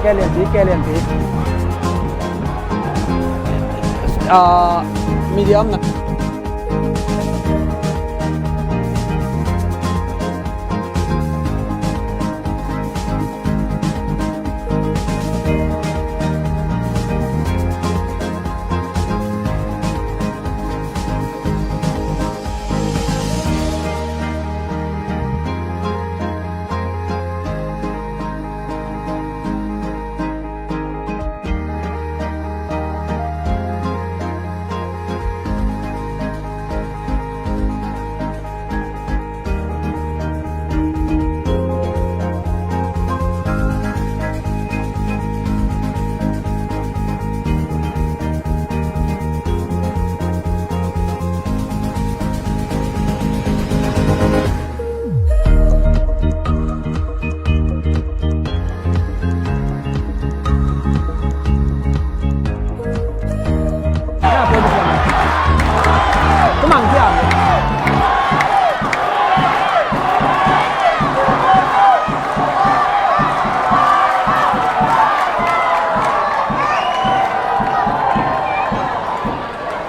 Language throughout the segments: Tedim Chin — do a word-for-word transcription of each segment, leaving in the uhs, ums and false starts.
Kei lianpi, kei lianpi. Ah, medium na.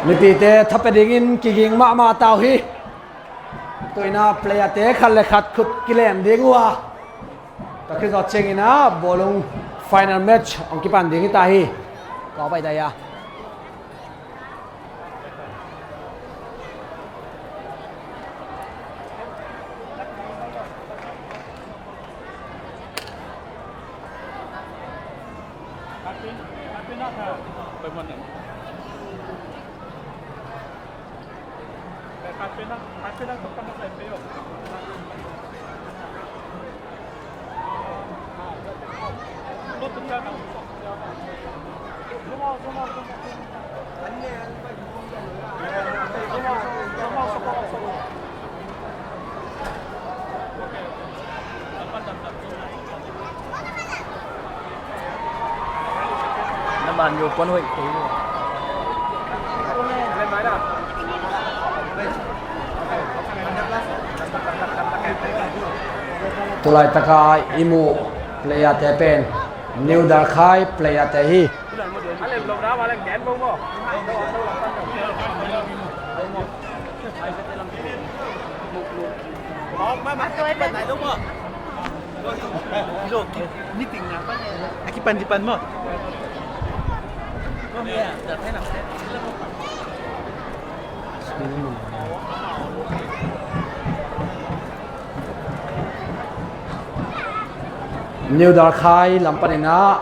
Mipite tha pia dingin kiging mahmah ta uh hi. Tuina player te khat le khat khut kilem ding uh a, tua khit zawh ciangin a bawlung final match hong kipan ding hi ta hi. Kau pai ta hi a. Na ban yo puan hoih kei. Tulai taka i muh player te pen New Darkhai player te hi. New Darkhai lam panin ah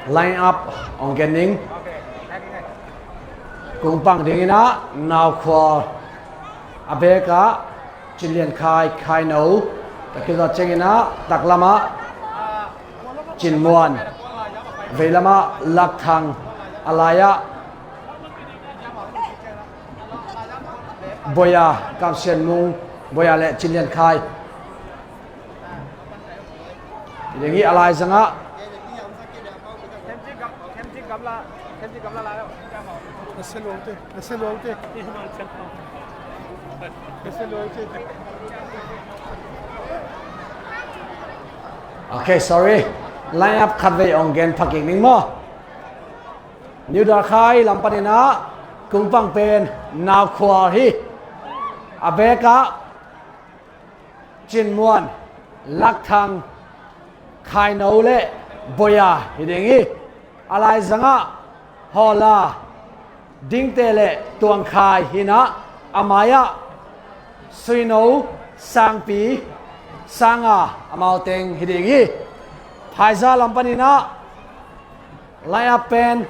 line up ong gen ning. Kung pang dingin ah Nau Khual, a bek ah Cin Lian Khai, Khai No, takizawt ciangin ah taklam ah Cin Muan, veilam ah Lak Thang, a lai ah Boya, Kam Sian Mung, Boya le Cin Lian Khai. Hi ding hi. A lai zang ah Okay, sorry. Line up khat vei ong gen pha kik ning maw. New Darkhai lam panin ah kung pang pen Nau Khual hi. A bek ah Cin Muan, Lak Thang, Khai No le Boya hi ding hi. A lai zang ah Hawla, Dingte le Tuang Khai hi in ah, a mai ah Sui No, Sangpi, Sanga, amau teng hi ding hi. Phaiza lam panin ah line up pen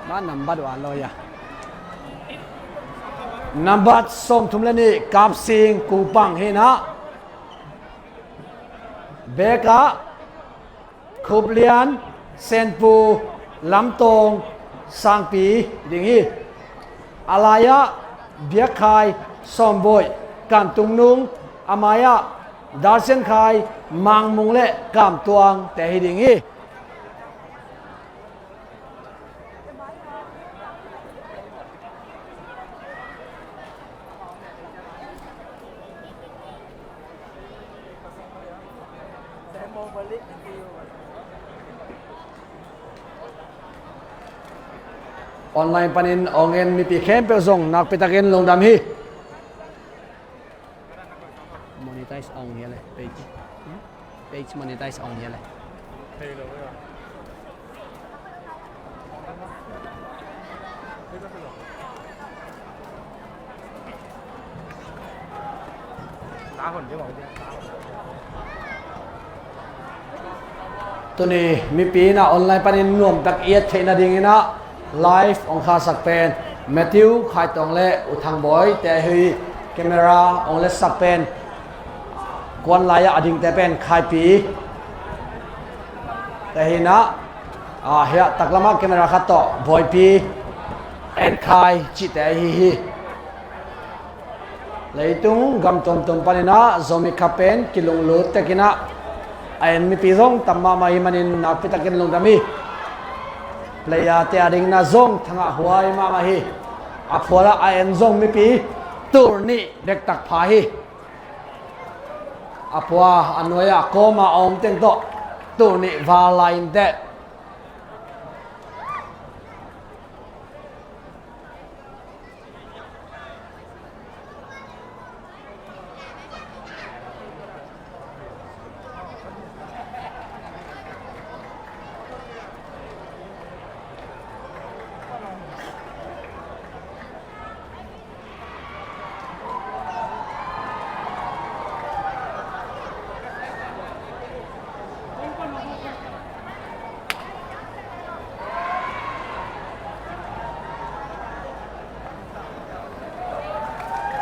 Ma nambat wan lo ya. Nambat sawmthum le nih, Kap Sing, Kung Pang hi in ah. Bek ah Khup Lian, Senpu, Lam Tawng, Sangpi ding hi. A lai ah Biak Khai, Sawm Bawi, Kam Tung Nung, a mai ah Dar Sian Khai, Mang Mung le Kam Tuang te hi ding hi. Online panin ong en mipi khempeuh zong nakpi takin lungdam hi. Monetize ong hia le page. Page monetize ong hia le. Tuni mipi in ah online panin nuamtak i et theih nadingin ah live ong khahsak pen Matthew Khai Tawng le U Thang Bawi te hi. Camera ong letsak pen kuan lai ah a dingte pen Khai Pi te hi in ah, ah, hiah taklam ah camera khat tawh Bawi Pi, En Khai cihte ahi hi. Leitung gam tuamtuam panin ah Zomi Cup pen kilunglut tek in ah a en mipi zong tam mahmah hi manin nakpi takin lungdam hi. Player te a dingin ah zong thangah huai mahmah hi. A phual ah a en zong mipi tul nih dektak pha hi. A pua a nuai ah kawm a om teng tawh tul nih val lai inteh.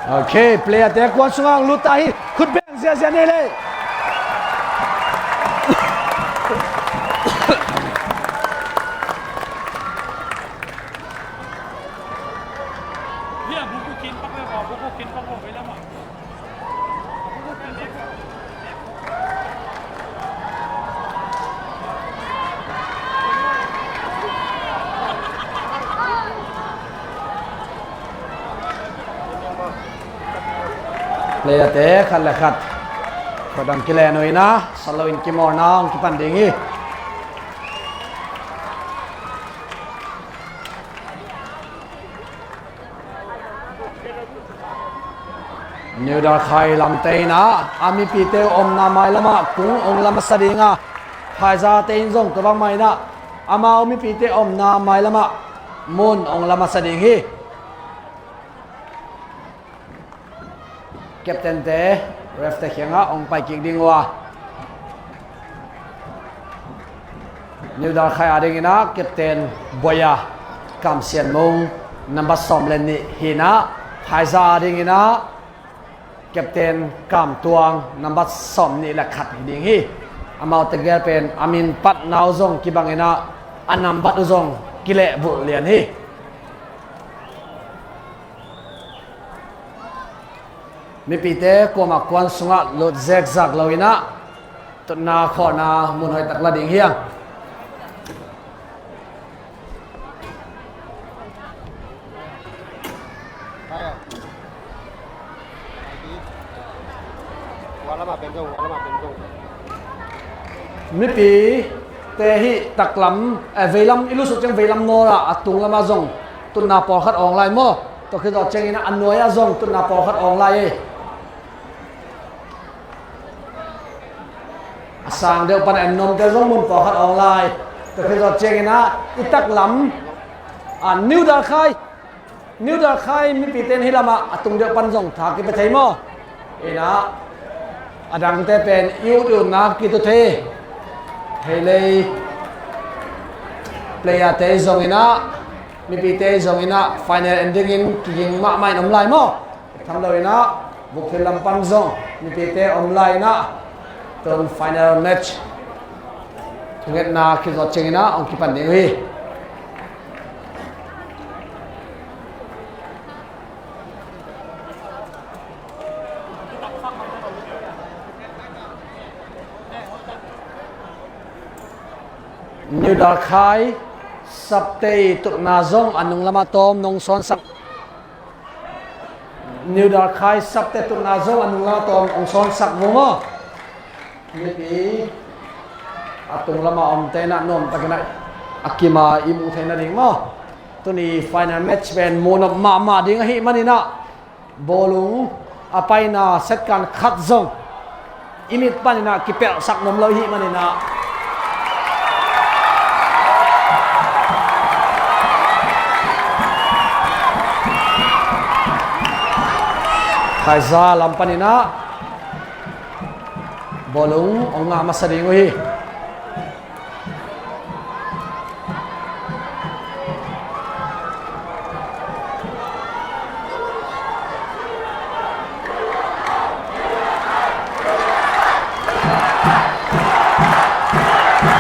Ok, player te kuan sungah lut ta hi. Khut beng ziazia nei leh. Player te khat le khat khuadam kilen uh in ah, salo in kimawlna hong kipan ding hi. New Dalkhai lamte in ah, a mipite omna mailamah kung hong la masa ding a, phaizate in zong tua bangmah in ah, amau mipite omna mailamah mun hong la masa ding hi. Captain te, ref te kiangah hong pai kik ding uh a. New Dalkhai a dingin ah captain Boya, Kam Sian Mung, nambat sawm le nih hi in ah, phaiza a dingin ah captain Kam Tuang, nambat sawm nih le khat hi ding hi. Amaute gel pen a min patna uh zong kibang in ah, a nambat uh zong kilehbulh lian hi. Mipite kuamah kuan sungah lut zekzak lo in ah, tutna khawlna mun hoihtak la ding hi hang. Mipite hih taklam, eh, veilam i lut suk ciang veilam nawl ah, a tung lamah zong tutna pawlkhat awng lai maw? Tua khit zawh ciangin ah a nuai ah zong tutna pawlkhat awng lai e. A sang deuh pan a en nuamte zong mun pawlkhat awng lai. Tua khit zawh ciangin ah i taklam, a, New Dalkhai, New Dalkhai mipite in hih lamah a tung deuh pan zong tha kipia thei maw? In ah, a dangte pen i ut i utna kituak thei. Hei lei, player te zong in ah, mipite zong in ah, final en dingin kiging mahmah in om lai maw? Tham lo in ah, vukpi lam pan zong mipite om lai in ah, tun final match thungetna khit zawh ciangin ah hong kipan ding uh hi. New Dalkhai sapte i tutna zong a nung lamah tawm nong sawnsak. New Dalkhai sapte tutna zong a nung lamah tawm hong sawnsak vua maw? Mipi a tung lamah omte in ah nuamtakin ah a kim a i muh theih nading maw? Tuni final match pen muhnop mahmah ding ahih manin ah, bawlung a paina set kan khat zong i mit panin ah kipelhsak nuam lo i hih manin ah, phaiza lam panin ah bawlung hong ngah masa ding uh hi.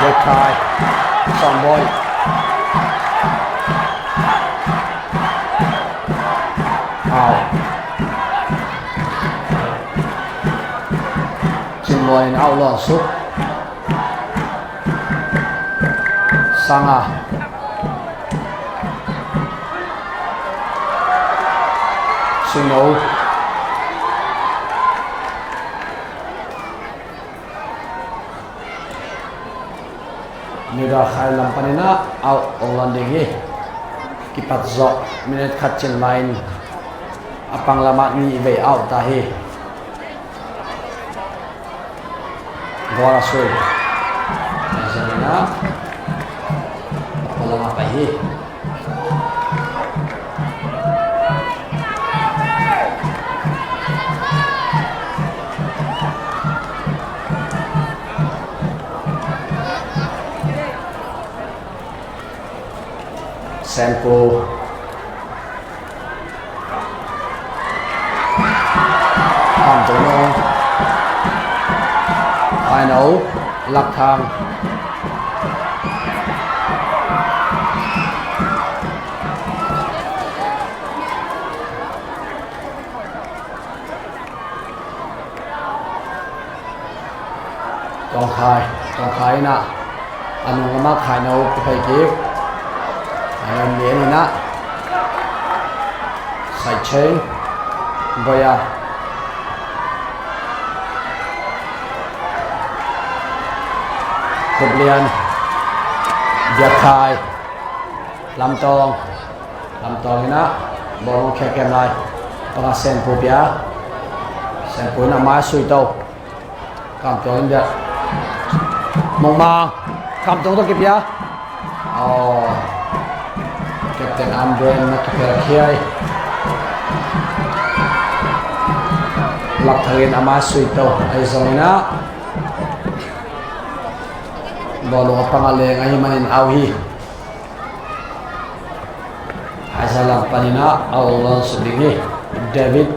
Red card. Sawm Bawi. Out. Cin Bawi in out lawn suk. Sanga. Sino. New Dalkhai lam panin ah out hong lawn ding hi. Kipat zawh minute khat cin lai-in a pang lamah nih vei out ta hi. Goal a sui. Zongin ah a pawl lamah pai hi. Sempu. Thang. Tawngkhai, Tawngkhai in ah a nung lamah Khaino kiphei kik. A nung ni in ah Sai Cheng, Boya, Khup Lian, Biak Khai, Lam Tawng, Lam Tawng in ah bawlung khia kem lai. Panga Sen Pu pia. Sen Pu in ah mai sui to. Kam Tuang in dia. Mong Mang. Kam Tuang tawh kipia. Aw. Captain Amden na kipia khiai. Lak Thang in a mai sui to. Ahi zongin ah bawlung a panga leng ahih manin au hi. Phaiza lam panin ah a ong lawn suk ding hi. David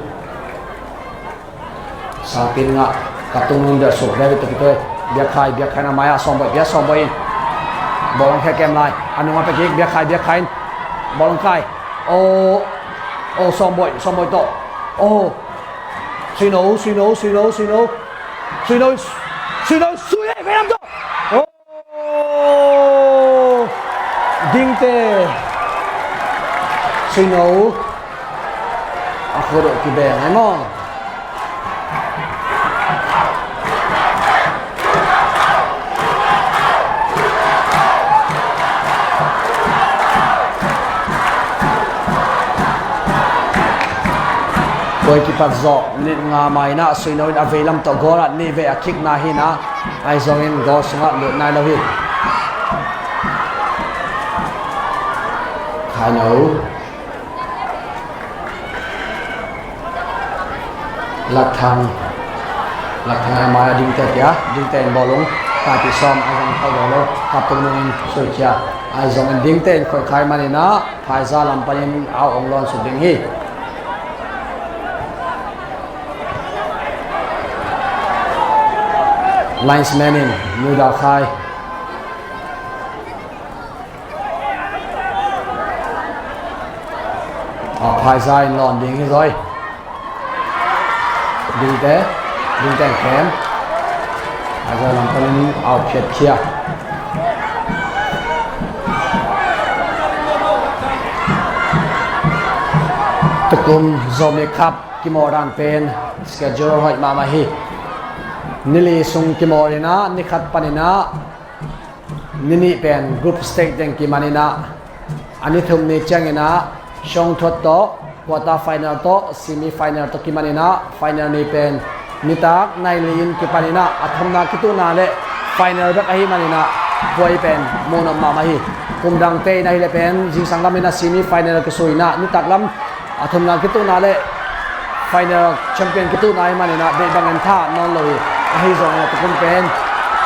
Sangpin ngah, kap tung nung der suk, David tawh kituai. Biak Khai, Biak Khai in a mai ah Sawm Boih, Biak Sawm Boih in. Bawlung khia kem lai. A nung a pia kik, Biak Khai, Biak Khai in. Bawlung kai. Oh, oh, Sawm Boih, Sawm Boih tawh. Oh. Sui no, sui no, sui no, sui no. Sui no, sui no, sui eh, vei lam tawh. Oh. Dingte. Sui no. A khut uh kibeng ai maw. Koi kipat zawh, minit nga mai in ah Sui No in a veilam tawh goal ah nih vei a kick na hi in ah, ahi zongin goal sungah lut nai lo hi. Khai No. Lak Thang. Lak Thang a mai ah Dingte pia. Dingte in bawlung taipih sawm, ahi zongin kho dawn lo. Kap tung nungin suikhia. Ahi zongin Dingte in khoih khai man in ah, phaiza lam panin a ong lawn suk ding hi. Linesman in New Dal Khai. A phaiza in lawn ding hi zaw. Dingte, Dingte in khem. Phaiza lam panin a ong phiatkhia. Tukum Zomi Cup kimawl dan pen schedule hoih mahmah hi. Ni li sung kimawl in ah, ni khat pan in ah, ni nih pen group stage teng kiman in ah, a ni thum ni ciangin ah Shongthot tawh quarter final tawh semi final tawh kiman in ah, final ni pen nitak nai li in kipan in ah, a thumna kituhna le final bek ahih man in ah, tua hi pen muh nop mahmah hi. Kum dangte in ahih leh pen zingsang lam in ah semi final kisui in ah, nitak lam a thumna kituhna le final champion kituhna ahih man in ah, beih bangin tha nawn lo hi. Ahi zongin ah tukum pen,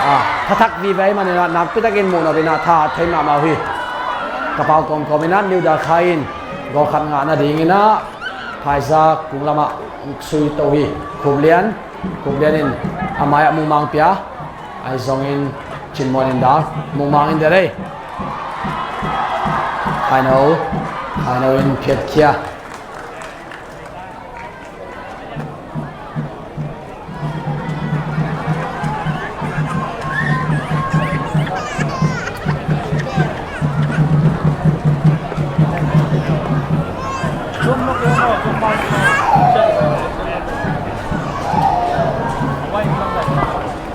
ah, tha thak vive ahih man in ah, nakpi takin muh nop in ah tha thei mahmah uh hi. Ka pau kawmkawm in ah New Dal Khai in goal khat ngah nading in ah phaiza kung lamah sui to hi. Khup Lian, Khup Lian in a mai ah Mung Mang pia. Ahi zongin Cin Muan in dal, Mung Mang in dal ei. Khai No, Khai No in phiatkhia.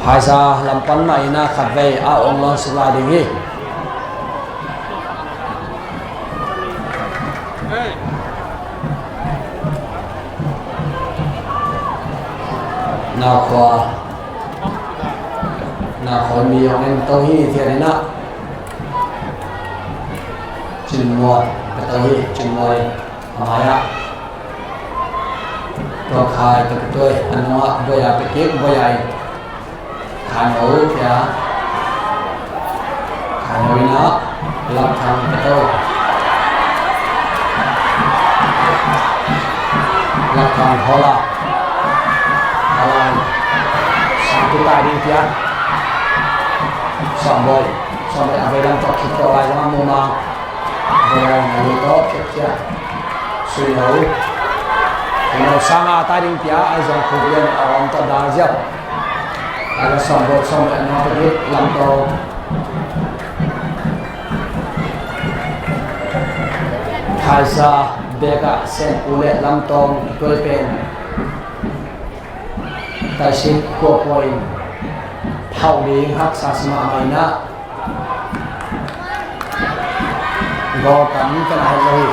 Phaiza lam pan mah in ah khatvei a ong lawn suk lai ding hi. Naukhua, Naukhua mi hong en to hi, thian in ah. Cin Muan, ka to hi, Cin Muan in a mai ah. Tua Khai, tua Khai, tua Khai, a nungah Boya pia kik, Boya in. Khai No pia. Khai No in ah, Lak Thang pia to. Lak Thang, Hola. Hola in. Sang tu tai ding pia. Sawmbawi, Sawmbawi a veilam tawh khit tawh lai zong a mumang. Veilam a lu tawh khit khia. Suino. Suino sanga tai ding pia, ai zong khu lian a om tawh dal ziau. Ai la Sawmbawi, Sawmbawi a nuam tawh ding lam tawh. Thaisa bek ah Senpu le Lamtawng tuai pen Taisit kuapua in phauh ding haksa sa mahmah in ah, goal tam pen a het lo hi.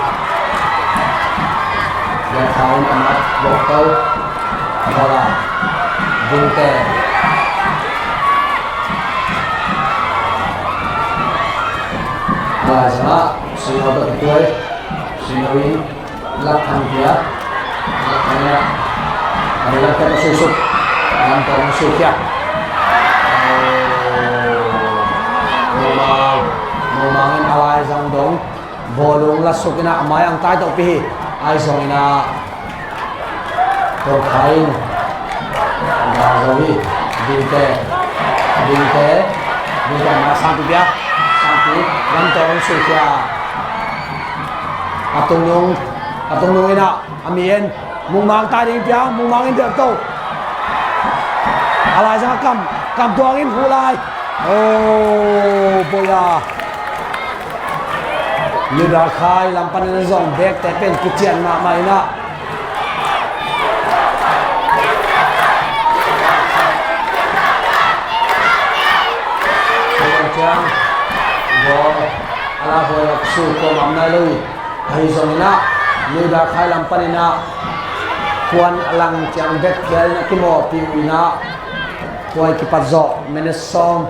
Biakha in a mat bawk to. Goal a dingte. Lai zangah Suino bek tuai. Suino in Lak Thang pia. Lak Thang in a, a ni lak pia ka suisuk. Lam tawh hong suikhia. Mumang, Mumang in a lai zang dong. Bawlung la suk in a, a mai ang tai tawh pi hi. Ai zong in a, Tawngkhai in. Dah zo hi. Dingte. Dingte. Dingte ma Sangpi pia. Sangpi. Lam tawh hong suikhia. A tungnung, a tungnung in a, a mi en. Mungmang tai ding pia, Mungmang in delh to. A lai zang a kam, kam tuang in hu lai. Oh, boya. New Darkhai lam panin a zong bekte pen kician mahmah in a. Ciang, ball a la huai lak su ko mam nai lo hi. Ahi zongin ah, New Darkhai lam panin ah, puan a lang ciang bek phial in a kimawhpih uh in ah, tua i kipat zawh minute sawm,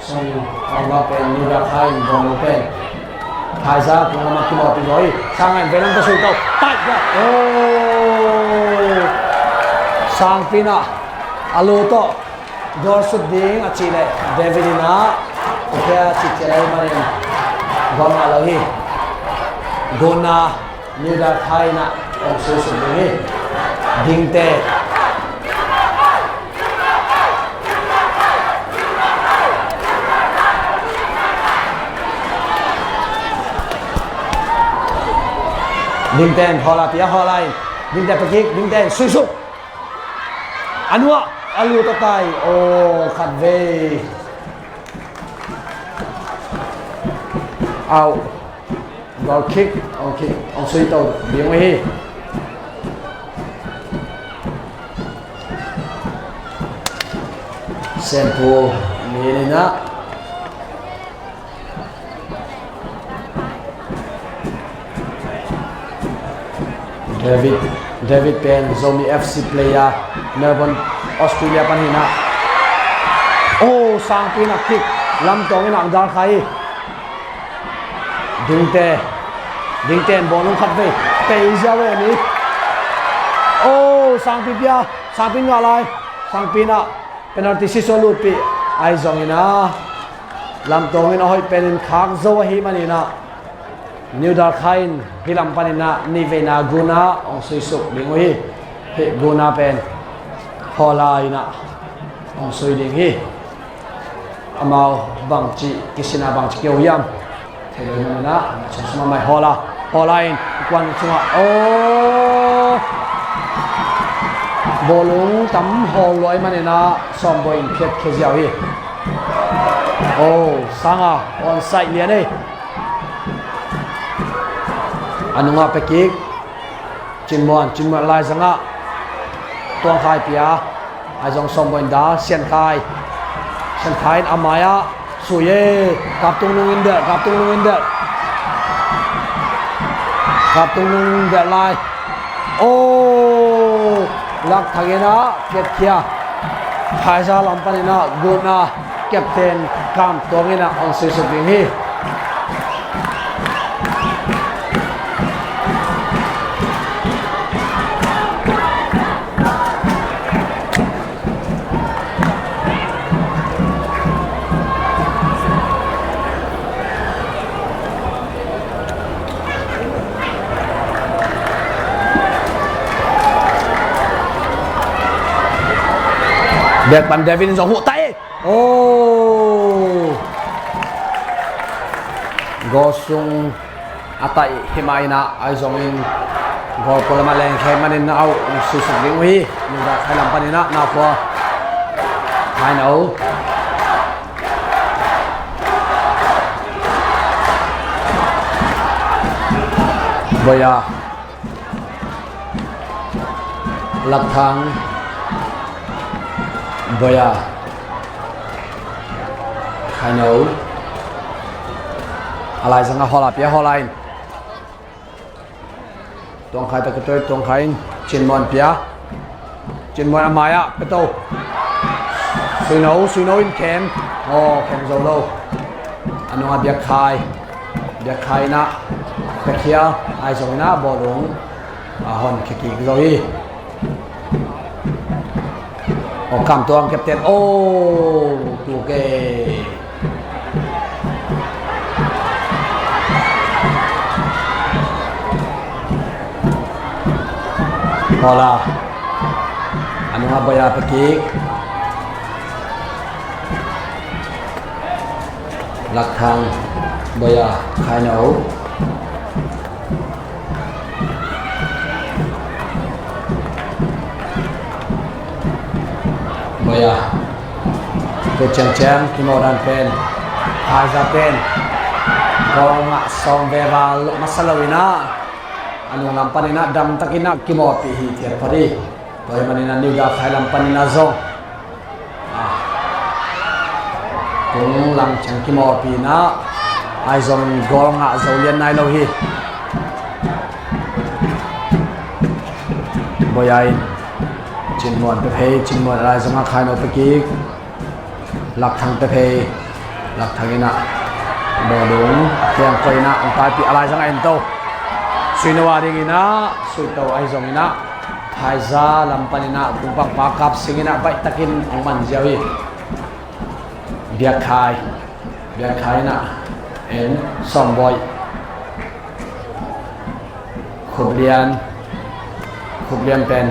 sawm over pen New Darkhai in bawlung pen Thaisa tung lam ah kimawhpih zaw hi. Sangai in veilam ka sui to. Pai! Oh! Sangpi in ah, a lu tawh. Goal sut ding a cih leh David in ah, okay, a cih ciang leh manin goal ngah lo hi. Goal na New Darkhai in ah hong sui sut ding hi. Dingte. Dingte in hawla pia hawla in. Dingte pia kik, Dingte in sui suk. A nuah a lut a tai. Aw, khat vei. Au. Goal kick, goal kick. Hong sui to ding uh hi. Senpu mi in ah. David, David pen Zomi F C player, Melbourne, Australia pan hi in ah. Oh, Sangpi in ah kick lamtawng in ah hong dalkhia hi. Dingte, Dingte in bawlung khat vei pei ziau ve a ni. Oh, Sangpi pia, Sangpi in ngah lai, Sangpi in ah. Penalty sisua lutpih ahi zongin ah, lamtawng in a hoih penin khak zo ahih manin ah, New Darkhai in hih lam panin ah nih veina goal na hong suisuk ding uh hi. Hih goal na pen hawla in ah hong sui ding hi. Amau bangci kisin a bangci kio hiam? Thei lo hi manin ah, a sum sum a mai hawla, hawla in kuan sungah, aw, bawlung tam hawl luai manin ah, Sawmbawi in phiat khia ziau hi. Aw, Sanga, onside lian ei. A nungah pia kik. Cinmuan, Cinmuan lai zangah Tuangkhai pia, ahi zong Sawmbawi in dal, Siankhai. Siankhai in a mai-ah sui e, Kaptung Nung in delh, Kaptung Nung in delh. Kaptung Nung in delh lai. Oh, Lak Thang in ah kiatkhia. Thaisa lam panin ah goal na. Captain Kam Tuang in ah hong suisuk ding hi. Bek pan David in zong huh tai. Oh. Goal sung a taih hi mah inah, ahi zongin goal pualam a lengkhia manin a auh susuk ding uh hi. Nuda khai lam paninah Naukhua Khaino. Boya. Lakthang. Boya. Khaino. A laizang a hawla pia, hawla in. Tuangkhai tak a toi, Tuangkhai in Cinmuan pia. Cinmuan a mai-ah pia to. Suino, Suino in khem. Aw, khem zo lo. A nungah Biakkhai. Biakkhai inah pia khia, ahi zong inah bawlung a hon khia kik zo hi. Aw, Kam Tuang captain. Aw, tu ke. Hola. A nungah Boya pia kik. Lakthang, Boya, Khaino. Boya. Tua ciangciang kimaw dan pen, Phaiza pen goal ngah sawm ve val masa lo inah, a nunglam paninah damtakinah kimawpih hi thiat phot hi. Tua hi maninah New Dakhai lam paninah zong tung lang ciang kimawpih inah, ahi zong goal ngah zo lian nai lo hi. Boya in Cinmuan pia phei, Cinmuan a lai zongah Khaino pia kik. Lakthang pia phei. Lakthang inah bawlung a kiang koih inah an taipih, a lai zongah en to. Suino a ding inah, sui to, ahi zong inah Phaiza lam paninah kungpangpa kap sing inah baihtakin hong man ziau hi. Biakkhai. Biakkhai inah en, Sawmbawi. Khuplian. Khuplian pen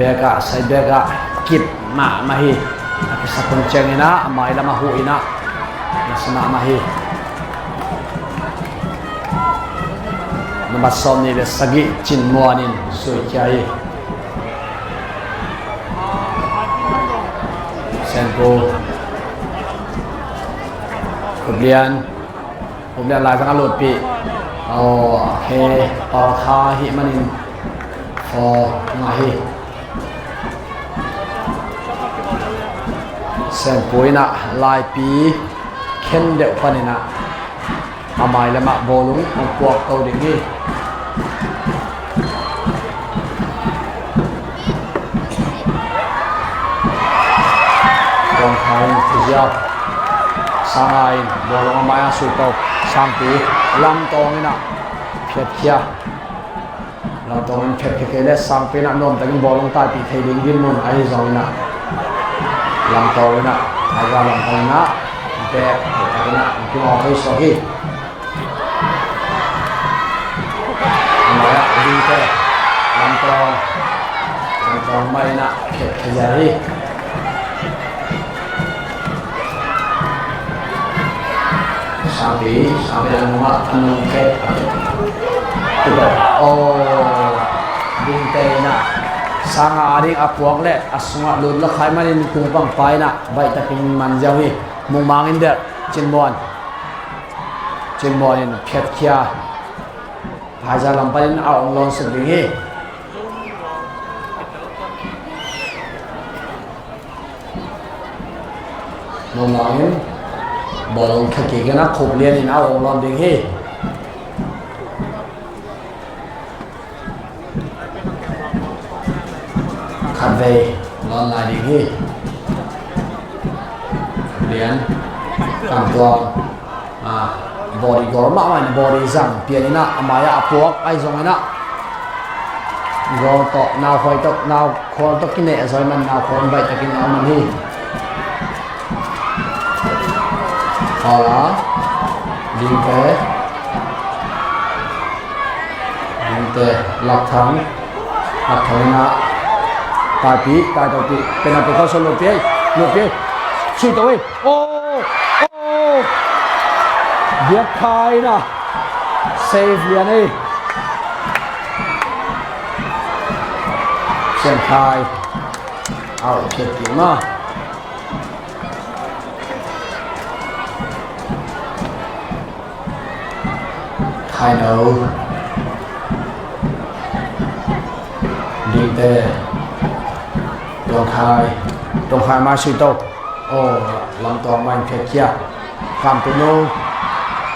back ah, side back ah kip mahmah hi. A kisakun ciang inah a mailam a huh inah nasa mahmah hi. Number sawm nih le sagih Cinmuan in suikhia hi. Senpu. Khuplian. Khuplian lai zong a lutpih. Aw, a khe palkha hi manin four ngah hi. Senpu inah laipi khen deuh paninah a mailamah bawlung hong puak ko ding hi. Tuangkhai in Fizia. Sanga in bawlung a mai-ah sui to. Sangpi. Lamtawng inah phiatkhia. Lamtawng in phiatkhia kei le Sangpi inah nuamtakin bawlung taipih thei ding dinmun ahi zong inah Lamtawng inah, Tiger Lamtawng inah bek, bek inah kimawl thei suak hi. Amah inah Dingte, Lamtawng, Lamtawng mah inah khet khat hi. Sangpi, Sangpi a nungah, a nung khet. Aw, Dingte inah Sanga a ding a puak le a sungah lut lakhai manin kungpangpa inah baihtakin man ziau hi. Mungmang in deh, Cinmuan. Cinmuan in phiatkhia. Phaiza lam panin a hong lawn suk ding hi. Mungmang in bawlung khat kik inah Khuplian in a hong lawn ding hi. Khatvei lawn lai ding hi. Khuplian, Kamtuang. Ah, body goal mahmah in body zang pian inah a mai-ah a puak ahi zong inah goal tawh, Naukhual tawh, Naukhual tawh kineh zaw ahih man Naukhual in baihtakin a man hi. Aw la, Dingte. Dingte, Lakthang. Lakthang inah taipih, taitopih. Penalty khawng sung lutpih ei, lutpih ei. Sui to ei. Aw! Aw! Piak Khai na. Save lian ei. Sian Khai. Out kiat ti ma. Khai no. Dingte. Tuang Khai. Tuang Khai mai sui to. Oh, lam tuang mai phiat kia. Kam tu no.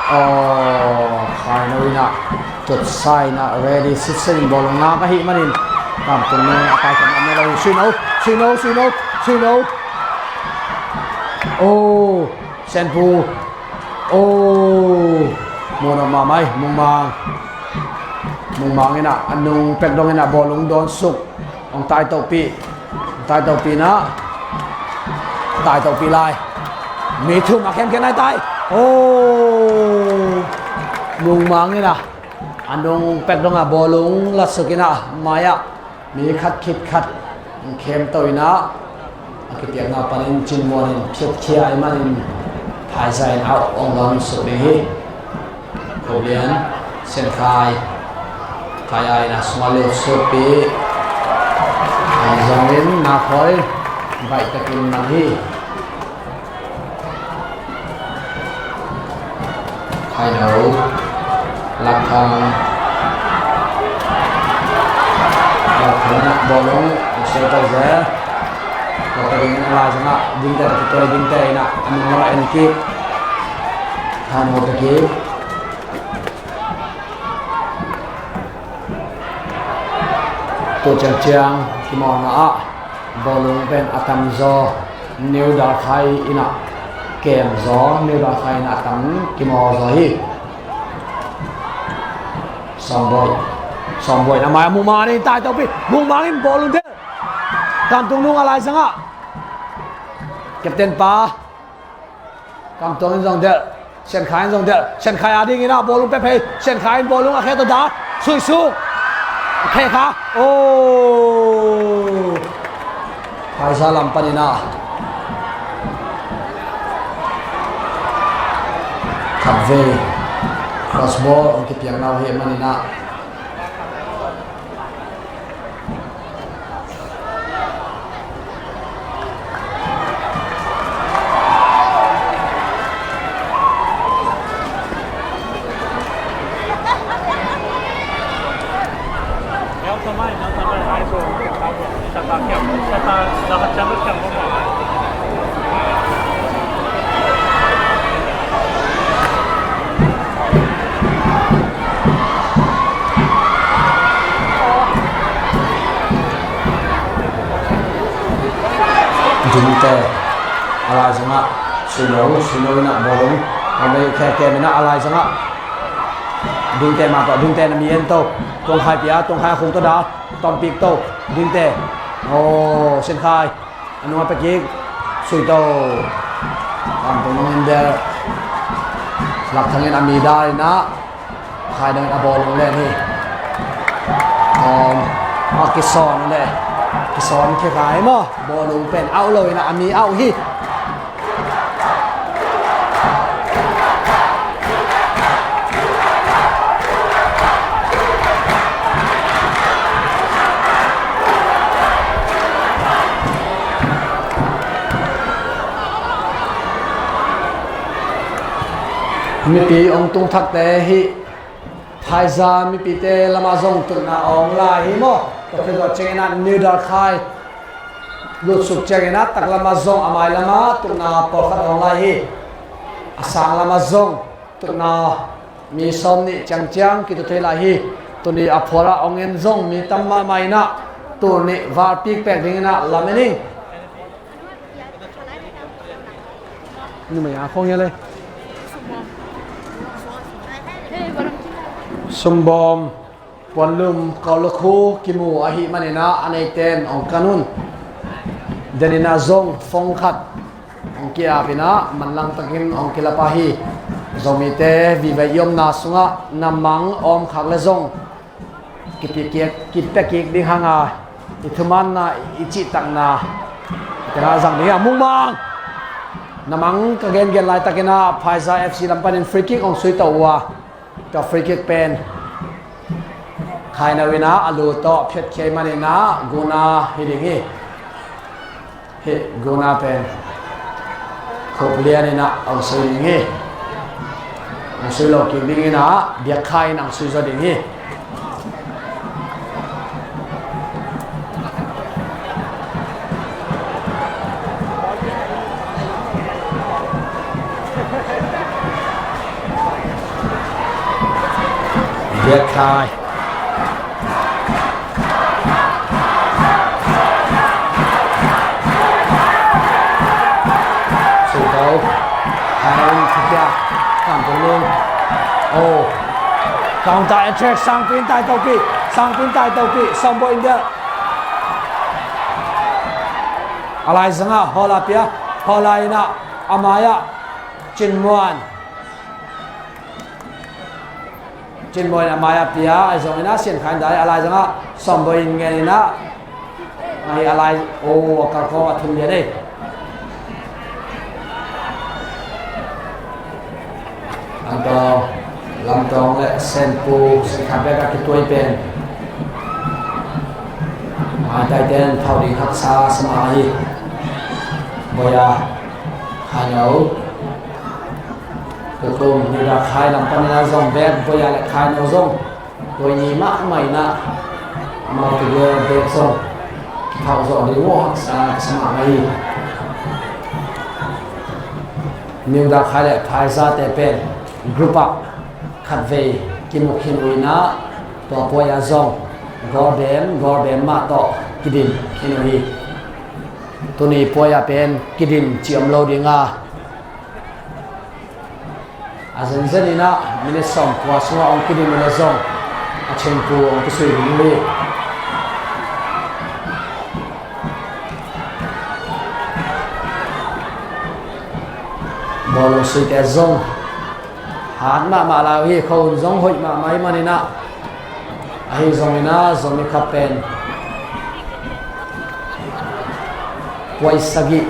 Oh, Khai no ina. Tut sai na ready. Sitsen bol nga ka hi manin. Kam tu no. Akai kan ame lo. Sui no. Sui no. Sui no. Sui no. Oh, Senpu. Oh, Mona mamai. Mungmang. Mungmang ina. Anung pek dong ina. Bolung don suk. Ong tai topi. Ong tai topi na. Tai topi lai. Mi thum a khen khen ai tai. Oh. Mungmang ina. Anung pek dong a bolung la suk ina. Maya. Mi khat khit khat. Khem to ina. A kipiakna panin cin muanin phiat khia ai manin. Thai zain au ong don suk ding hi. Kobian, Sian Khai. Khai ai na suma lo supi. Ai zongin na khoi. Bai takin man hi. Khai no. Lak Thang. Lak Thang na bolong. Usia tau ze. Lak Thang na lai zanga. Dingte ta kitoi dingte ina. Anung la en kik. Khai no ta kik. Tu ciangciang kimawlna ah bawlung pen a tam zaw, New Dalkhai inn ah kem zaw, New Dalkhai inn ah a tam kimawl zaw hi. Sawmbawi, Sawmbawi na mai a Mungmang in tai topi, Mungmang in bawlung del. Kamtung nung a laizangah captain pa Kamtuang in zong delh, Siankhai in zong delh, Siankhai a dingin ah bawlung pia phei, Siankhai in bawlung a khe tawh dah, suisuk, a khe kha, oh, Phaisa lam panin ah khatvei cross ball hong kipiakna uh hi manin ah. Dingte a laizangah, Suino, Suino in ah bawlung a bei khekem in ah a laizangah. Dingte mah tawh, Dingte na mi en to. Tuangkhai pia, Tuangkhai a khung to dah, tonpik to. Dingte, aw, Siankhai. A nung a pia kik, sui to. Kamtung nung in bel Lakthang in a mi dal in ah, Khai dang in a bawlung len hi. Om, a kisawn le, kisawn khia khai maw. Bawlung pen au lo in ah a mi au hi. Mipi ong tung thakte hi. Phaiza mipite lamah zong tutna a ong lai hi maw? Tua khit zawh ciangin ah New Dalkhai lutsuk ciangin ah taklamah zong a mai lamah tutna pawlkhat a ong lai hi. A sang lamah zong tutna mi sawm nih ciangciang kitu thei lai hi. Tuni a phuarah ong en zong mi tam mahmah in ah tul nih valpik pek dingin ah lam en ing. Numei a khong ya le. Sumbawm, Puanlum, Kaulakhu kimu ahih manin ah a neiten ong kan un. Denin ah zong fong khat ong ki-ap in ah manlang takin ong kila pah hi. Zomite vive i omna sungah na mang a om khak le zong kipia kik ding hang a, i thumanna, i cihtakna, i tena zang ding hi a, Mungmang. Namang ka gengen laitakin ah Phaiza F C lam panin free kick hong sui to uh a, tua free kick pen Khaino in ah a lu tawh phiatkhia ahih manin ah guna hi ding hi. Hih guna pen Khup Lian in ah hong sui ding hi. Hong sui lo kik ding in ah Biak Khai in hong sui zaw ding hi. Biak Khai. Sui to. Hai om, Biak Khai. Kam tung lung. Oh. Counter attack, Sangpi in tai to pi. Sangpi in tai to pi. Sawm Bawi in dia. A lai zangah Hawla pia. Hawla in ah a mai-ah Cin Muan. Cin Bawi in a mai-ah pia, ahi zongin ah Sian Khai in dai, a lai zangah Sawm Bawi in ngen in ah, ahi a lai, oh, a kalkhawm a thum lian ei. Lamtawng, Lamtawng le Senpu, Sen Khat bek a kituai pen. Maitai ten thau ding haksa sa mah hi. Bawi a, Khaino. Tukum, New Da Khai lam panin ah zong bek, Bawi a le Khaino zong. Bawi ni mahmah in ah, amau tegel bek zong. Kithauh zawh ding uh haksa, haksa mahmah hi. New Da Khai le Phaiza te pen, group ah, khatvei, kimu khin uh in ah, tua puai ah zong, goal bem, goal bem mah tawh, kidim khin uh hi. Tuni puai ah pen, kidim ci om lo ding a. A zenzen in ah minute sawmkua sungah hong kidim uh leh zong a thengpu hong kisui ding uh hi. Bawlung suite zong hat mahmah lai uh hi, khohun zong hoih mahmah ahih manin ah. Ahi zongin ah Zomi Cup pen puai sagih,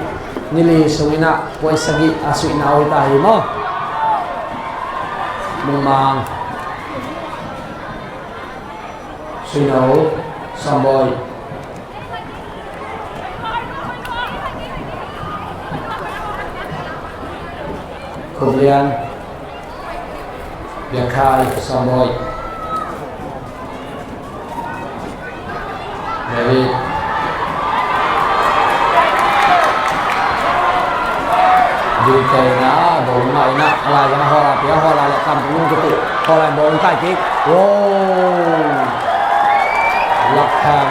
ni li sungin ah puai sagih a suihna uh hi ta hi maw. Mungmang, Suino, Sawm Bawi. Khup Lian, Biak Khai, Sawm Bawi. David. Ding te in ah, bawlung ah in ah, a lai zangah Hawla pia, Hawla le kam tung lung kitu, Hawla in bawlung kai kik. Wow! Lak thang.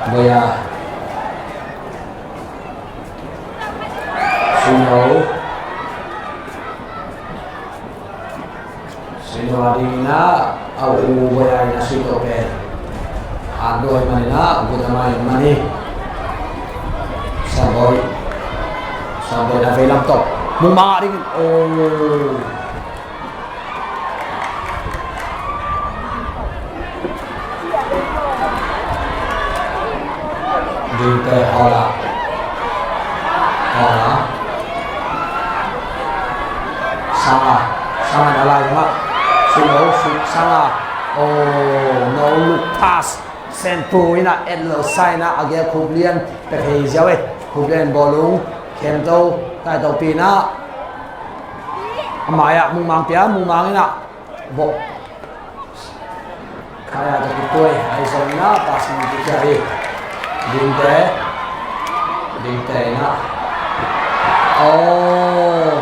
Bawi a. Suino. Suino a ding in ah, a u Bawi a in ah sui to pen. A duai man in ah, guta mai man hi. Sawm Bawi. Sawm Bawi na vei lam tawh. Mungmang a ding in. Oh. Ding te, Hawla. Hawla. Sanga. Sanga na lai ma. Sulo, su, Sanga. Oh, no look pass. Senpu in ah et lo sa in ah a gel Khup Lian pek hei ziau e. Khup Lian bawlung khem to, tai to pi in ah. A mai-ah Mungmang pia, Mungmang in ah bawh. Khai-ah tawh kituai, ahi zongin ah pass in kikhia hi. Ding te, Ding te in ah. Oh.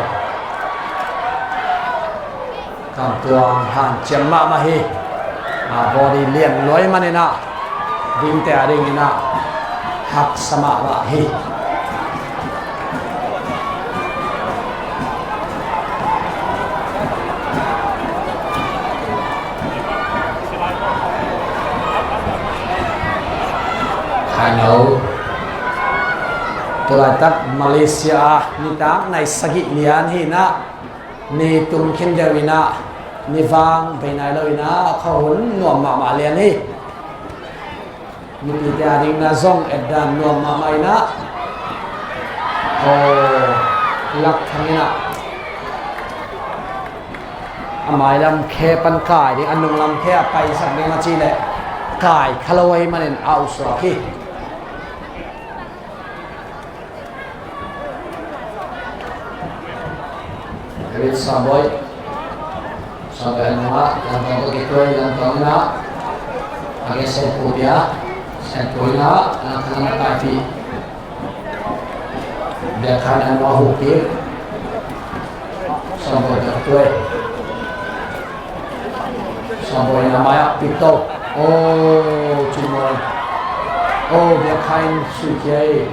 Kamtuang hanciam mahmah hi. A, body lian luai manin ah Ding te a dingin ah haksa mahmah hi. Khaino. Tulaitak Malaysia ah nitak nai sagih lian hi in ah, ni tung khin deuh in ah, ni vang bei nai lo in ah, khuahun nuam mahmah lian hi. Mipite a dingin ah zong etdan nuam mahmah in ah, aw, Lak Thang in ah a mailam khe pan kai ding, a nunglam khe a paisak ding a cih leh kai kha lo ahih manin a ut suak hi. David Samboi. Samboi a nungah, Lam Tawng tawh kituak, Lam Tawng in ah a gen Senpu pia, Senpu in ah Lam Tawng in ah paipih. Biakhan a nungah hukpih. Samboi tawh kituak. Samboi in ah mai-ah pik to. Oh, Cin Mual. Oh, Biakhan sui khia hi.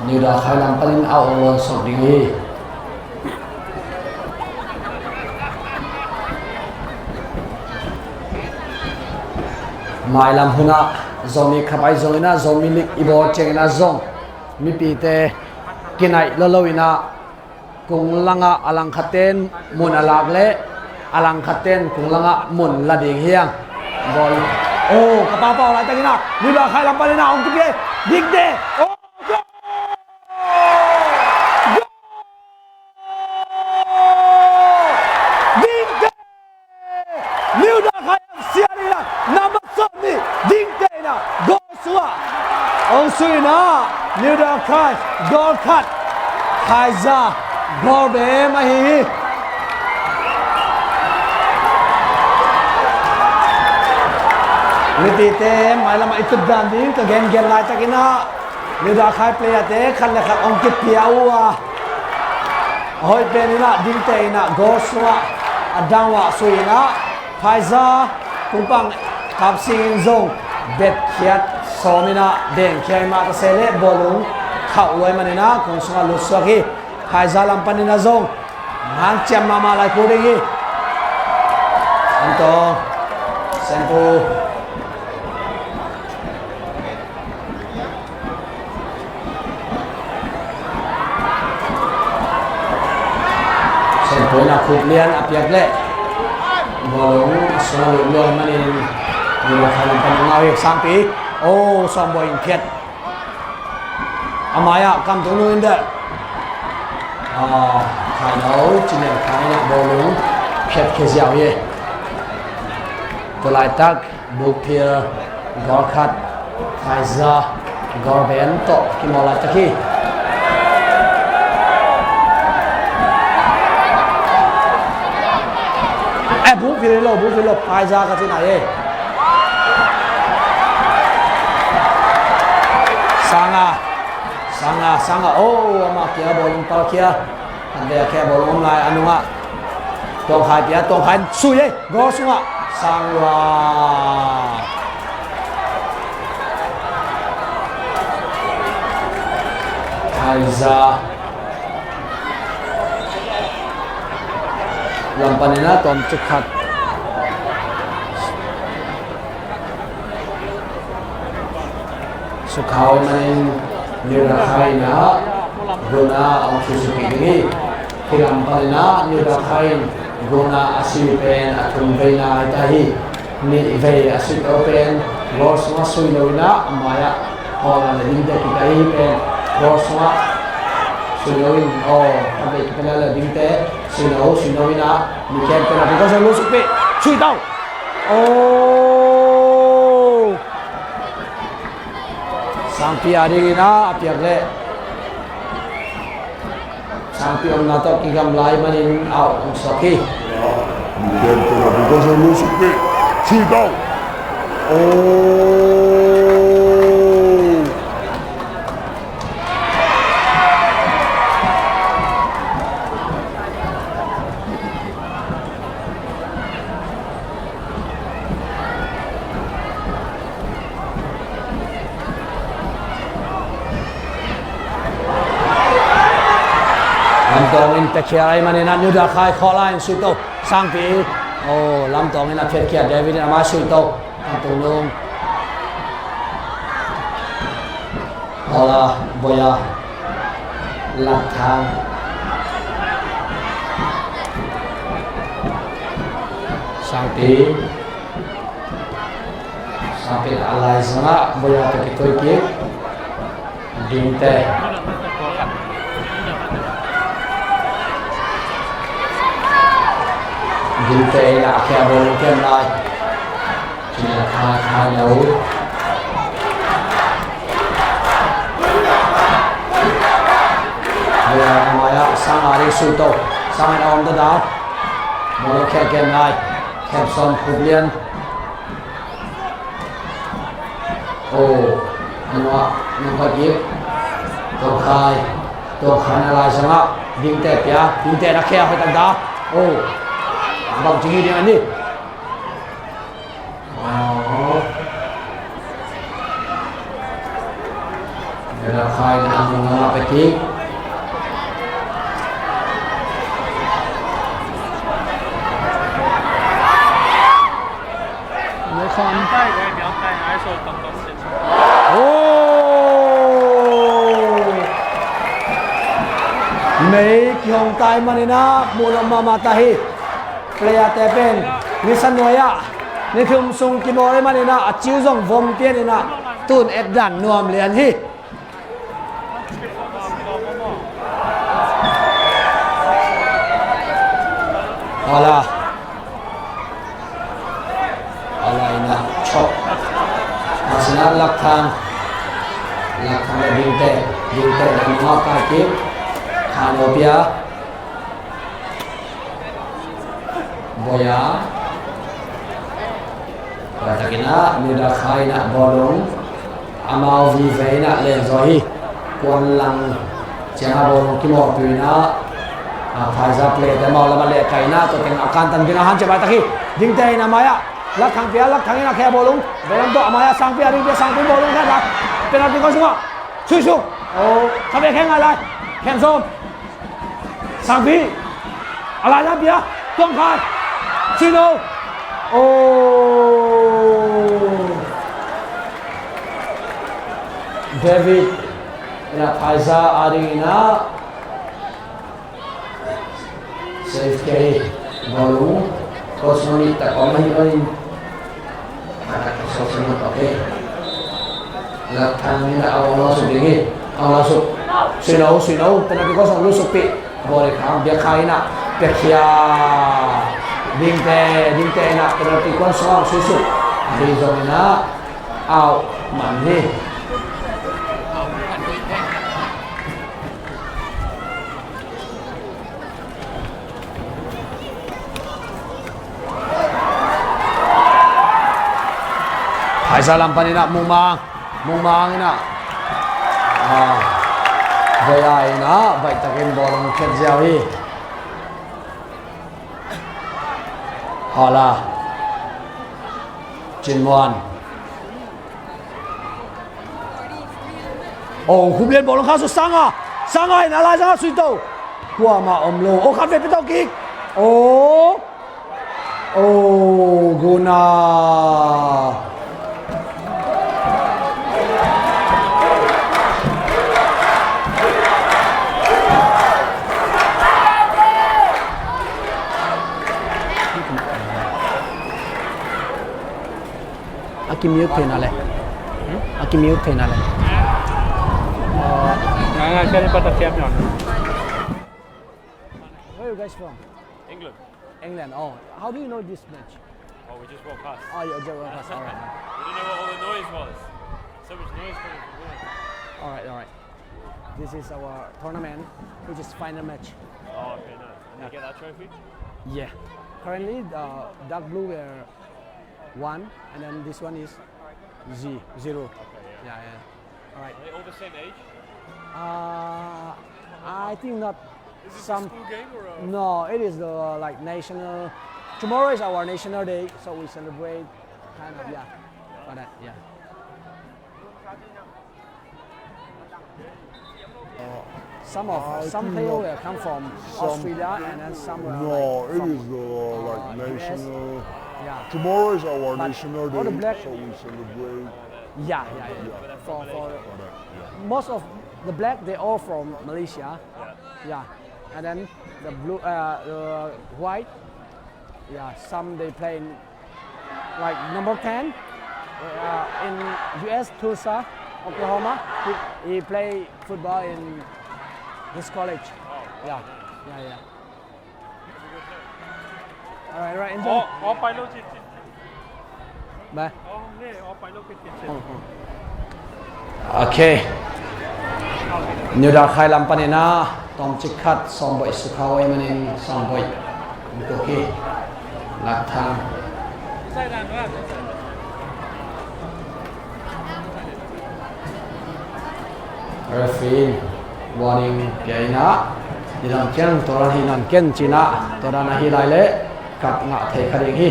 New Dakhai lam panin a ong luan sawk ding hi. Mailam hunah Zomi Cup ahi zongin ah, Zomi League i bawl ciangin ah zong mipite kinaih lolo in ah, kung langah a langkhatte in mun a lak leh a langkhatte in kung langah mun la ding hi hang. Bawl. Oh, ka pau pau laitakin ah, New Dakhai lam panin ah ong kipia. Dingte. Oh, goal! Goal! Dingte! New Dakhai F C a dingin ah number sawmnih Dingte in ah goal sungah ong sui in ah, New Dakhai goal khat, Phaiza goal bem ahi hi. Mipite mailamah i tut dan ding ka gengen laitakin ah, New Dakhai playerte khat le khat ong kipia uh a, a hoih pen in ah Dingte in ah goal sungah a dang uh ah sui in ah, Phaiza, Pungpang Kapsing in zong betkhiat sawm in ah dengkhia hi mah ta se leh bawlung khauh luai manin ah kung sungah lut suak hi. Phaiza lam panin ah zong hong ciam mahmah lai kul ding hi. Anto, Senpu. Senpu in a khup lian a piak leh bawlung a sungah lut luai manin New Dakhai lam pan ong au hi. Sangpi. Oh, Sawmboi in phiat. A mai-ah Kam Tung Nu in deh. Ah, Khai No, Cin Lian Khai in ah bawlung phiat khia ziau hi. Tua laitak Bukphil goal khat, Phaiza goal bem tawh kimawl laitak hi. Eh, Bukphil hi lo, Bukphil hi lo, Phaiza ka cihna hi. Sanga, Sanga, Sanga, oh, amah kia bawlung pal kia. An vei a kia bawlung om lai a nungah Tuang Khai pia, Tuang Khai sui ei. Goal sungah Sang Lua. Phaiza lam panin ah tawmcik khat. Sukha uh ahih manin New Dakhai in ah guna ong khih suk kik ding hi. Hih lam panin ah New Dakhai in guna a sui pen a thum veina hi ta hi. Nih vei a sui to pen goal sungah sui lo in ah, a mai-ah hawl a la dingte kik ahi pen goal sungah sui lo in, aw, a vei kik a la dingte sui lo, sui lo in ah, mi khen pen a pi goal sungah lut suk pih, sui to. Oh! Sangpi a dingin ah a piak leh Sangpi omna tawh kigamla ahih manin out hong suak hi. Mikel Tona Bukasa Lusupi, sit out. Oh! Lamtawng in pekhia ahih manin ah New Dakhai khawh lai in sui to. Sangpi. Oh, Lamtawng in a phetkhia, David in a mai sui to. Lamtawng nung. Hola, Boya, Lat Thang. Sangpi. Pil a lai zongah Boya tawh kithuih kik. Dingte. Dingte in a khia bawlung kem lai. Cina kha kha lo. Boya a mai-ah Sang a ding Suito. Sang in a om dada. Bawlung khia kem lai. Khem sawm Khup Lian. Oh, a nuah, nang khat gik. Tawngkhai, Tawngkhai na lai zongah, Dingte pia, Dingte na khia hoih tak dah. Oh, bang ci hi ding a ni. Oh. Dingte khai na ang nang a pia kik. Oh! Mei kihong tai manin ah muh lawm mahmah ta hi. Player te pen ni sa nuai ah ni thum sung kimawl manin ah a ciu zong vom pian in ah tun et dan nuam lian hi. Hola. Hola in a chop. Masina Lakthang. Lakthang le Dingte. Dingte na nungak kai kik. Khan Opia. Boya. Tua takin ah Nuda Khai in ah bawlung amau vive in ah lengzaw hi. Kuan lang ciangah bawlung kimawlpih in ah, a, Phaiza play te amau lamah lehkai in ah tua teng a kantan ding a hanciam laitak hi. Dingte in a mai-ah Lakthang pia, Lakthang in a khia bawlung veilam tawh a mai-ah Sangpi a ding pia, Sangpi bawlung khia ta. Penalty kong sungah Suisuk. Oh, kha ve khe ngai lai. Khem sawm. Sangpi. A lai lai pia. Tuang khai. Sino. Oh. David. Ya, Phaiza a ding in ah. Save kei. Bawlung. Kosmoni tak om ahi oi. Lakthang in ah a hong lusuk ding hi. A hong lusuk. Sui lo, sui lo. Penalty kosong lusuk pih. Bawlung khang biak kha in ah. Piakhia. Dingte, Dingte in ah penalty kosong lusuk. Ahi zong in ah. Out man hi. Phaiza lam panin ah Mungmang, Mungmang in ah, ah, Boya in ah baihtakin bawlung khet ziau hi. Hola. Cin Muan. Oh, Khup Lian bawlung kha suk Sanga. Sanga in a lai zongah Suito. Kuamah om lo. Oh, khat ve pia to kik. Oh. Oh, guna. A ki-mute theihna le. A ki-mute theihna le. Ngai, ngai, kaya ni patak siap nyon. Where are you guys from? England. England. Oh, how do you know this match? Oh, we just walked past. Oh, you just walked past. All right. We didn't know what all the noise was. So much noise coming from here. All right, all right. This is our tournament, which is final match. Oh, okay, nice. And you get that trophy? Yeah. Currently, uh, Dark Blue were one, and then this one is Z, zero. Okay, yeah. Yeah, yeah. All right. Are they all the same age? Uh, I think not. Is this a school game or a... No, it is the, like, national. Tomorrow is our national day, so we celebrate, kind of, yeah, for that, yeah. Some of, some player will come from Australia, and then some will, like, from, uh, U S. Yeah. Tomorrow is our national day, so we celebrate. Yeah, yeah, yeah. For, for most of the black, they all from Malaysia. Yeah. And then the blue, uh, the white, yeah, some they play in, like, number ten. Uh, in U S, Tulsa, Oklahoma, he, he play football in this college. Yeah, yeah, yeah. All right, all right, enjoy. อ๋อ อ๋อ ไปแล้วจิตจิต Bye. อ๋อ นี่ อ๋อ ไปแล้วจิตจิตจิต Okay. New Dalkhai lam panin ah tawmcik khat Sawmboih sukha uh ahih manin Sawmboih. Mukuki. Lakthang. Referee in warning pia in ah, nidang ciang tua dan hi nawn ken ci-in ah, tua dan ahi lai leh kat ngah thei kha ding hi.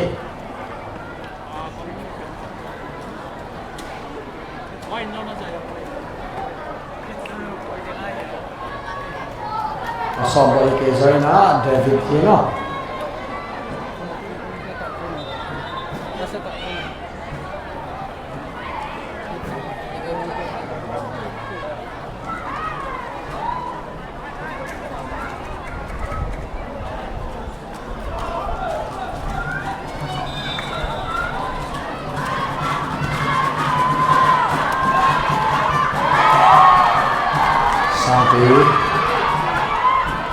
A Sawmboih kei zaw in ah, David hi no. Sangpi.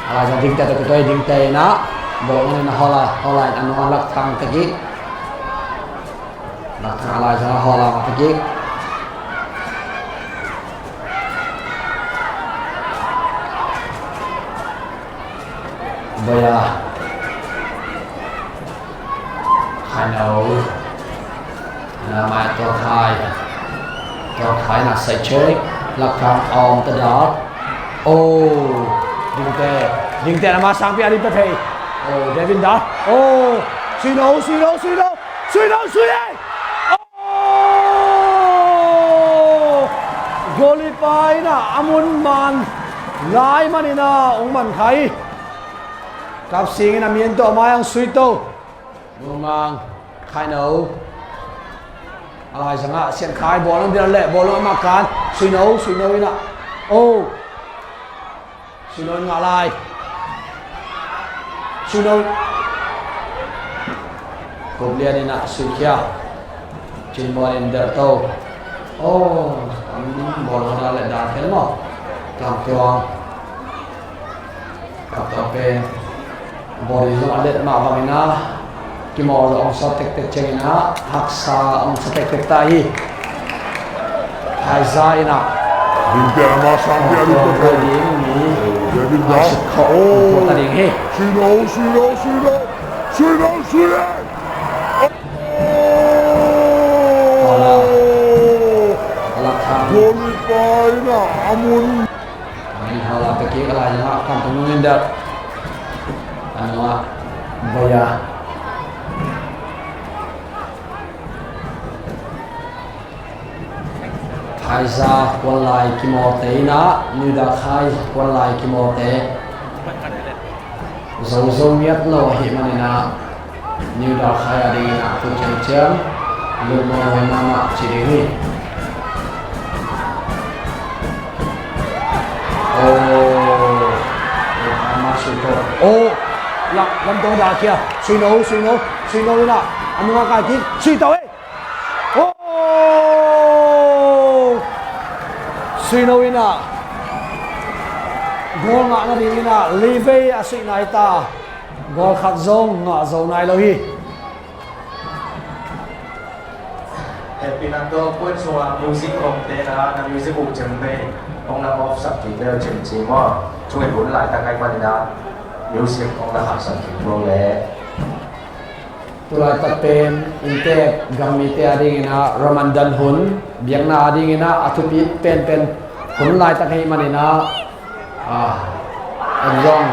A Laizang dingte tawh kituak, dingte in ah, bawlung in ah, hawla, hawla in ah, a nung ah Lakthang teki. Lakthang a Laizang a hawla ma teki. Boya. Khaino. Na mai Tua Khai. Tua Khai na sai check. Lakthang om ta da. Oh. Dingte. Dingte na ma Sangpi a ding ta thei. Oh, Devin da. Oh. Suino, Suino, Suino. Suino, Suino. Oh! Goalkeeper in ah a mun man lai manin ah hong man kha hi. Kapsing in ah miento mai ang Suito. Lungmang Khaino. A Laizang ah Sian Khai bawlung ding leh bawlung a mak kan. Suino, Suino in ah. Oh! Suino in ngah lai. Suino. Kup lian in ah Suikhia. Cin bawlin derto. Oh, bawlung a dan leh dan khen maw. Tangtuang. Kaptawk pen. Body zong a let mah bangin ah kimawl hong sa tektek ciangin ah haksa hong sa tektek ta hi. Phaiza in ah. Dingte na ma Sangpi a ding ta thei. Ding mi. David da. Phai suk khawh. Oh. Tua ta ding hi. Suino, Suino, Suino. Suino, Suino. Oh. Goalkeeper in ah a mun. Amin hala pekik a Laizang ah kam tang nungin dah. Anua Boya. Phaiza Kuanlai Kimawte in ah, New Dakhai Kuanlai Kimawte. Zozo ngiat lo ahih manin ah, New Dakhai a dingin ah tu ciangciang lutmawh mahmah ci ding hi. Oh, ama sui ko. Oh, lam, lam tawh dah kia. Sui no, sui no, sui no in ah, a nungah kai kik, sui tawh eh. Oh, sui no in ah. Goal ngah nadingin ah, li vei a suih nai ta. Goal khat zong ngah zo nai lo hi. Hehpihna tawh puan sungah music kawmte na, na music uh cem vei, hong na off sak kik leh cem ci maw. Chung in hun laitak ahih manin ah music hong na khaksak kik lo leh. Tu laitak pen inntek gam mite a dingin ah Ramadan hun, biakna a dingin ah a thupi penpen hun laitak ahih manin ah, ah, en zong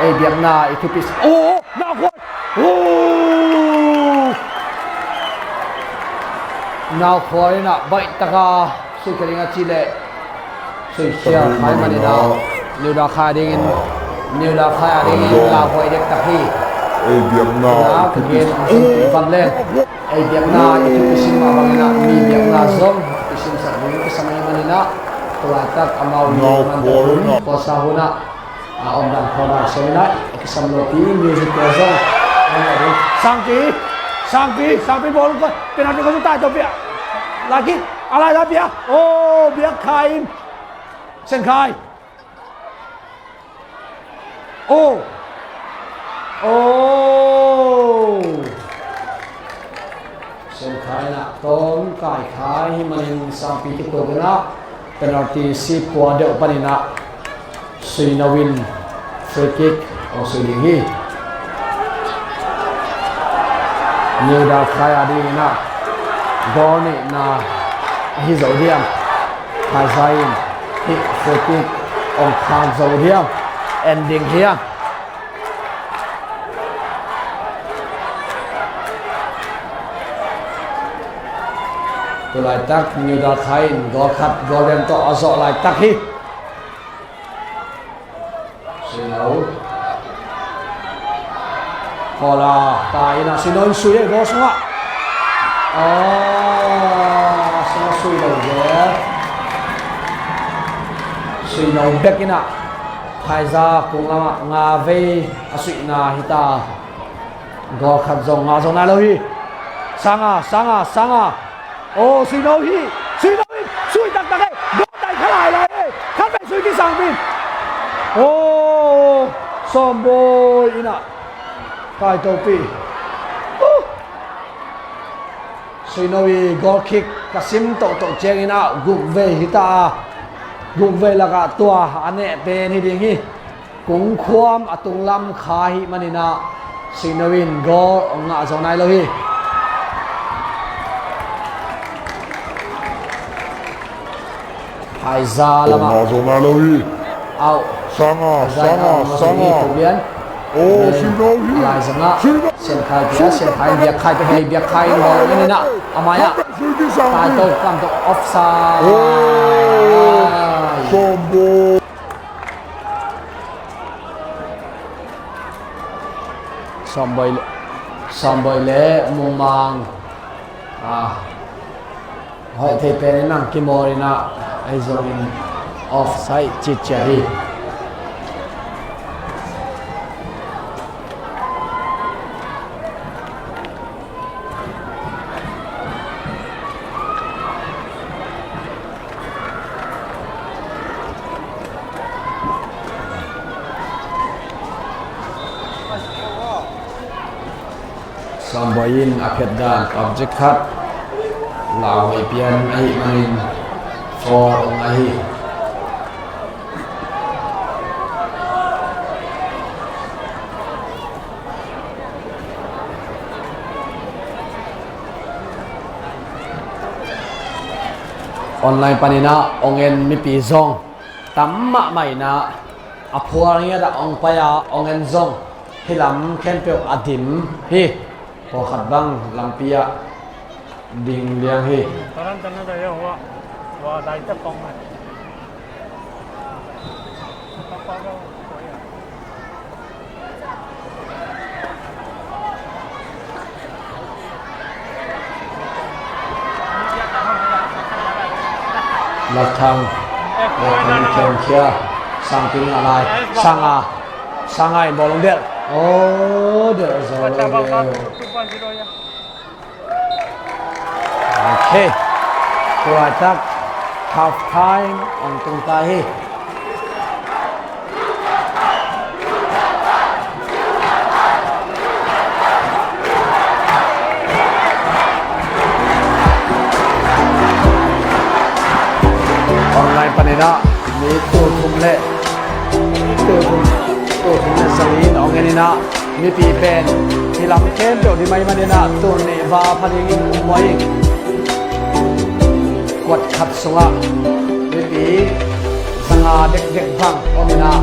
ei biakna i thupi. Oh, na khuai. Oh! Nau khuai na baih taka sui ka ding a ci leh sui khia khai manin ah New Dakhai a dingin, New Dakhai a dingin la khuai dek tak hi. Ei biakna i thupi van leng. Ei biakna i thupi sim mah bangin ah mi biakna zong i thupi sim sak ding ka sam ahih manin ah, tu laitak amau ni man tak hun, khuasa hun ah, a omdan khawhdan sawm in ah, a kisam lopi music te zong. Sangki, Sangpi, Sangpi ball koi, penalty koi, Taito pia. Laki, a lai la pia. Oh, Biak Khai in. Sen Khai. Oh. Oh. Sen Khai na tawm kai khai hi manin Sangpi kituak in ah penalty sip kua deuh panin ah Suino in free kick hong sui ding hi. New Dal Khai a dingin ah goal nihna ahi zo diam? Phaiza in hih free kick hong khak zo diam? En ding hiam? Tulaitak New Dal Khai in goal khat goal lian tawh a zawh laitak hi. Suino. Kawla ta in ah Suino in sui e goal sungah. Ah, sungah sui lo zel. Suino bek in ah phaiza kung lamah nga vei a suihna hi ta. Goal khat zong ngah zo nai lo hi. Sanga, Sanga, Sanga. Oh, Suino hi. Suino hi. Sui taktak e. Goal tai kha lai lai e. Khat vei sui kisang pin. Oh, Sawmbawi in ah kai topi. Uh. Suino i goal kick ka sim tohtoh ciangin ah guk vei hi ta a. Guk vei lakah tua a neh pen hi ding hi. Kungkhuam a tunglam kha hi manin ah Suino in goal hong ngah zo nai lo hi. Phaiza lamah. Hong ngah zo nai lo hi. Au. Sanga, Phaiza in Sanga, out ngah zo hi, Sanga. Tobian. Oh, Suino hi. Lai zangah. Suino. Siankhai pia, Siankhai Biakkhai pia, hei Biakkhai in ball in ah. A mai ah. Sui kisang. Taito kam tawh offside. Oh, Sawmbawi. Sawmbawi le, Sawmbawi le Mungmang. Ah. Hoih thei pen in ang kimawl in ah, ahi zongin offside citciat hi. Sawmbawi in a phet dan object khat lauhuai pian ahih manin foul hong ngah hi. Online panin ah hong en mipi zong tam mahmah in ah, a phual ngiat ah hong pai a hong en zong hih lam khempeuh a dim hi. Pawlkhat bang lampi ah ding liang hi. Lakthang. Lakthang in khenkhia. Sangpi in ngah lai. Sanga. Sanga in bawlung delh. Oh, delh zo lo delh. Ok. Tua tak half time hong tung ta hi. Online panin ah mi tul thum le tul thum, tul thum le zali in hong en in ah, mipi pen hih lam khempeuh dim ahih manin ah tul nih val pha dingin um uh hi. Kuat khat sungah mipi zanga dekdek bang om in ah,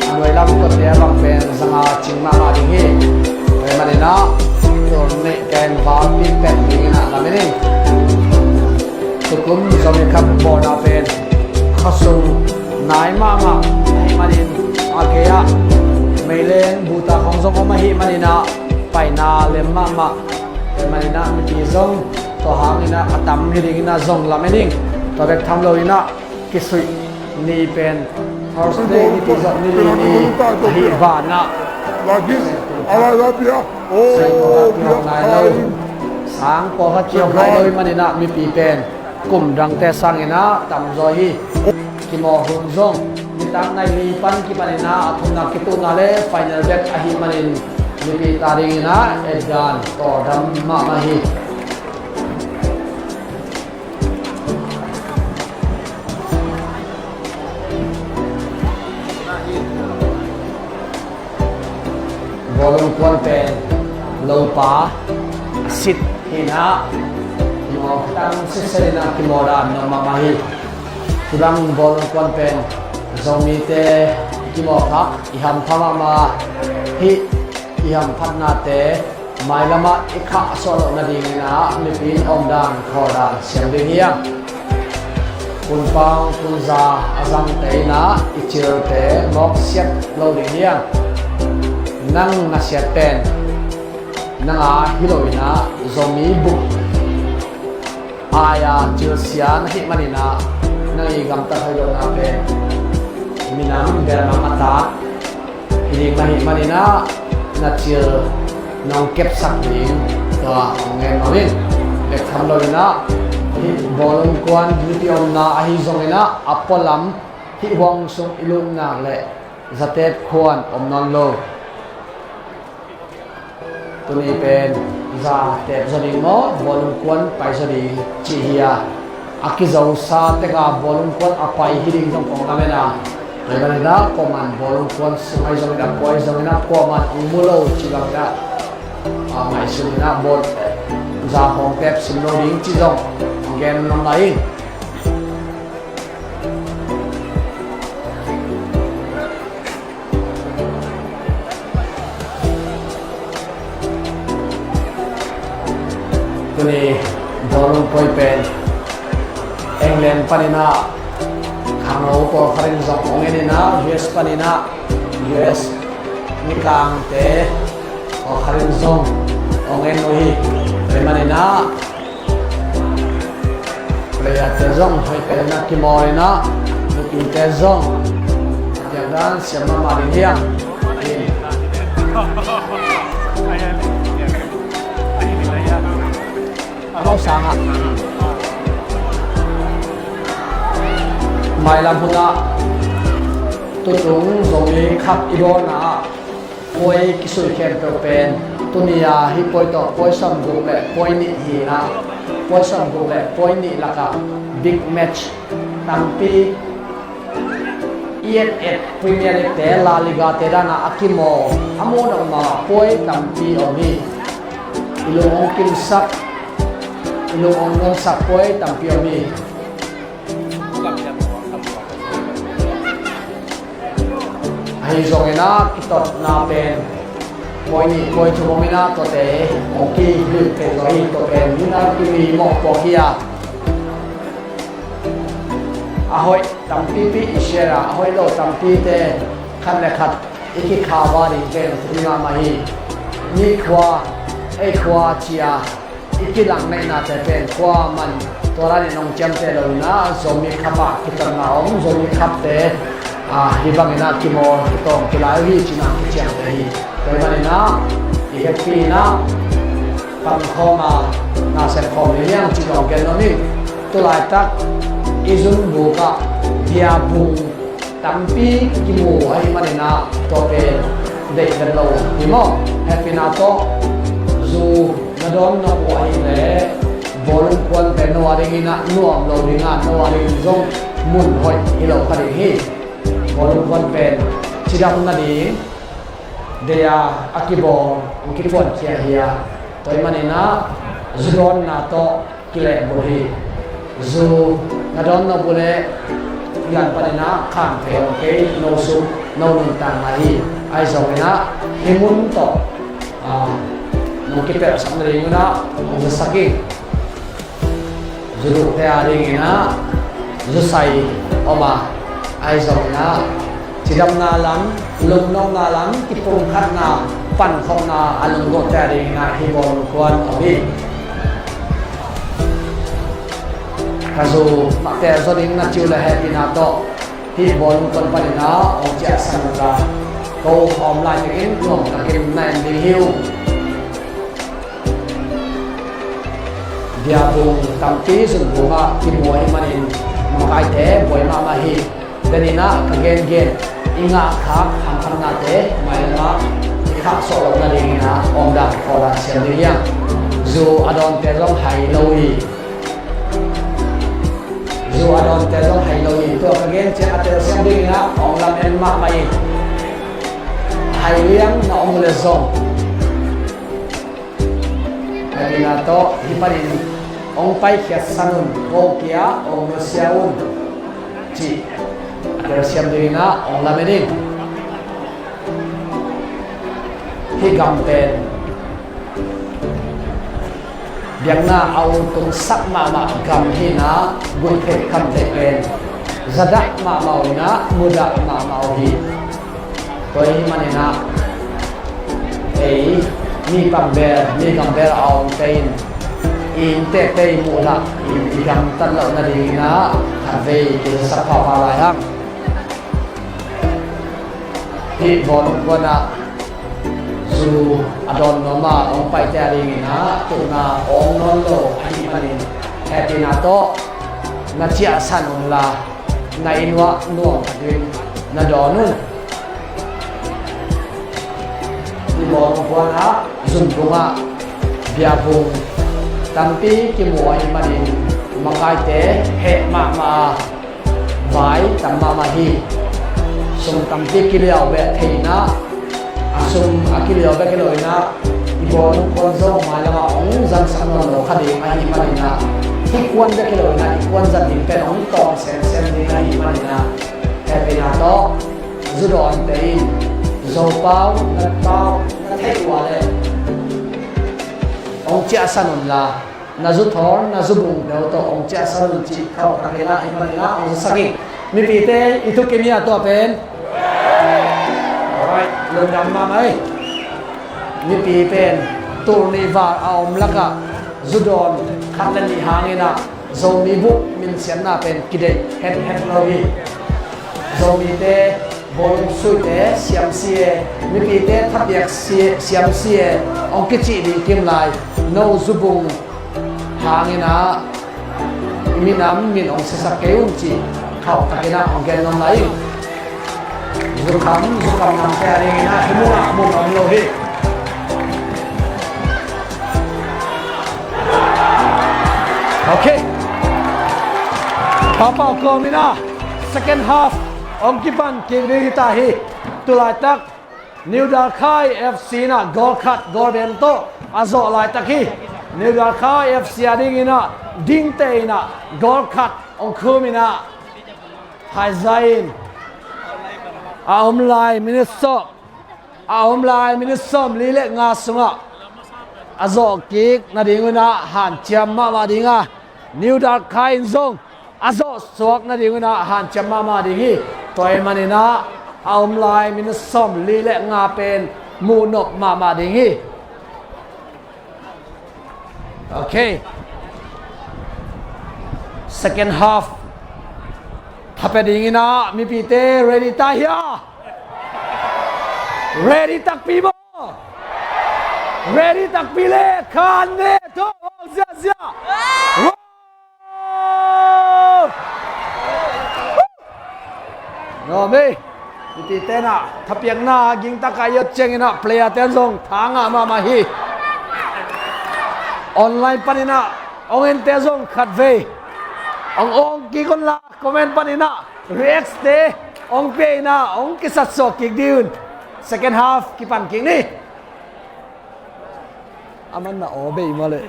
a nuai lam kuatte bang pen zanga cing mahmah ding hi. Tua ahih manin ah tul nih ken valpi pek dingin ah lamen in. Tukum Zomi Cup bawlna pen khasung nai mahmah ahih manin, a gei ah meileng buta khawng zong om ahih manin ah paina lem mahmah. Tua ahih manin ah mipi zong tua hangin ah a tam hi dingin ah zong lamen ing. Tua bek tham loin ah kisuih ni pen Thursday nipi zong ni li ni ahih banah. Lagi, alai la pia. Sai pawlkhat kihong nai lo, sang pawlkhat kihong nai lo i maninah mipi pen kum dangte sanginah tamzaw hi. Kimawh hun zong nitak nai li pan kipaninah a thumna kituhna le final bek ahih manin mipi ta dinginah etdan tawldam mahmah hi. Bawlung kuan pen lopa a sit hinah kimawh tang sitseninah kimawh dan nong mahmah hi. Hibang bawlung kuan pen Zomite kimawh khak i hampha mahmah hi. I hamphatnate mailamah i khahsuah loh nadinginah mipi in omdan khawldan siam ding hiang. Punpang punza a zangte inah i cilte mawksiat lo ding hiang. Nang na siat pen nanga hi lo inah Zomi buk ai-a cilsia na hih maninah nang i gamtat hoih lohna pen minam belmang a tak hi ding na hih maninah na cil nong kepsak ding tua hong ngen nuam in. Bek tham loinah hih bawlung kuan duty omna ahi zonginah a pualam hih huang sung i lut nak le zatep khuan om nawn lo. Tuni pen zatep zaw ding maw, bawlung kuan pai zaw ding cih hi a, a kizosa teka bawlung kuan a pai hi ding zong kong lamen a. Tua hi maninah kuaman bawlung kuan sung ahi zongin a, pua ahi zongin a, kuaman hong mu lo cih bangin a, a ngaihsun inah bawl za hong tep sim lo ding cih zong hong gen nuam lai ing. Tuni bawlung poi pen England paninah khangno pawlkhat in zong hong en inah, U S paninah U S mikangte pawlkhat in zong hong en uh hi. Tua hi maninah playerte zong hoih pen na kimawl inah, nupite zong a piakdan siam mahmah ding hiang. A hau sangah mailam hunah tutung Zomi Cup i bawlna ah puai kisui khempeuh pen tuni-a hih puai tawh puai sawmguk le puai nih hi-inah, puai sawmguk le puai nih lakah big match tampi, E F L, Premier League te, La Liga te danah a kimawl a muh nopna puai tampi om hi. I lung hong kimsak, i lung hong nuamsak puai tampi om hi. Ahi zongin ah kitotna pen puai nih puai thum om in ah, tuate hong kihilh peuh zaw hi. Tua pen minam kimi mawhpuak hi a, a hoih tampipi i share a, a hoih lo tampite khat le khat i kikha va ding pen thupi mahmah hi. Mi khua, ei khua ci-a i kilang neihnate pen kuaman tua dan in hong ciamteh lo in ah, Zomi Cup ah kitotna om, Zomi Cup te, ah, hih bangin ah kimawl kitawng kilai uh hi cih na kiciamteh hi. Tua ahih manin ah i hehpih in ah pangkhawm a, na sepkhawm ding hiang cih zong gen nuam ing. Tu laitak i zunbuk ah bia bung tampi kimu ahih manin ah tua pen deih vet lo hi maw? Hehpihna tawh zu na dawn nop uh ahih leh bawlung kuan pen no a dingin ah nuam lo ding a, no a dingin zong mun hoih hi lo kha ding hi. Bawlung kuan pen cidam nading deih a, a kibawl, hong kiphuankhia hi a, tua ahih manin ah zu dawnna tawh kilehbulh hi. Zu na dawn nop uh leh lian panin ah kham thei om kei, no sum no nuntakna hi. Ahi zongin ah hih mun tawh, ah, nong kipelhsak nading un ah hong zasak ing. Zu duhte a dingin ah zu sai om a, ahi zongin ah cidamna lam, lungnopna lam, kipumkhatna, pankhopna a lunggawhte a dingin ah hih bawlung kuan om hi. Ka zu mahte zaw ding na ci uh leh hehpihna tawh hih bawlung kuan panin ah hong ciahsan un la, ko hawm laitakin nuamtakin na en ding hi uh. Biakbung tampi Zunbung ah kimu ahih manin makaite buai mahmah hi. Deninah ka gengen i ngahkhak hamphatnate mailamah i khahsuah loh nadinginah omdan khawldan siam ding hiang. Zu a dawnte zong hai lo hi. Zu a dawnte zong hai lo hi. Tua ka gen ciang a telsiam dinginah a om lam en mahmah in, hai liang na om uh le zong, hehpihna tawh hih panin hong paikhiatsan un, ko kia hong nusia un, cih a telsiam dinginah hong lamen in. Hih gam pen biakna a utungsak mahmah gam hinah, guihtheih khamtheih pen zadah mahmah uh inah, mudah mahmah uh hi. Tua ahih maninah ei mi pang bel, mi gam bel a omte in i inntekte i muhlah in i gamtat loh nadinginah khatvei kizasak phapha lai hang. Hih bawlung kuanah zu a dawn nuam a hong paite a dinginah tukna a om nawn lo ahih manin hehpihna tawh na ciahsan unla, na inn uah nuam takin na dawn un. Hih bawlung kuanah Zunbung ah biakbung tampi kimu ahih manin makaite heh mahmah a, vai tam mahmah hi. Sum tampi kiliau beh thei inah, a sum a kiliau bek hi lo inah, i bawlung kuan zong mailamah hong zangsak nawn lo kha ding ahih maninah, hih kuan bek hi lo inah i kuan zat ding pen hong tawm semsem ding ahih maninah, hehpihna tawh zu dawnte in Zopau na pau na theih uh a leh hong ciahsan unla, na zu thawn na zu bung deuh tawh hong ciahsan un cih khauhtakinah hih maninah hong zasak ing. Mipite i thukim hi a tua pen. Alright, lungdam mahmah ei. Mipi pen tul nih val a om lakah zu dawn khat le nih hanginah Zomi bup minsiatna pen kideih hethet lo hi. Zomite bawlung suite siam si e, mipite thapiak si, siam si e, hong kicih ding kim lai. No zu bung hanginah i minam min hong siasak kei un cih khauhtakinah hong gen nuam lai ing. Zukham, zukham namte a dinginah hih munah mun om lo hi. Ok. Papa kawminah second half hong kipan kik ding hi ta hi. Tulaitak New Dalkhai F C inah goal khat goal bem tawh a zawh laitak hi. New Dalkhai F C a dinginah dingte inah goal khat hong khuminah, haiza in a om lai minute sawm, a om lai minute sawmli le nga sungah a zawh kik nadingunah hanciam mahmah dinga, New Dalkhai in zong a zawh suak nadingunah hanciam mahmah ding hi. Tua ahih maninah a om lai minute sawmli le nga pen muhnop mahmah ding hi. Ok. Second half thapia dinginah mipite ready ta hia? Ready takpi maw? Ready takpi le khan ne tho ziazia. Nuam hi. Mipite inah thapiakna gingtaka i ot cianginah player ten zong tha ngah mahmah hi. Online paninah hong ente zong khatvei hong awng kik unla, comment paninah react te hong pia inah hong kisatsuak kik dih un. Second half kipan kik ni. A man na aw bei mah leh.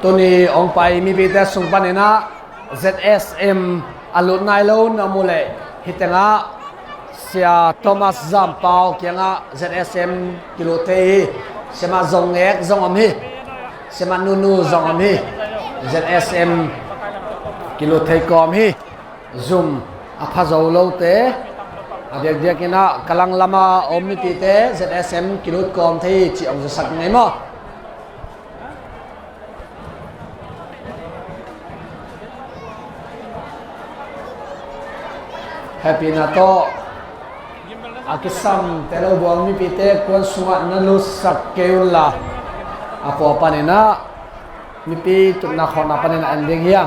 Tuni hong pai mipite sung paninah Z S M a lut nai lo na mu leh, hih tengah Sia Thomas Zampau kiangah Z S M kilut thei hi. Siamah Zong Ngek zong om hi. Siamah Nunu zong om hi. Z S M kilut thei kawm hi. Zum a pha zo lote a diakdiakinah ka langlamah om mipite Z S M kilut kawm thei hi cih hong zasak ngei maw? Hehpihna tawh a kisamte lo buang mipite kuan sungah na lutsak kei unla, a kua paninah mipi tutna khawhna paninah en ding hi a.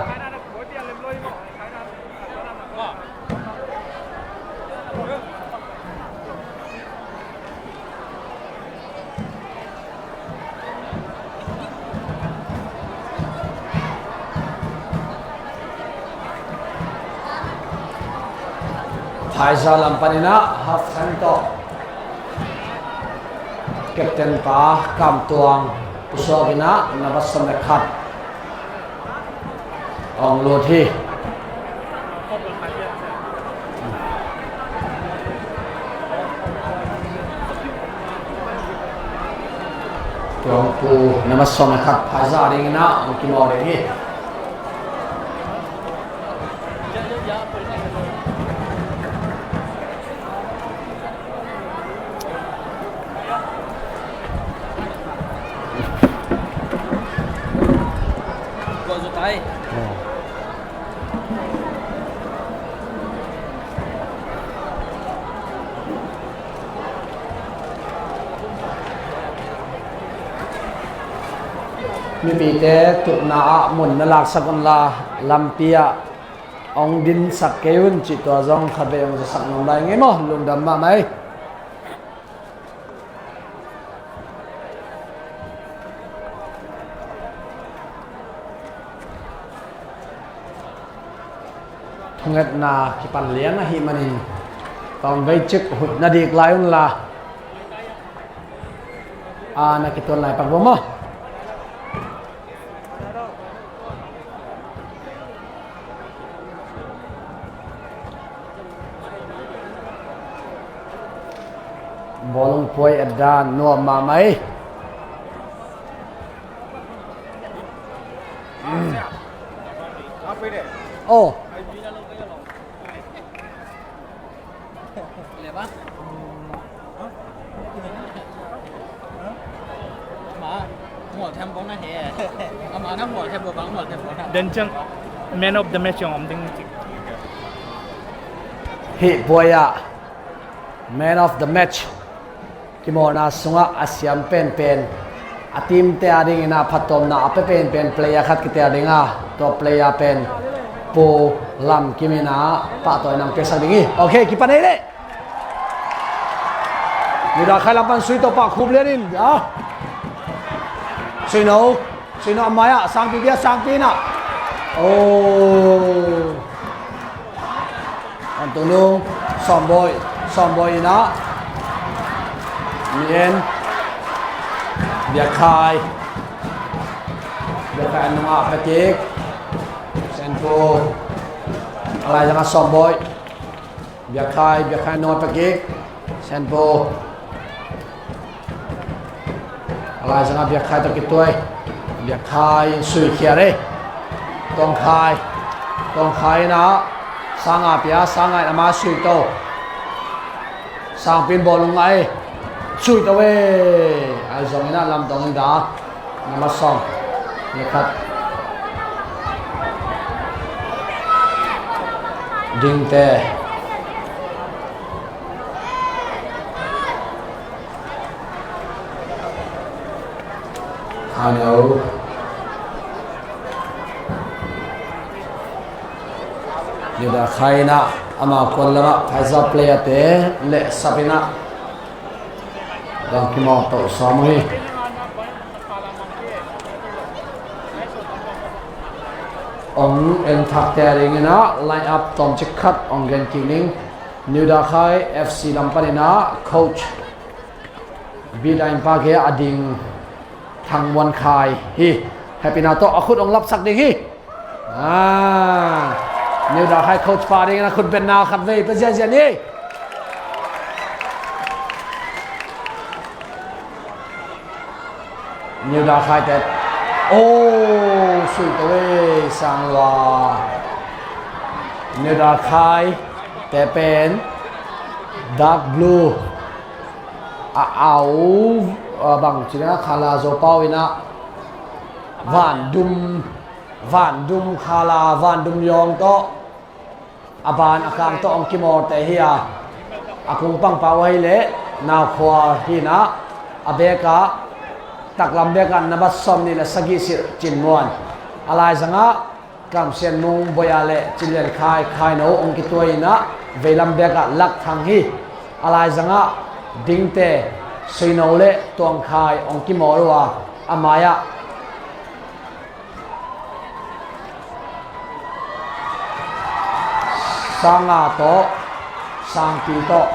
Phaiza lam paninah half time tawh captain pa Kam Tuang pusuak inah number sawm le khat hong lut hi. Tuangpu number sawm le khat Phaiza dingin ah hong kimawl ding hi. Mipite tutna ah mun na laksak unla, lampi ah hong dinsak kei un cih tua zong khatvei hong zasak nuam lai ing ei maw. Lungdam mahmah ei. Thungetna kipan lian ahih manin tawmvei cik huih na dik lai unla, a na kituan lai pak bawm aw. Bawlung puai a dan nuam mahmah ei. Oh. Then ciang man of the match zong om ding ci. Hih puai ah man of the match kimawlna sungah a siam penpen, a team te a dingin ah phattuamna a pia penpen player khat kitel ding a, tua player pen Pu Lam Kim in ah pahtawina hong piaksak ding hi. Ok, kipan ei leh. New Dakhai lam pan Suito pah khup lian in, ah. Suino, Suino a mai ah, Sangpi bia, Sangpi in ah. Oh. An tung nung, Sawmbawi, Sawmbawi in ah. Ni en. Biakhai. Biakhai an nung ah pia kik. Senpu. A lai zang ah Sawmbawi. Biakhai, Biakhai nung a pia kik. Senpu. A lai zang ah Biakhai tawh kituai. Biakhai in sui khiat ei. Tawngkhai. Tawngkhai in ah Sanga pia, Sanga in ama sui to. Sangpi in bawlung ngah ei. Sui to ei. Ahi zongin ah lamdang in da. Number sawm le khat. Dingte. Hano. New Dakhai in ah ama kuan lam ah Phaiza player te leh sap in ah dang kimawl to sawm uh hi. Hong en thakte a dingin ah line up tawmcik khat hong gen kik ning. New Dakhai F C lam panin ah coach Bidai in pa ke a ding Thang Muan Khai hi. Hehpihna tawh a khut hong lapsak ding hi. Ah, New Dakhai coach pa dingin a khut betna khatvei pia ziahziah ni. New Dakhai te. Oh, sui to ei, sang lua. New Dakhai te pen dark blue. A au, a bang cina khala Zopau in ah van dum, van dum khala, van dum yawng tawh. A ban a kang tawh hong kimawlte hi a, a kung pangpa uh ahih leh Nau Khual hi in ah, a back ah, taklam back ah number sawmnih le sagih Silh Cin Muan. A laizang ah Kam Sian Mung Boih ah le Cin Lian Khai, Khai No hong kituak in ah, veilam back ah Lak Thang hi. A laizang ah Dingte, Sui No le Tuang Khai hong kimawl uh a, a mai ah Sang Nga tawh, Sang Pi tawh.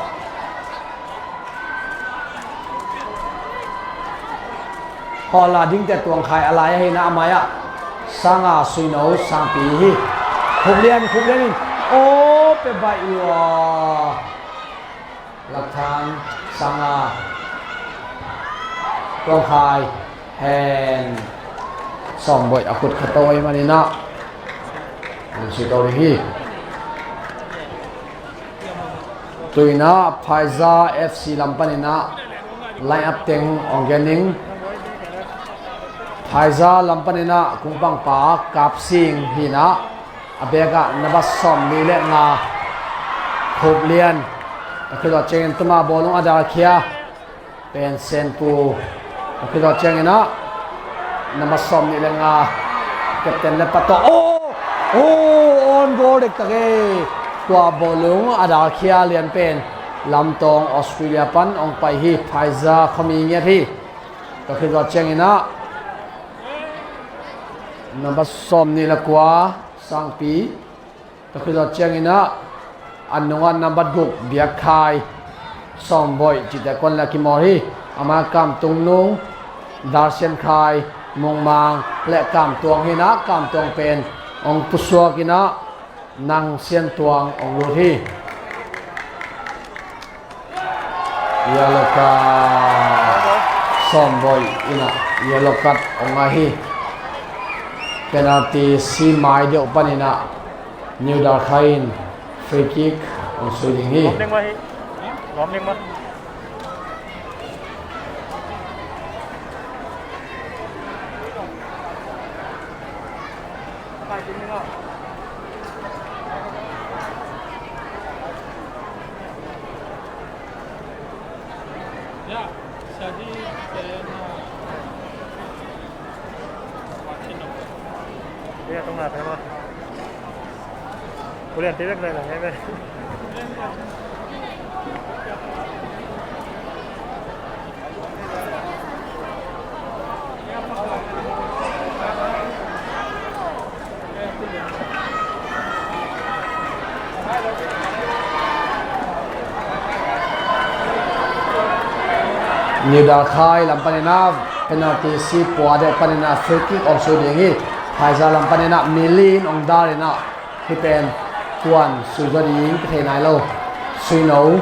Khual ah Dingte, Tuang Khai a lai ahi in ah, a mai ah Sang Nga, Sui No, Sang Pi hi. Khup lian, khup lian in. Aw, pe baih lua. Lak Thang, Sang Nga, Tuang Khai, hen. Sawm Boih a khut kha to ahih manin ah, an sui to ding hi. Tu in ah Phaiza F C lam panin ah line up teng hong gen ning. Phaiza lam panin ah kung pangpa Kap Sing hi in ah, a back ah number sawmli le nga, Khup Lian. A khit zawh ciangin tuma bawlung a dalkhia pen Senpu. A khit zawh ciangin ah number sawmnih le nga, captain le pa tawh. Oh! Oh! On goal dektak e. Tua bawlung a dalkhia lian pen lamtawng Australia pan hong pai hi, Phaiza khuami ngiat hi. Tua khit zawh ciangin ah number sawmnih le kua, Sangpi. Tua khit zawh ciangin ah a nungah number guk, Biakkhai, Sawmboih cihte kuan le kimawl hi. A mai ah Kamtungnung, Darsiankhai, Mungmang le Kamtuang hi in ah, Kamtuang pen hong pusuak in ah Nang Siantuang hong lut hi. Yellow card. Sawmboih in ah yellow card hong ngah hi. Penalty si mai deuh panin ah New Dalkhai in free kick hong sui ding hi. Lawm ding mah hi. Lawm ding mah. New Dalkhai lam panin ah penalty si pua deuh panin ah free kick hong sui ding hi. Phaiza lam panin ah mi li in hong dal in ah, hih pen kuan sui zaw ding ka thei nai lo. Sui No.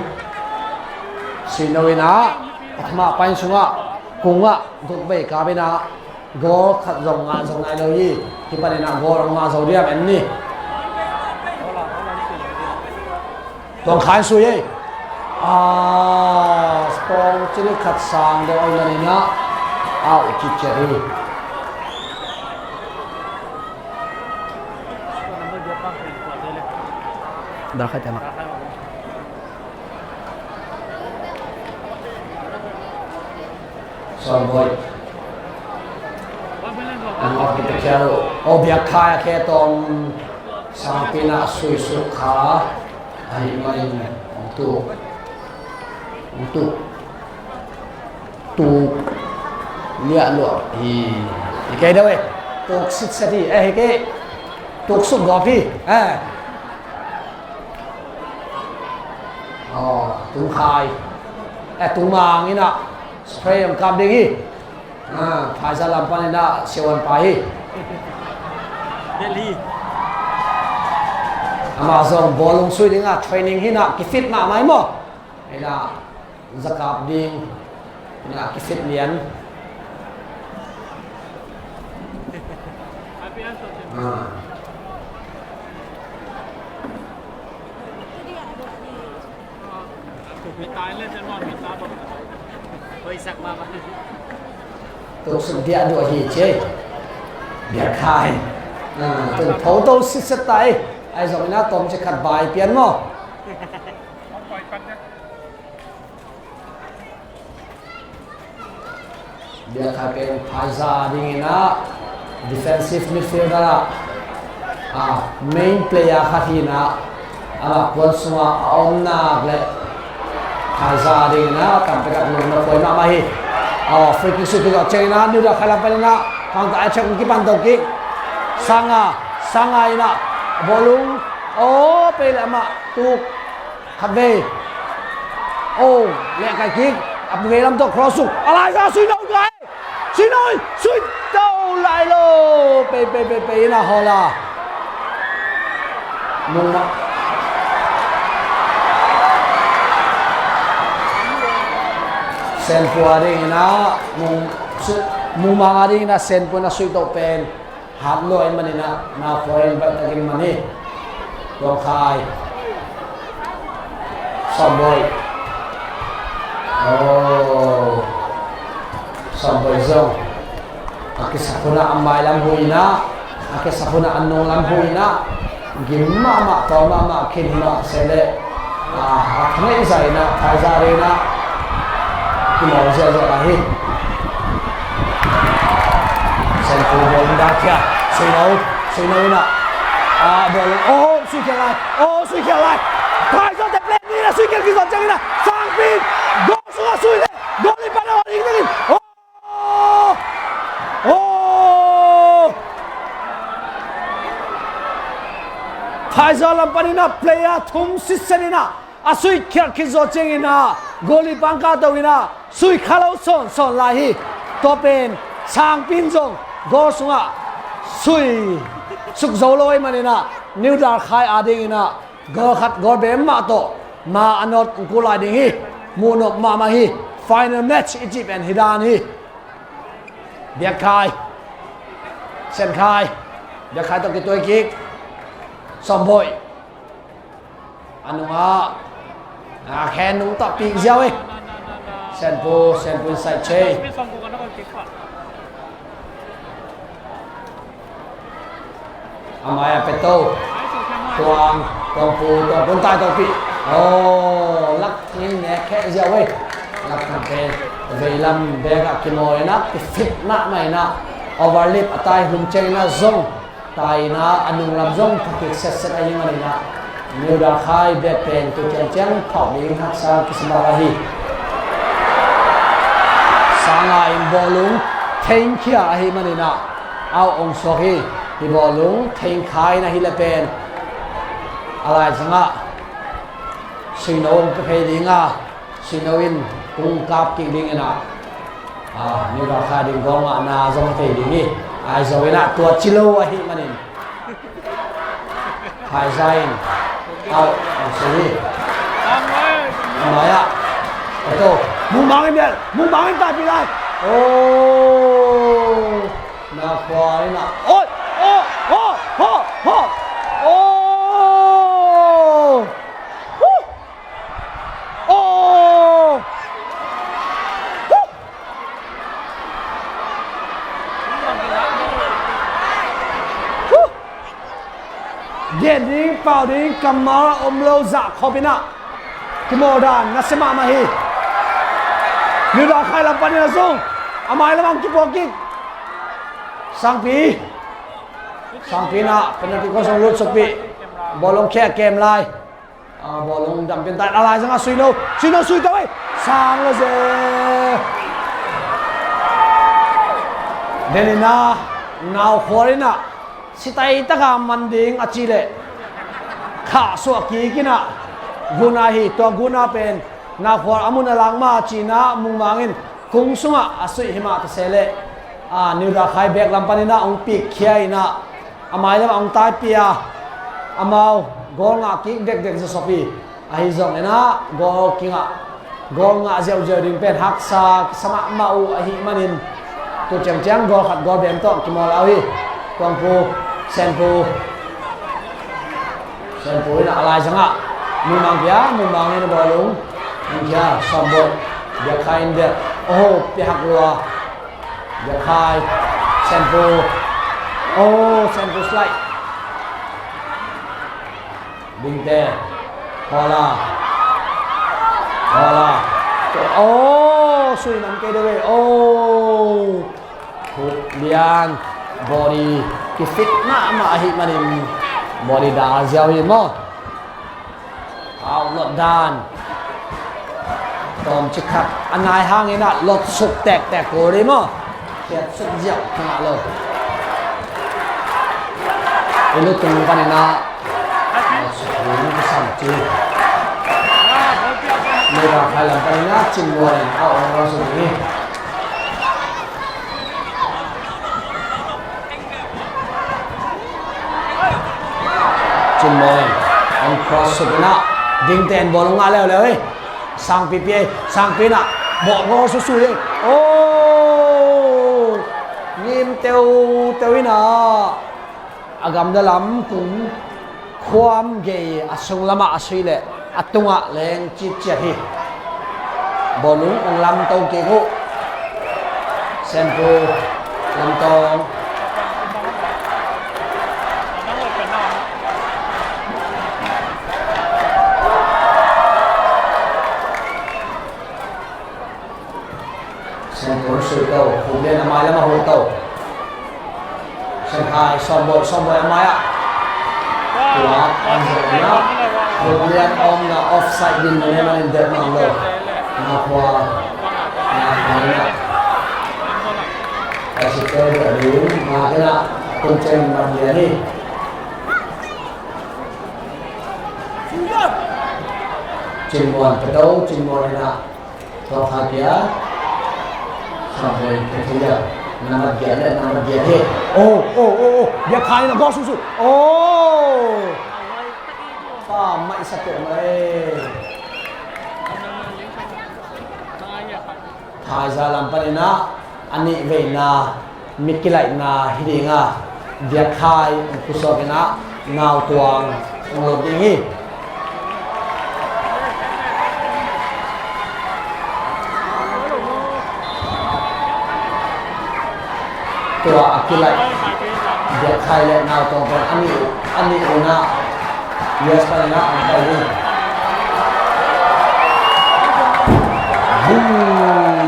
Sui No in ah a thamah pain sungah kungah duk vei kap in ah goal khat zong ngah zo nai lo hi. Hih panin ah goal hong ngah zo diam en ni. Tuang Khai sui ei. Ah, Tuang Chili khat sang deuh a, in ah out kiciat hi. Dah khat tena. Sawmboih. Ang of kita kialo. O, Biakkhai a khe tawm, Sangpi in ah sui suk kha. Ahih manin hong tuk. Hong tuk. Tuk liah luah hi. Hi kei deuh eh. Tuk sitset hi. Eh, hi kei. Tuk suk gawp hi. Eh. Aw, Tung Khai. Eh, Tung Mang in ah spray hong kap ding hi. Ah, Phaiza lam panin ah siavuan pa hi. Delhi. Amah zong bawlung sui ding ah training hi in ah kifit mahmah hi maw. Hi in ah zakap ding in ah kifit lian. Ah. Tuk suk diah duah hi ci. Biakkhai. Ah, tun photo sitset ta ei. Ahi zongin ah tawmcik khat bai pian maw? Biakhai pen Phaiza dingin ah defensive midfielder ah, ah, main player khat hi-in ah, amah kuan sungah a om nak leh Phaiza dingin ah tam pek ah lungna poi mahmah hi. Ah, free kick sut kizawh ciangin ah New Dalkhai lam panin ah kangta a check kipan to kik. Sanga, Sanga in ah bawlung, aw, pei leh amah tuk khat vei. Aw, lehkai kik a vei lam tawh cross suk. A lai sa sui lo kai. Sui lo, sui to lai lo. Pei, pei, pei, pei in ah hawl a. Mungma. Senpu a dingin ah, Mung, su, Mungmang a dingin ah Senpu in ah sui to pen hat lua ahih manin ah, Naukhua in baih takin man hi. Tuangkhai. Sawmboi. Oh. Sawmboi zong a kisap hun ah a mailam hu in ah, a kisap hun ah a nunglam hu in ah, gim mahmah, tawm mahmah khin hi mah se leh, ah, a thaneih zah in ah, Phaiza dingin ah kimawl ziahziah lai hi. Senpu bawlung dah khia. Sui lo, sui lo in ah. Ah, bawlung, oh, sui khial lai. Oh, sui khial lai. Phaiza te play ni in ah sui khial kizawh ciangin ah Sangpi in goal sungah sui leh, goal in pan a wan ing dingin. Oh! Oh! Phaiza lam panin ah player thum sitset in ah a sui khialh khit zawh ciangin ah goalie pangkah to in ah sui kha lo sawnsawn lai hi. Tua pen Sangpi in zong goal sungah sui suk zo lo ahih manin ah New Dalkhai a dingin ah goal khat goal bem mah tawh ma a nawt kul lai ding hi. Muhnop mahmah hi. Final match i cih pen hi dan hi. Biakkhai. Senkhai. Biakkhai tawh kituai kik. Sawmboi. A nungah a khen nung tawh pik ziau hi. Senpu, Senpu in side change. A mai-ah Peto. Tuang, Tuangpu, Tuangpu in tai tawh pih. Oh, Lak Thang in nek kheh ziau hi. Lak Thang pen veilam bek ah kimawl in ah, kifit mahmah in ah, overlap a tai hun ciangin ah zong tai in ah, a nunglam zong pha kik setset ahih manin ah New Dalkhai bek pen tu ciangciang phauh ding haksa kisa mahmah hi. Sanga in bawlung thengkhia ahih manin ah out ong suak hi. Hih bawlung thengkhia in ahih leh pen a laizang ah Suino ong pia phei ding a, Suino in kung kap kik dingin ah, ah, New Dalkhai ding goal ngahna zong thei ding hi. Ahi zongin ah tua ci lo ahih manin Phaiza in out ong suak hi. A mai-ah Peto, Mungmang in bel, Mungmang in taipih lai. Oh, Naukhua in ah. Oi! Oh! Oh! Oh! Oh! Oh! Huh! Oh! Huh! Huh! Gen ding, pau ding kammal om lo zah khop in ah kimawl dan nasia mahmah hi. New Dalkhai lam panin a zong a mai lamah kipuak kik. Sangpi. Sangpi in ah penalty khong sung lut sukpih. Bawlung khia kem lai. Ah, bawlung dam pian tai, a laizang ah Suino, Suino sui to hi. Sang lo ze. Den in ah Naukhuar in ah sitai taka man ding a cih leh khahsuah kik in ah guna hi. Tua guna pen Naukhuar a mun a lang mah a cihna Mungmang in kung sungah a suih hi mah ta se leh, ah, New Dalkhai bek lam panin ah hong pikkhia in ah a mai lamah hong taipih a, amau goal ngah kik dekdek zawsop hi. Ahi zongin ah goal kingah, goal ngah ziauziau ding pen haksa kisa mahmah uh ahih manin tu ciangciang goal khat goal bem tawh kimawl uh hi. Tuangpu, Senpu. Senpu in ah a laizang ah Mungmang pia, Mungmang in a bawlung. Mungmang pia, Sawmboi. Biakkhai in bia. Oh, pia hak lua. Biakkhai. Senpu. Oh, Senpu slide. Dingte. Hola. Hola. Oh, sui nam kei deuh e. Oh. Hu Lian. Body kifit mahmah ahih manin body dal ziau hi maw. Out lot dan. Tawmcik khat a nai hangin ah lot suk tektek kul hi maw. Kiat suk ziau ka ngah lo. I lutung panin ah lot suk ding ka sam ci. Mega khai lam panin ah Cin Muan in a ong lo suk ding hi. Cin Muan in ong cross suk in ah Dingte in ball ong ngah leuleu hi. Sangpi pi ei, Sangpi in ah bawh ngaw susui ei. Oh! Ngim teuteu in ah a gamla lam kum khuam gei a sung lamah a sui leh a tungah leng citciat hi. Bawlung ong lamto kik uh. Senpu lamtawng. Senpu sui to, Hu Lian a mai lam a hu to. Sen Khai, Sawm Bawi, Sawm Bawi a mai ah. Tua an zong na Hu Lian om na offside din mene manin deuh mang lo. Na khua, na khua na. Ka si keu deuh ding, na kena kum ceng man dia ni. Cin Muan, Peto, Cin Muan ina. Tua kha kia. Sawm Bawi, Peto, Nambat giat le, nambat giat hi. Oh, oh, oh, oh. Giat kha ina, gol susu. Oh. Pa mai sa peuh mai. Thaiza lam panin ah a nih veina mit kilaihna hi ding a, Biakkhai ong pusuak in ah Nautuang ong lot ding hi. Tua a kilaih Biakkhai le Nautuang pen a nih, a nih un ah Yes, panin ah ong pai ding. Boom!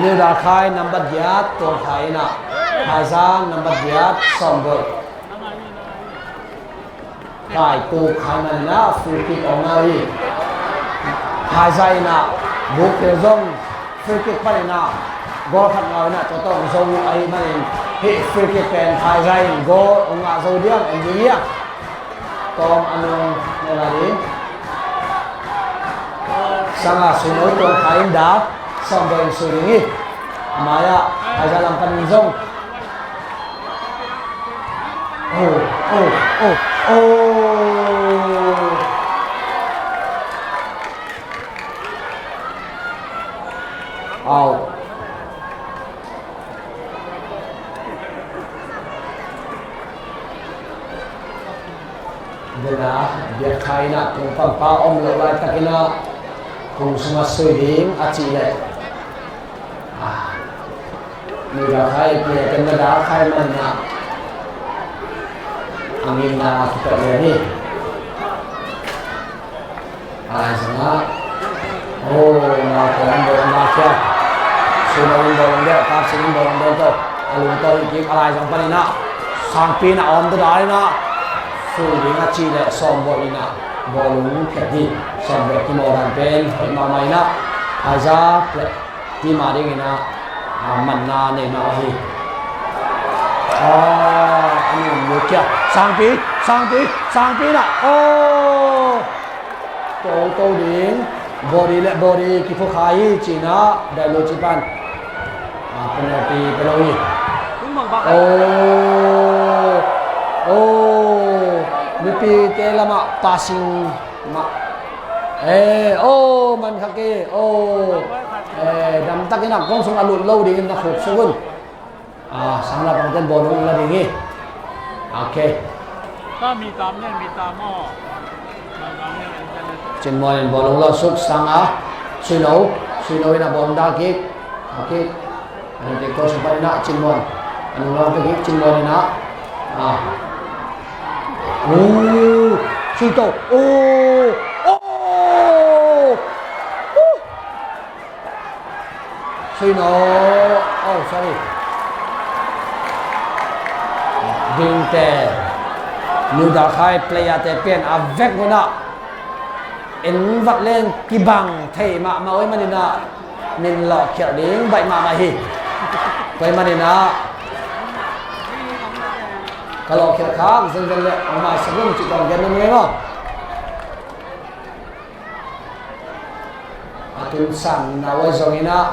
New Dalkhai nambat giat, Tuang Khai in ah Thaizang nambat giat, Sawm Bawi. Kai tu khai man in ah free kick ong ngah hi. Thaizang in ah buk tel zong free kick panin ah goal khat ngah in ah tua tawh ong zo ahih manin hih free kick pen Thaizang in goal ong ngah zo diam, en ding hiam? Tawm a nung nela ding. Sanga sui lo Tuang Khai in dak, Sawm Bawi in sui ding hi. A mai ah Thaizang lam panin zong. Oh, oh, oh, oh. Out. Dena, Biakkhai in ah kong pangpa om loh laitakin ah kong sungah sui ding a cih leh. Ah, New Dalkhai, Biakkhai na Dalkhai man in ah a ngimna a kipelh lian hi. Ai, sangah. Oh, na ko ang bawng na kia. Suna ang bawng dia, kap sing ang bawng dia to. Alung to ikik, alai sang panin ah. Sangpi in ah om to dai na. Sui ding a ci le Sawm Bawi in ah. Bawlung phet hi. Sawm Bawi ki mo dan pen, hoi ma ma in ah. Ai za, ple. Ti ma ding in ah, ah, manna nei mah hi. Ah, a nung lut kia. Sangpi, Sangpi, Sangpi in ah. Oh! To, to ding. Body le body kiphukha hi ci in ah. Dai lo ci pan. Ah, penalty pe lo hi. Oh! Oh! Mipite lamah passing mah. Eh, oh, man kha kei, oh. Eh, damtakin a kong sung a lut lo dingin na khuk suk un. Ah, sang la pangten bawlung la ding hi. Okay. Ka mi tam ne, mi tam aw. Cin Muan in bawlung lo suk sang a. Sui lo, sui lo in a bawlung da kik. Okay. Anu te ko sung panin ah Cin Muan. Anu lo te kik Cin Muan in ah. Ah. Uh. Ito. Oh! Oh! Oh! Sui no. Oh, sorry. Dingte. New Dalkhai player te pen a vek ngunah en vat leng kibang thei mahmah uh ahih maninah min lawhkhialh ding baih mahmah hi. Tua ahih maninah ka lawhkhialh khak zenzen le ong maisak un cih tawh gen nuam ing maw. A tunsanna uh ahi zonginah,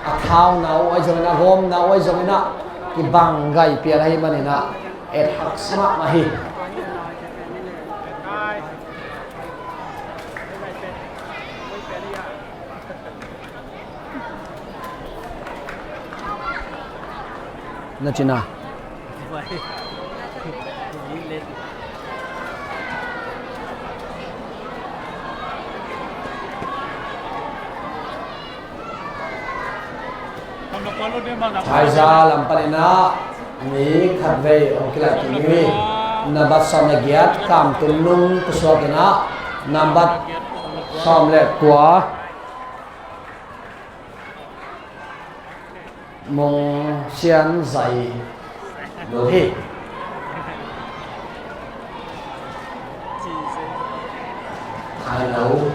a thauna uh ahi zonginah, a gawmna uh ahi zonginah kibang gai pial ahih maninah et haksa mahmah hi. Na cina. Thaiza lam paninah mi khatvei hong kilaih kik ni. Nambat sawm le giat Kam Tum Nung pusuak inah nambat sawm le kua Mung Sian Zai Lul hi. Hai lo.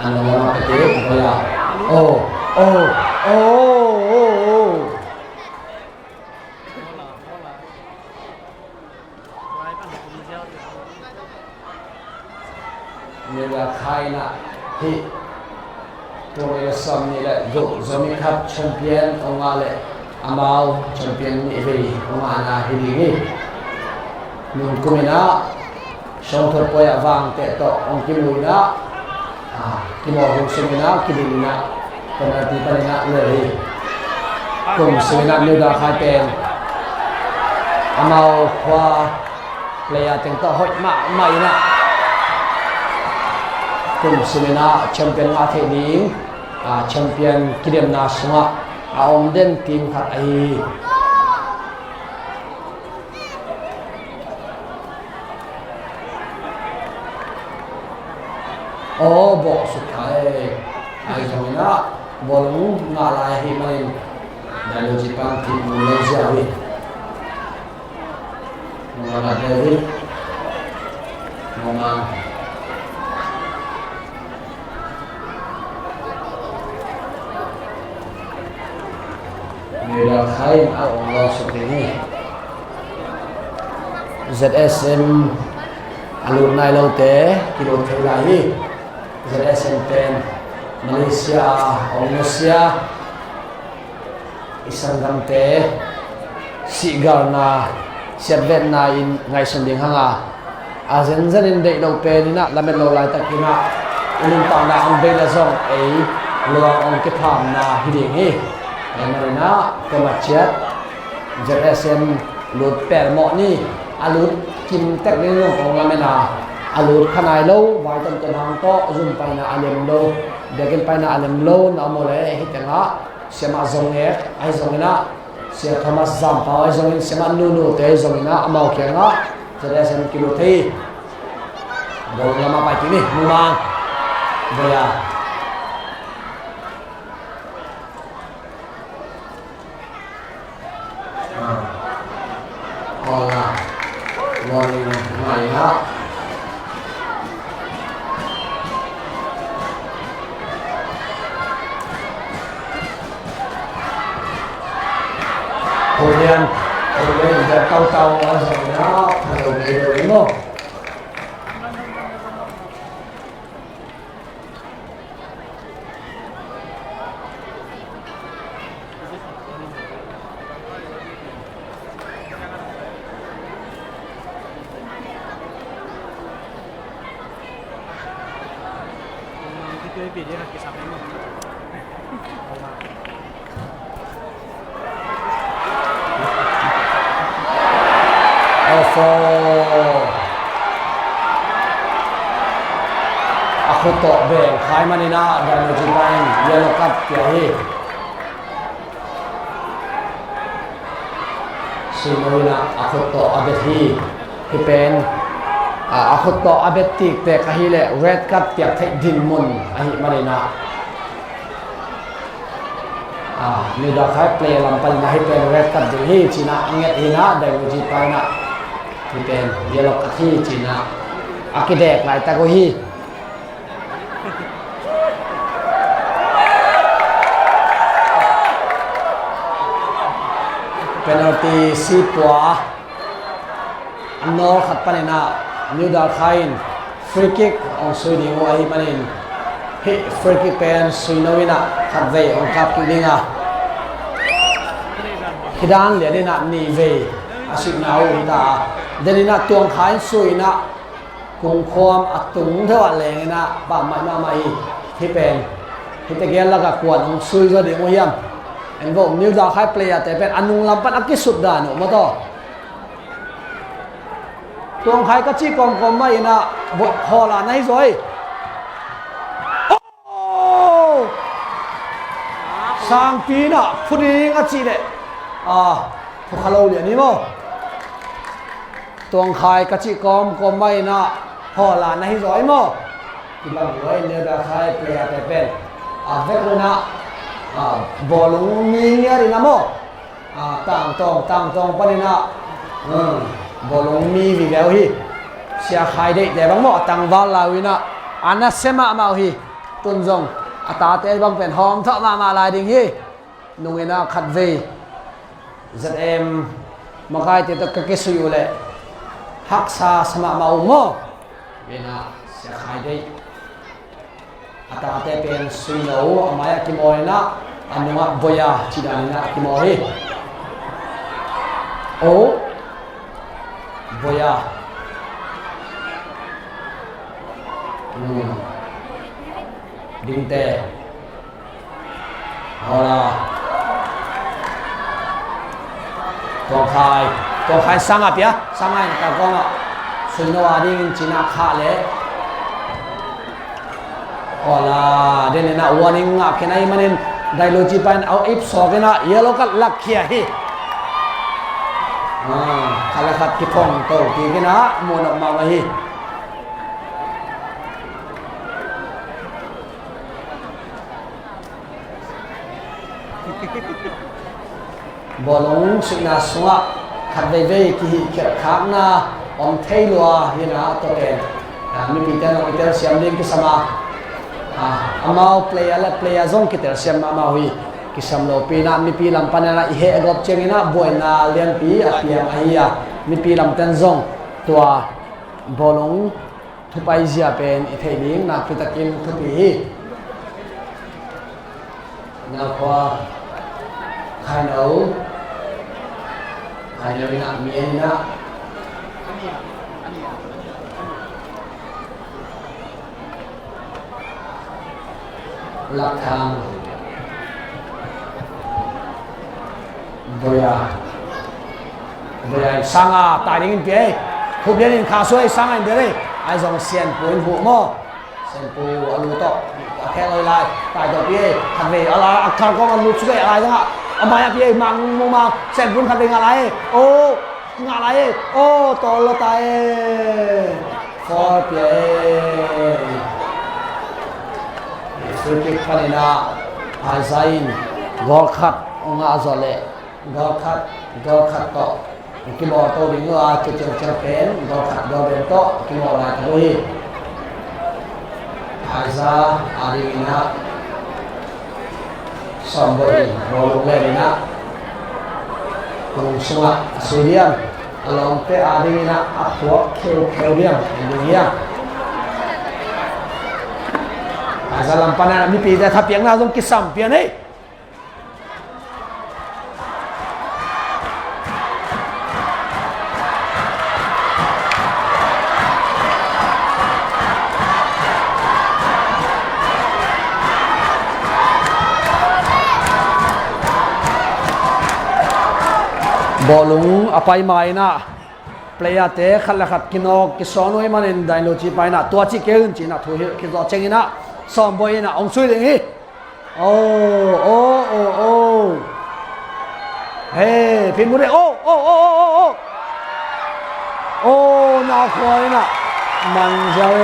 Ano, ano, ano, ano, ano, oh, oh, oh, oh, oh. Nila khaina hi. Tua nila sawm nih le guk Zomi Cup champion ong ngah le amau champion nih vei ong ngahna hi ding hi. Nung kum inah Sawngthot puai ah vangteh tawh hong kimu inah, ah, kimawh hong sung inah, kidin inah, penalty pan inah lel hi. Kum sung inah New Dalkhai pen amau khua player teng tawh hoih mahmah inah kum sung inah champion ngah theih ding, ah, champion kidemna sungah a om den team khat ahi hi. Aw, bawh suk thai. Ahi zongin ah, bawlung ngah lai ahih manin, Dailuchi pan thih mun leng ziau hi. Mawhmawh David. Mawhmawh. Medal khai in a ong lawh suk ding hi. Z S M a lut nai lote kilut thei lai hi. Z S M pen Malaysia a ong nusia. I sanggamte sihgalna, siatvetna in ngaihsun ding hang a, a zenzen in deih lo pen in ah lamet lo laitak in ah i nuntakna hong bei leh zong ei luang hong kiphamna hi ding hi. Tua manin ah tua ma ciat Z S M lut pelmawh ni. A lut kim tek ding zong kong lamen a, a lut kha nai lo, vai tonton hang tawh zum paina a lem lo, biakinn paina a lem lo na om uh leh hih teng ah Siamah Zong Ngek ahi zongin ah, Sia Thomas Zampau ahi zongin, Siamah Nunu te ahi zongin ah, amau kiangah Z S M kilut thei hi. Bawlung lamah pai kik ni, mumang. Boya. Aw la, warning mai la. Korean, Korean, dia tahu-tahu aja ya, kalau video ini. Ofo. A khut tawh beng khai manin ah Dynamo G pa in yellow card pia hi. Sui no in ah a khut tawh a bet hi. Hih pen, a, a khut tawh a bet tiktek ahih leh red card piak theih dinmun ahih manin ah, a, New Dalkhai player lam panin ah hih pen red card ding hi ci-in ah a nget hi-in ah, Dynamo G pa in ah hih pen yellow card hi ci-in ah a kidek laitak uh hi. Penalty sipua a nawl khat panin ah New Dalkhai in free kick hong sui ding uh ahih manin, hih free kick pen sui no in ah khatvei hong kap kik ding a, hih dan lian in ah nihvei a suihna uh hi ta a, den in ah Tuang Khai in sui in ah kungkhuam a tung deuh ah leng in ah pammaih mahmah hi. Hih pen, hih tegel lakah kua'n hong sui zaw ding uh hiam? En vo, New Dalkhai player te pen a nunglam pan a kisut dan uh maw taw. Tuang Khai ka cih kawmkawm mah in ah, hawl a na hi zaw hi. Oh! Sangpi in ah phu ding a cih leh, a, phu kha lo lian hi maw. Tuang Khai ka cih kawmkawm mah in ah, hawl a na hi zaw hi maw. Kibang lua in New Dalkhai player te pen a vek un ah, a, bawlung mi ngiat in ah maw, a, tangtawng tangtawng panin ah, um, bawlung mi vive uh hi. Sia Khai Deih te bang maw a tangval lai uh in ah, a nasia mahmah uh hi. Tun zong a tate bang pen hawmthawh mahmah lai ding hi. Nung in ah khatvei Z M makaite tawh ka kisui uh leh haksa sa mahmah uh maw. Ina Sia Khai Deih a tate pen sui lo, a mai-ah kimawl in ah, a nungah Boya cih dan in ah a kimawl hi. Oh, Boya. Hmm. Dingte. Hola. Tuang Khai. Tuang Khai sang a pia. Sang a in ka kong a. Sui no a dingin ci-in ah khah leh. Hola. Den in ah warning ngah khin ahih manin Dynamo G pa in a ip sawk in ah yellow card lak khia hi. Ah, khat le khat kiphong to kik in ah muh nop mahmah hi. Bawlung suihna sungah khat veivei kihih khialh khakna om thei lua hi-in ah, tua pen, ah, mipite in zong i telsiam ding kisam a, ah, amau player le player zong kitelsiam mahmah uh hi. Kisam lopi in ah mipi lam panin ah i hehgawp ciangin ah buaina lianpi a piang ahi a, mipi lamte in zong tua bawlung thupai zia pen i theih ding nakpi takin thupi hi. Nakhua Khaino, Khaino in ah, mi en in ah, Lapthang. Boya. Boya in sang a, tai dingin pia ei. Khup lianin kha suai, sang a in bia ei. Ahi zong Sianpu in huh maw. Sianpu a lu tawh a khek loi lai. Tai tawh pia ei. Khat vei a la a kar kawm a lut suk ei, a lai zang a. A mai a pia ei, mang mung mang. Sianpu in khat vei ngah lai ei. Oh. Ngah lai ei. Oh, tawl lo ta ei. Foul pia ei. Free kick panin ah Aiza in goal khat ngah zawh leh goal khat, goal khat tawh kibawl to ding uh a, tu ciangciang pen goal khat goal bel tawh kibawl lai ta uh hi. Aiza a dingin ah Sawmbawi in bawlung len in ah kung sungah a sui diam, a lawmte a dingin ah a phuak kheukheu diam, a ding hiam. Aiza lam panin ah mipite thapiakna zong kisam pian ei. Bawlung a pai ma in ah, Player te khat le khat kinawk kisawn uh ahih manin Dainlo Cipa in ah tua ci kei un ci-in ah thu hilh khit zawh ciangin ah Sawmbawi in ah hong sui ding hi. Oh, oh, oh, oh. Hey, phin mu ding. Oh, oh, oh, oh, oh, oh. Oh, Nau Khua in ah man ziau e.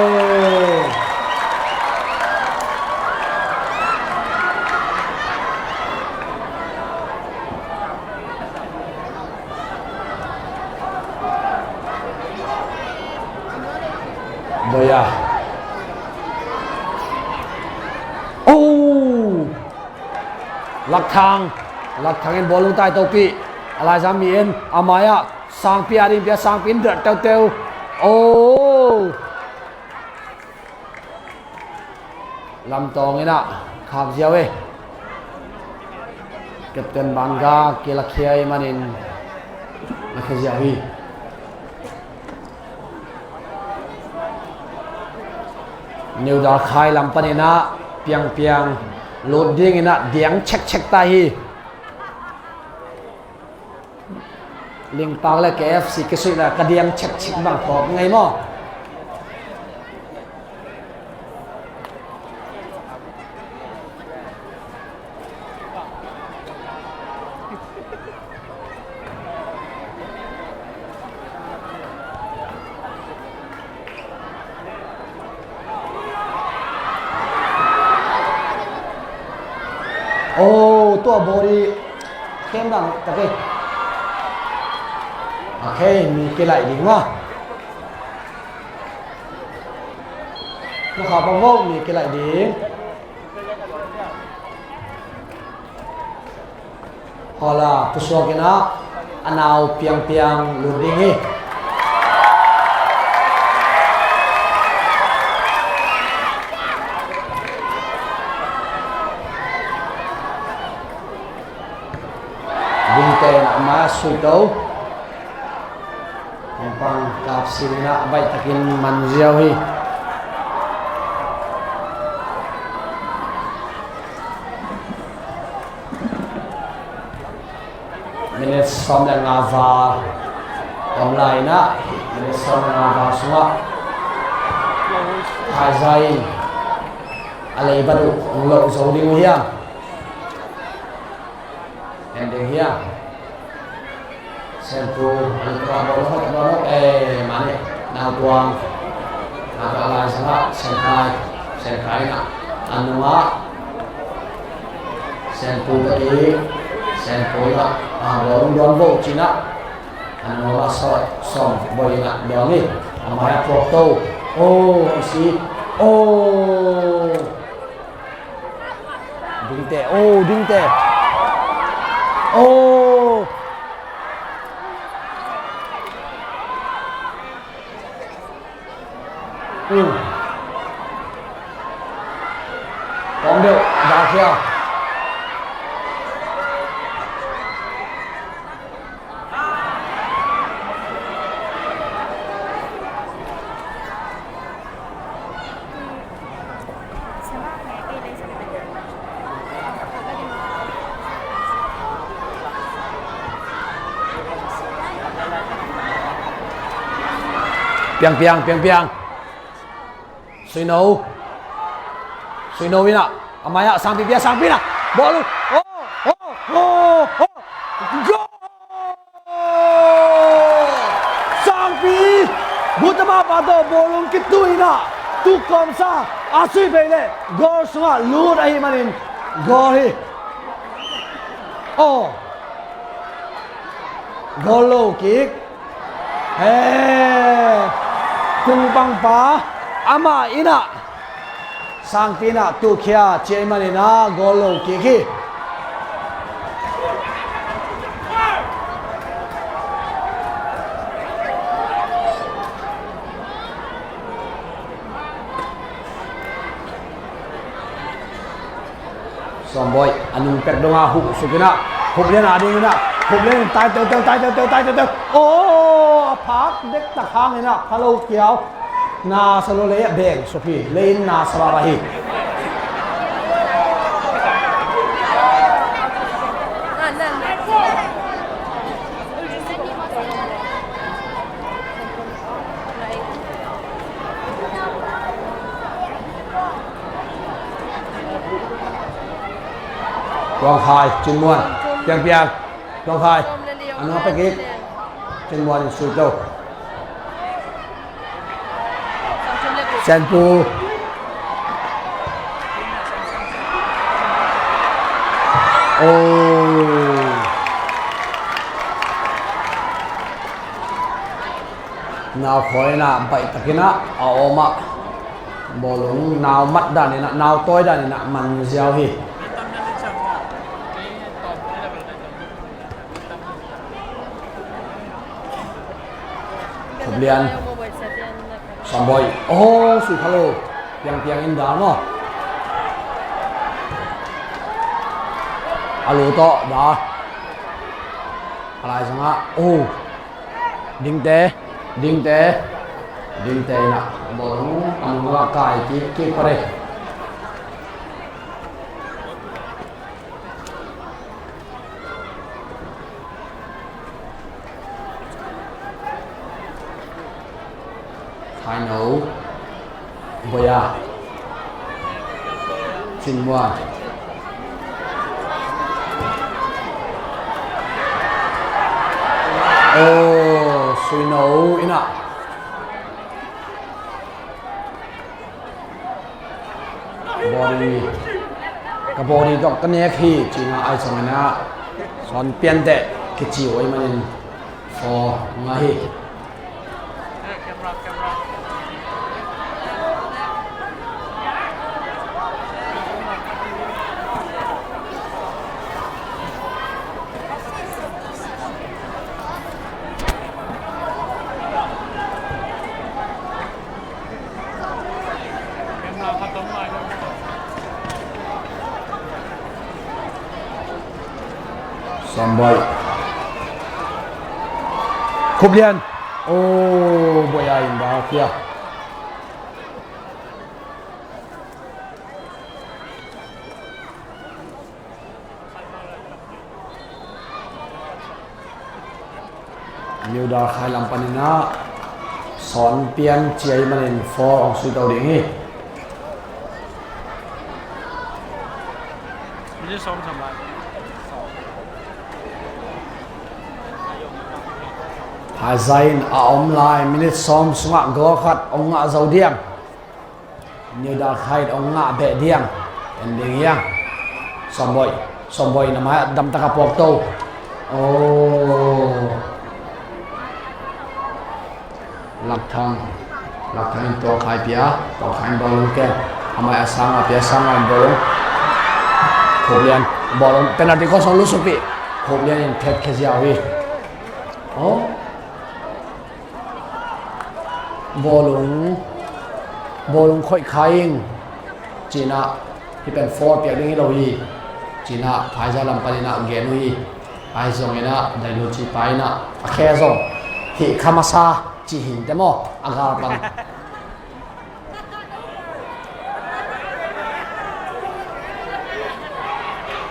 Boya. Oh! Lakthang. Lakthang in bawlung tai topih. A laizang mi in a mai-ah Sangpi a ding pia, Sangpi in dot teuteu. Oh! Lamtawng in ah khak ziau e. Captain Banga kilakhia ahih manin lakhia ziau hi. New Dalkhai lam panin ah Piangpiang lut dingin ah diang chekchek ta hi. Lingpak le K F C kisuih la ka diang chekchek bang phawk ngei maw? Oh, tua body khem dan tak e. Okay, mi kilaih ding maw. Na kha pang vo, mi kilaih ding. Hola, pusuak in ah a nau Piangpiang lut ding hi. Dingte in ah a mai-ah sui to. Hong pang kap sin in ah a baih takin man ziau hi. Minute sawm le nga val om lai in ah, minute sawm le nga val sungah Thaizai in a leibat uh hong loh zo ding uh hiam? En ding hiam? Senpu, an tua bawl hot, bawl hot, eh, mane, Nau Tuang, Nau Tuang lai sangah, Senkhai, Senkhai na, an nungah, Senpu ka ti, Senpu na, ah, bawl hong dawn vo cin ah, an nungah sawt, Sawmbawi na, dawn ni, a mai-ah puak to, oh, i si, oh. Dingte, oh, dingte. Oh. Hmm. Kawm deuh, dah khia. Piang, piang, piang, piang. Suino. Suino in ah. A mai-ah Sangpi pia, Sangpi in ah. Bawlung. Oh, oh, oh, oh. Goal! Sangpi, Gutama pa tawh bawlung kituh in ah, tukkawmsa a sui phei leh goal sungah lut ahih manin goal hi. Aw, goal low kick. He, kungpangpa amah in ah Sangpi in ah tuhkhia ciah ahih manin ah goal low kick hi. Sawmbawi, a nung pek dong a huh suk in ah, hup lian a ding in ah, hup lian in tai teuteu, tai teuteu, tai teuteu. Aw, a phak dektak hang in ah, pha lo kiau. Na sa lo lei ah beng suk hi, lei in na sa baba hi. Tuang Khai, Cin Muan, piang piang. Tuang Khai, a nung a pia kik. Cin Muan in sui to. Sian Pu. Oh. Nau khawi in ah baih takin ah a om ah, bawlung nau mat dan in ah, nau tawi dan in ah man ziau hi. Khup Lian. Sawm Bawi. Oh, sui kha lo. Piang piang in dal maw. A lu tawh dal. A lai zong ah. Oh. Dingte, Dingte, Dingte in ah bawlung a nung ah kai kik kik pah e. Thaino, Boya, Cin Muan. Oh, Suino in ah. Body, ka body tawh ka nek hi, ci-in ah, ahi zongin ah sawn pian teh kici uh ahih manin four ngah hi. Sawm Bawi. Khup Lian. Oh, Boya in dal khia. New Dalkhai lam panin ah sawn pian ci ahih manin four hong sui to ding hi. Phaiza in a om lai minute sawm sungah goal khat hong ngah zo diam? New Dalkhai hong ngah beh diam? En ding hiam? Sawm Bawi, Sawm Bawi na mai ah damtak a puak to. Oh. Lakthang, Lakthang in Tuang Khai pia, Tuang Khai in bawlung kem. A mai a sang a pia, sang a in bawlung. Khup Lian, bawlung, penalty khawng sung lusuk pi. Khup Lian in phet khia ziau hi. Oh. Bawlung, bawlung khoih kha ing, ci-in ah, hih pen foul piak ding hi lo hi, ci-in ah, phaiza lam panin ah gen uh hi, ahi zongin ah, Dailuchi pa in ah, a khe zong, hih kha masa, ci hi inteh maw, a gal pan.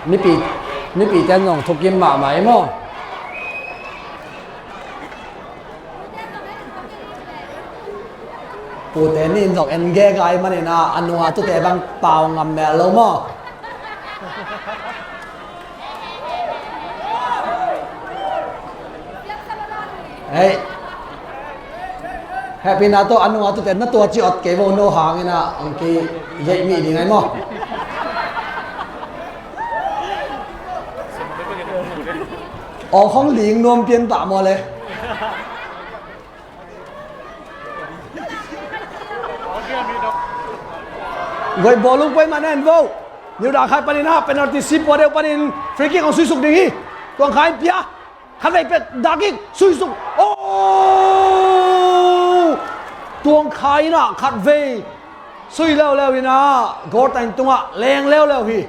Mipi, mipite in zong thukim mahmah hi maw. Pute nih in zong en gega ahih manin ah, a nunga tute bang pau ngam mel lo maw. Hei. Hehpihna tawh a nunga tute na tua ci awt kei vo, no hangin ah, ang ki yeih mi ding ai maw. Aw khong ling nuam pian pah maw le. Goi bawlung poi mah na en vo. New Dalkhai panin ah penalty si pua deuh panin free kick hong suisuk ding hi. Tuang Khai in pia. Khatvei pet dak in suisuk. Oh! Tuang Khai in ah khatvei sui leuleu in ah goal tang tungah leng leuleu hi.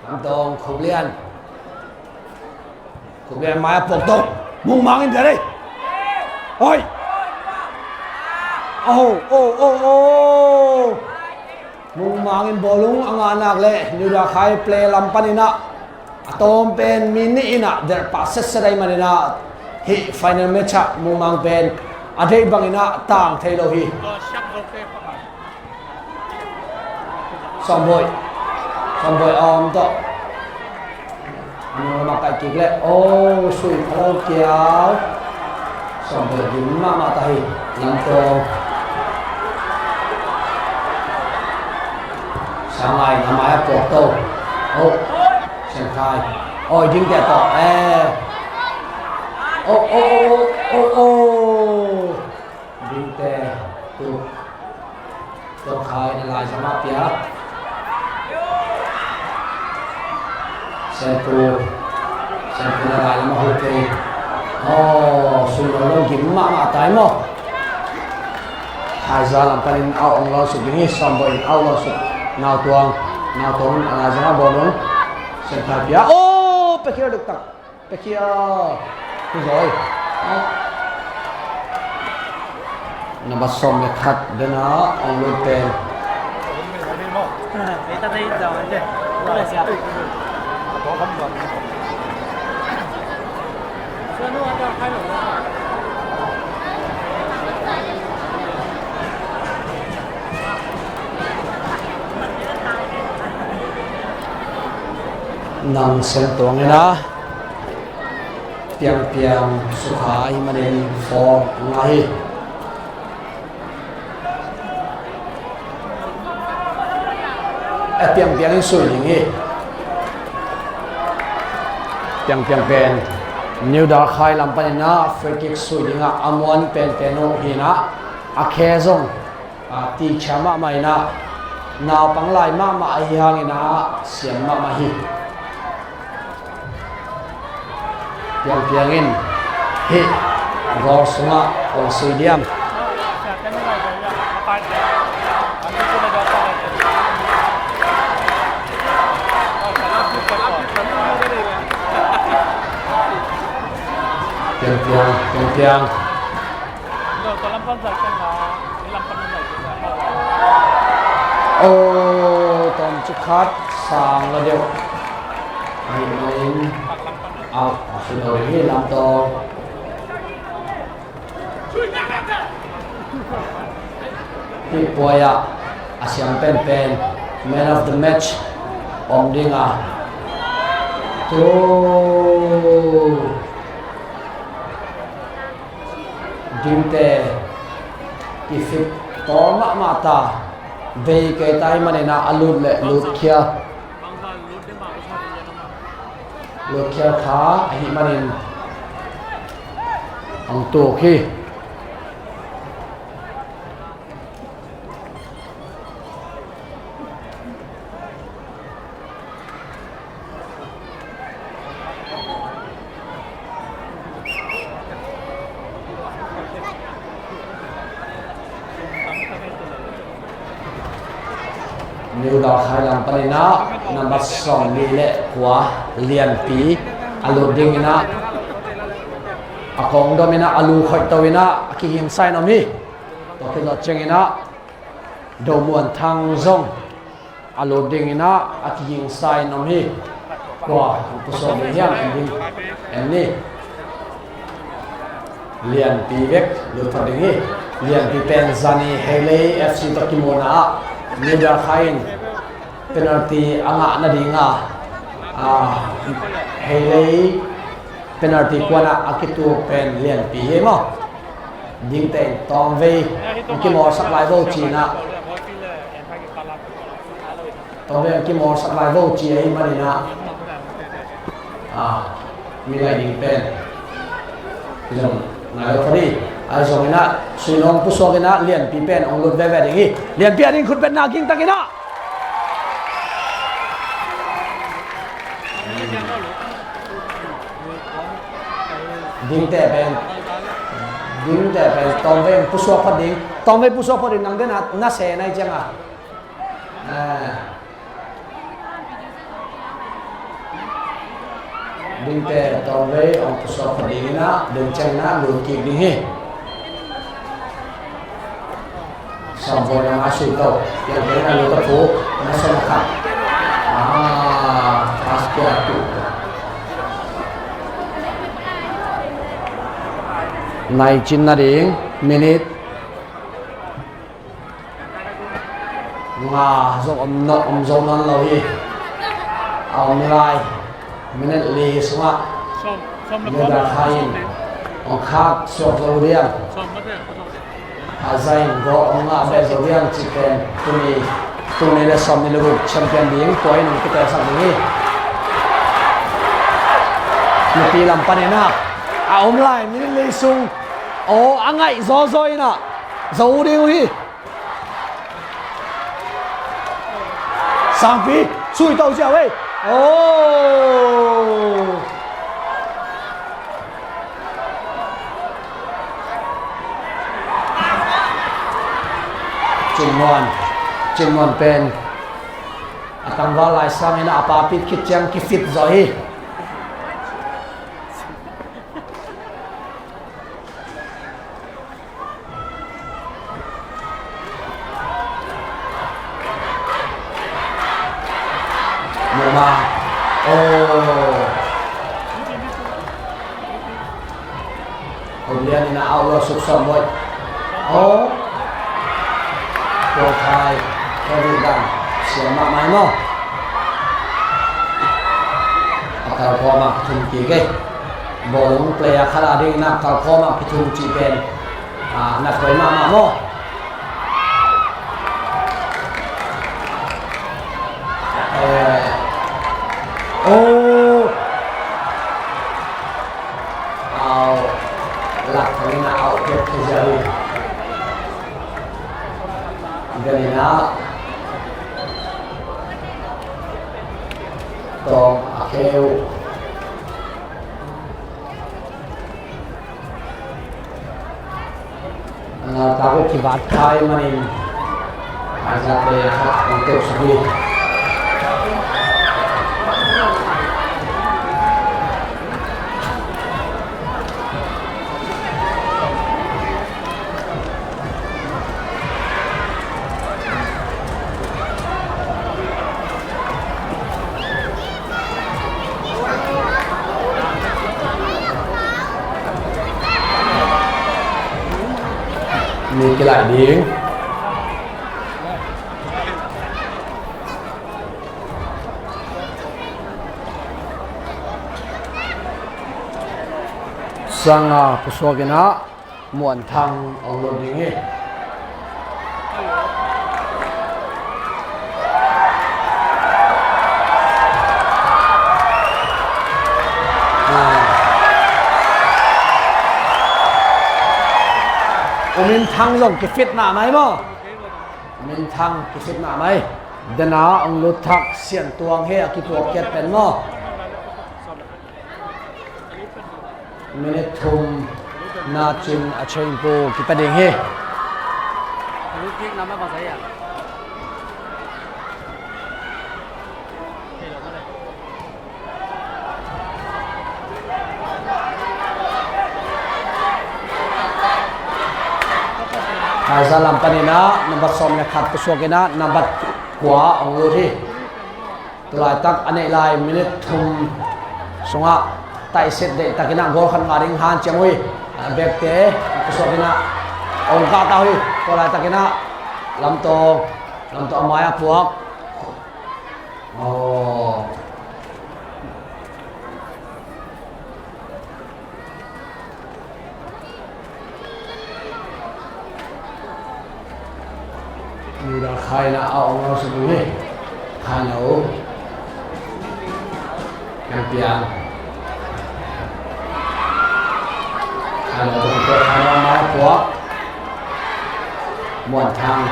Tam tong, Khup Lian. Khup Lian mai a puak tong. Mung Mang in bia dei. Oi. Oh, oh, oh, oh. Mung Mang in bawlung a ngah nak leh New Dalkhai play lam panin ah a tawm pen mi nih in ah derh pah setset ahih manin ah Hih final match ah Mumang pen a deih bangin ah tang thei lo hi. Sawmbuai. Sawmbuai a om tawh. A nung lam ah kaih kik leh, oh, sui pha lo kiau. Sawmbuai dim mahmah ta hi. Lamtawng. Sangai, a mai a puak to. Oh, Siankhai. Oi, Dingte tawh. Eh. Oh, oh, oh, oh, oh, oh. Dingte. Tu. Tua khai na lai zama pia. Senpu. Senpu na lai lama hu kei. Oh, sun lo lo gim mahmah tai maw. Haiza lam panin au ong lo suk ding hi, Sawmbuai in au lo suk. Nautuang. Nautuang in a lai zama bawl ong. Senpu pia. Oh, Pekhia duk tak. Pekhia. Kuzoi. Namba sawm le khat dena ong lut pen. Nang Sen Tuang ina. Piangpiang sukha ahih manin four ngah hi. A Piangpiang in sui ding hi. Piangpiang pen New Dalkhai lam panin ah free kick sui ding ah a muan penpen uh hi in ah a khe zong a, teacher mahmah in ah, naupang lai mahmah ahi hangin ah siam mahmah hi. Piangpiang in hih goal sungah ong sui diam. Piangpiang, Piangpiang. Oh, tawmcik khat sang lo deuh. Ahih manin out, a hih lo ding hi lamtawng. Hih puai ah a siam penpen man of the match om ding a. Tu. Dingte kifit tawm mahmah ta. Vei kei ta ahih manin ah a lut leh lutkhia. Lutkhia kha ahih manin hong tuk hi. New Dalkhai lam panin ah number sawmli le kua Lianpi a lut ding in ah a kong dom in ah a lu khoih to in ah a kiging sign om hi. Tua khit zawh ciangin ah Do Muan Thang zong a lut ding in ah a kiging sign om hi. Kua pusuak ding hiam en ding en ni. Lianpi bek lut phot ding hi. Lianpi pen zani Heilei F C tawh kimuhna ah New Dalkhai in penalty a ngah nading a, a, Heilei penalty kuan ah a kituak pen Lianpi hi maw. Dingte in tawmvei hong kimawlsak lai vo ci-in ah. Tawmvei hong kimawlsak lai vo ci ahih manin ah. Ah, mi lai ding pen. Zong nai lo kha ding. Ahi zongin ah, sui nong pusuak in ah Lianpi pen hong lut veve ding hi. Lianpi a ding khutbetna ging takin ah. Dingte pen, Dingte pen tawmvei pusuak phot ding. Tawmvei pusuak phot ding nang den a na se nai ciang a. Ah. Dingte tawmvei hong pusuak phot ding in ah, ding ciang in ah lut kik ding hi. Sawmvei na nga sui to. Piangpiang na lut a phu. Na sawm a khat. Ah, pass kiak tu. Nai cin nading minute nga zong om, om zo nawn lo hi. A om lai minute li sungah Medal khai in hong khak suak zo diam, a zain gawh hong ngah beh zo diam cih pen tuni, tuni le sawm ni le guk champion ding tua in hong kitelsak ding hi. Nupi lam panin ah a om lai minute li sung aw a ngaih zawzaw in ah zo ding uh hi. Sangpi sui to ziau ei. Oh. Cin Muan, Cin Muan pen a tangval lai sangin a pa pit khit ciang kifit zaw hi. Mama. Oh. Kong lian in a au lo suk som boi. Oh. Kong khai. Kong lian dan. Siam mahmah maw. A kal kawm a thum kik ei. Bawlung player khat a dingin a kal kawm a kithum cih pen, a, na thoi mahmah maw? Eh, oh. Au, lak thangin a au pek thei ziau hi. Ganin a tawng a kheu. Ngaltak uh kibat khai manin Isaac Lei a khat hong teusak hi. Mi kilaih ding. Sanga pusuak in ah Muan Thang hong lut ding hi. U Min Thang zong kifitna mai maw? U Min Thang kifitna mai. Dena hong lut thak Sian Tuang hi a kipuak kiat pen maw? Minute thum na cin a change pu kipa ding hi. Khaisa lam panin ah nambat sawm le khat pusuak in ah nambat kua hong lut hi. Tulaitak a neih lai minute thum sungah taisit deihtakin ah goal khat ngah ding hanciam uh hi. A bekte pusuak in ah hong kah ta uh hi. Tulaitak in ah Lamtawng, Lamtawng a mai-ah puak. Aw. Nuda khaina a ong lo suk hi. Khaina uh. Kan piang. Khaina uh, khaina uh, mai puak. Muan Thang.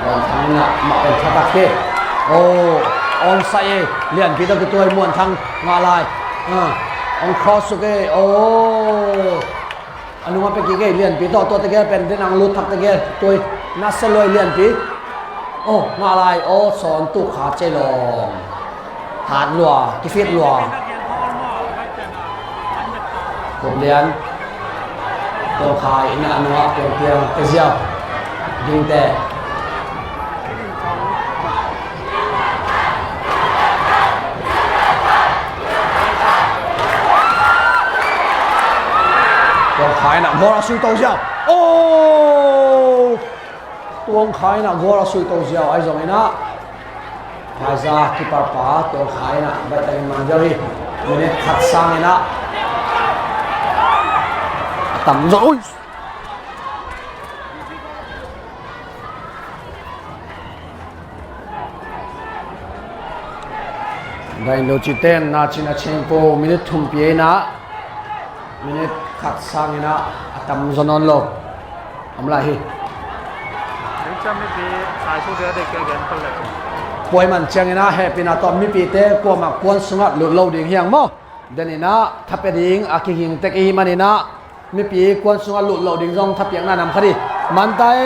Muan Thang na mah pen thatak hi. Oh, onside e. Lianpi tawh kituai Muan Thang ngah lai. Ah, ong cross suk e. Oh. A nungah pia kik e, Lianpi tawh, tua teke pen den ang lut thak teke tuai. Nasia luai Lianpi. Oh, ngah lai. Oh, sawn tuk kha cei lawm. Hat lua, kifit lua. Khup Lian. Tawngkhai inn ah a nungah piang piang te ziau. Dingte. Khaina goal a sui to ziau. Oh! Tuang Khaina goal a sui to ziau. Ahi zongin ah Phaiza keeper pa Tuang Khaina baih takin man ziau hi. Minute khat sangin ah a tam zaw. Ui! Dain lo citen na cin a cheng po minute thum pi ei na minute khat sangin ah a tam zaw nawn lo. Om lai hi. Puai man ciangin ah hehpihna tawh mipite kuamah kuan sungah lut lo ding hi hang maw? Denin ah thapia ding a kiging tek i hih manin ah mipi kuan sungah lut loh ding zong thapiakna nam khat hi. Manta e.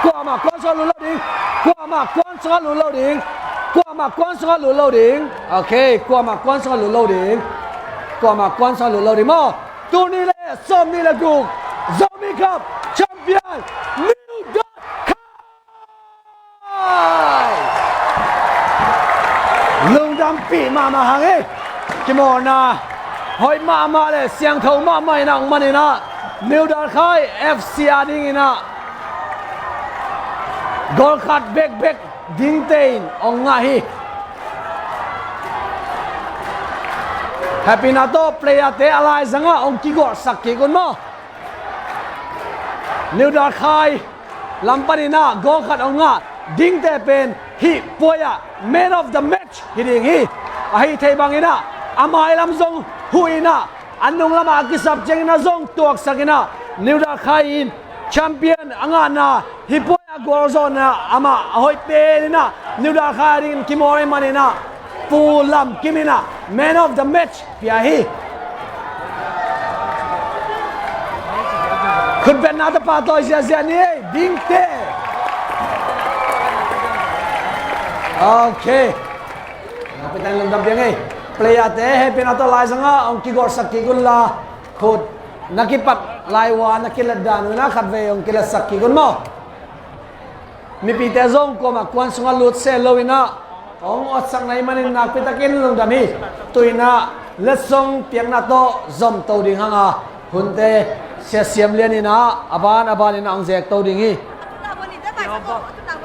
Kuamah kuan sungah lut lo ding. Kuamah kuan sungah lut lo ding. Kuamah kuan sungah lut lo ding. Ok, kuamah kuan sungah lut lo ding. Kuamah kuan sungah lut lo ding maw? Tul nih le sawm nih le guk Zomi Cup champion New Dawt Khai. Lungdampih mahmah hang hi. Kimawlna hoih mahmah le siangtho mahmah in ah hong manin ah New Dawt Khai F C a dingin ah goal khat bekbek dingte in hong ngah hi. Hehpihna tawh playerte a laizangah hong kigawhsak kik un maw? New Dawt Khai lam panin ah goal khat hong ngah dingte pen hih puai ah man of the match hi ding hi. Ahi thei bangin ah a mai lam zong huh in ah a nung lamah a kisap ciangin ah zong tuaksak in ah New Dawt Khai in champion a ngahna hih puai ah goal zawhna amah a hoih pen in ah New Dawt Khai a dingin kimawl ahih manin ah Pu Lam Kim in ah man of the match pia hi. Khutbetna tawh pahtawi ziahziah ni ei, dingte. Ok. Nakpi takin lungdam piang ei. Playerte hehpihna tawh laizangah hong kigawhsak kik un la, khut na kipat lai uh a na kilet dan un ah khatvei hong kiletsak kik un maw? Mipite zong kuamah kuan sungah lut se lo in ah hong awtsak na hih manin nakpi takin lungdam hi. Tu in ah letsong piakna tawh zom to ding hang a, hunte Sia Siam Lian in ah a ban a ban in ah hong zek to ding hi.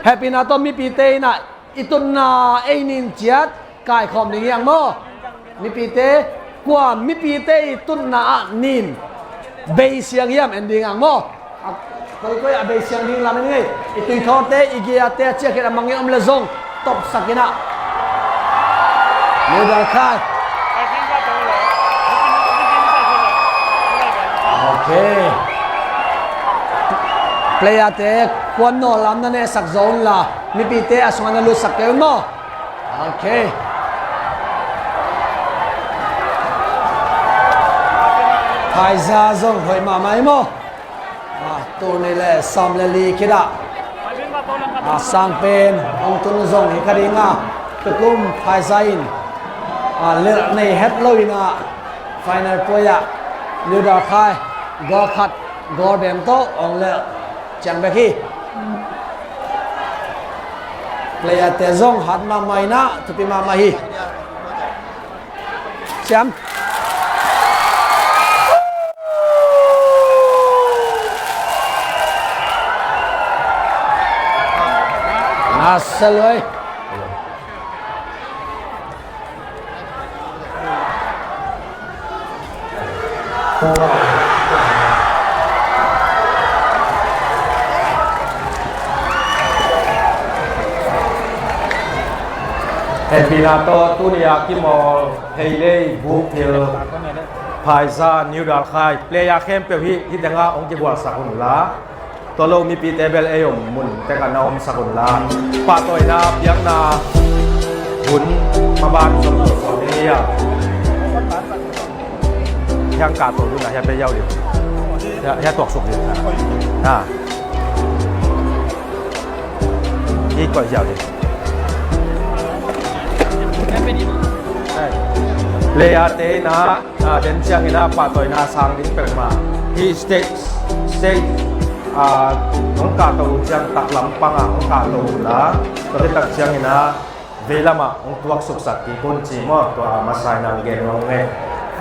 Hehpihna tawh mipite in ah i tutna ei nin ciat kaikhawm ding hi hang maw? Mipite, kua mipite i tutna ah nin bei siang hiam en ding hang maw? A, koikoi a bei siang ding lam en ngei. I tuithawte, i giate a ciahkhiat a mangngilh om le zong topsak in ah. New Dawt Khai. Ok. Playerte kuan nawl lam na nehsak zo un la, mipite a sungah na lutsak kei un maw? Ok. Phaiza zong hoih mahmah hi maw? Ah, tul nih le sawm le li khit ah, ah, sang pen hong tun zong hi kha ding a, tukum Phaiza in, ah, lelh nei het lo in ah final puai ah New Dawt Khai goal khat goal beng tawh hong lelh ciang bek hi. Playerte zong hat mahmah in ah thupi mahmah hi. Siam. Nasa luai. Hehpihna tawh tuni-a kimawl Heilei, Bukphil, Phaiza, New Dalkhai player khempeuh hih, hih tengah hong kibualsak un la. Tua lo mipite bel ei om mun tekah na omsak un la. Pahtawina biakna hun maban zong tua suak ding hi a. Hiang kah to dun a, hiang pe yau ding. Hiang, hiang tuaksuk ding. Ha. Hih koih ziau ding. Playerte in a, a, den ciangin a pahtawina sang ding peuhmah. Hih stage, stage, a, hong kahto uh ciang taklam pangah hong kahto uh la. Tua khit tak ciangin a veilamah hong tuaksuksak kik un ci maw, tua a masa in a hong gen nuam ing.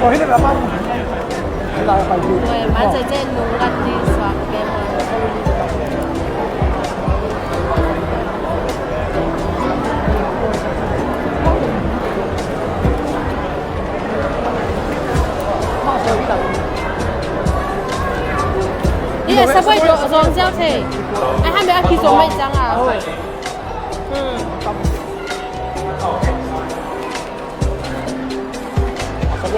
Oi, man, cece nung kan di suak pe man. Iya, saboi zong ziau thei. Ai, han be a ki zong mai cang a. Oi.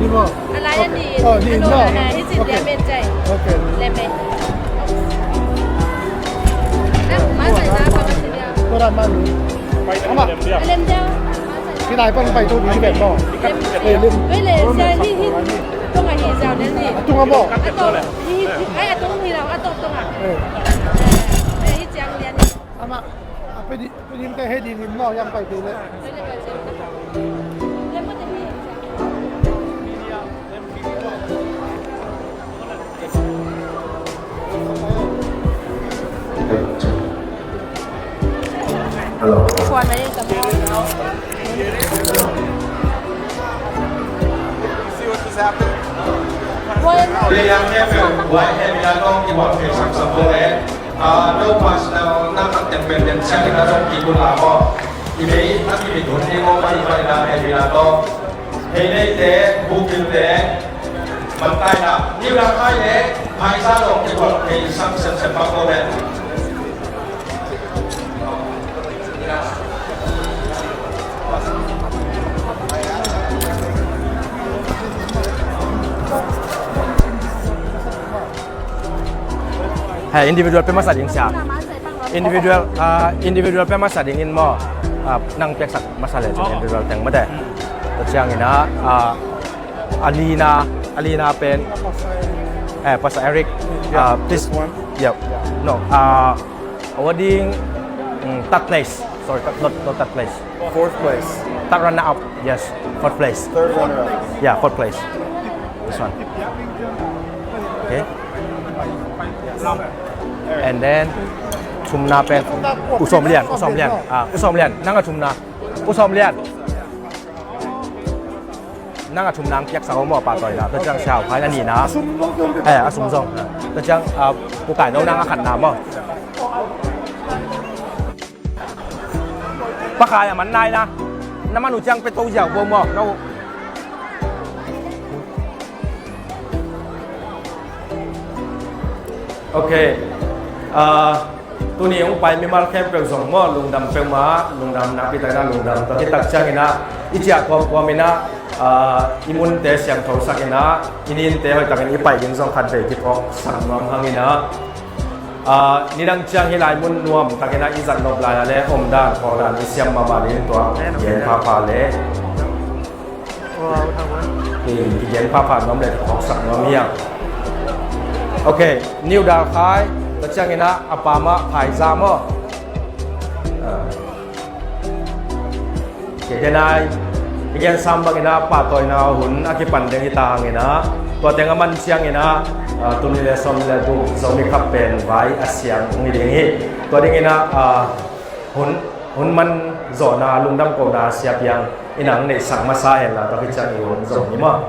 Ni maw? A lai a ni in. Oh, ni in maw? Hi cin dia men cai. Okay. Lem e. Tua dan mah ni. Amah. Lem dia. Hi lai pan pai tu ni bek maw? Lem. Eh, lem. Wei le sia hi hi. Tung a hi zau ne ni. A tung a maw? A tung. Hi hi. Ai, a tung hi lau, a tung tung a. Eh. Eh, hi ciang lian ni. Amah. A pe di. Piding te he ding in maw, yang pai te le. Hello. Kuan na yung tamo. See what just happened? Kuan na. Tua ciang khempeuh, buai he mi a tawh kibuak thei saksak bo e. A, no personal na khat teng pen den ciangin a zong kibun la maw. I mei a kimit hun ding maw, pai pai na he mi a tawh. Hei neite, bukil te, man tai na. Niu na kai le, pai sa zong kibuak thei sak sepsep bang maw le. Hei, individual pe masa ding sia. Individual, ah, individual pe masa ding in maw. Ah, nang piaksak masa le cin individual teng mate. Tua ciangin ah, ah, Alina, Alina pen. Eh, Pastor Eric. Ah, please. Yep. No. Ah, awarding, mm, third place. Sorry, third, not, not third place. Fourth place. Third runner up. Yes, fourth place. Third runner up. Yeah, fourth place. This one. Okay. And then thumna pen U Sawm Lian, U Sawm Lian. Ah, U Sawm Lian. Nang a thumna. U Sawm Lian. Nang a thumna ang piaksak o maw, pahtawina. Tua ciang Siau Khai a nihna. Eh, a sum zong. Tua ciang, ah, Pu Kai No nang a khatna maw. Pa Khai a man nai na. Na man uh ciang pe to ziau bo maw. No. Ok. Ah, tuni hong pai mimal khempeuh zong maw, lungdam peuhmah, lungdam nakpi takin ah lungdam. Tua khit tak ciangin ah i ciah kawmkawm in ah, ah, i munte siangtho sak in ah, i ninte hoih takin i pai ding zong khat vei kiphawk sak nuam hang in ah, ah, nidang ciang hih lai mun nuam takin ah i zat nop lai ah le omdan khawldan i siam mahmah ding tua gen phapha le. Kigen phapha nuam le phawksak nuam hiam. Ok, Niu Dal Khai, tua ciangin ah a pa mah Phaiza maw. Ah. Ok, denai i gen sam bangin ah pahtawina hun a kipan ding hi ta hangin ah, tua teng a man ciangin ah, ah, tul nih le sawmnih le guk Zomi Cup pen vai a siang hong hi ding hi. Tua dingin ah, ah, hun, hun man zawhna lungdam kohna siapiang in ang neihsak masa hen la, tua khit ciang i hun zawh ni maw.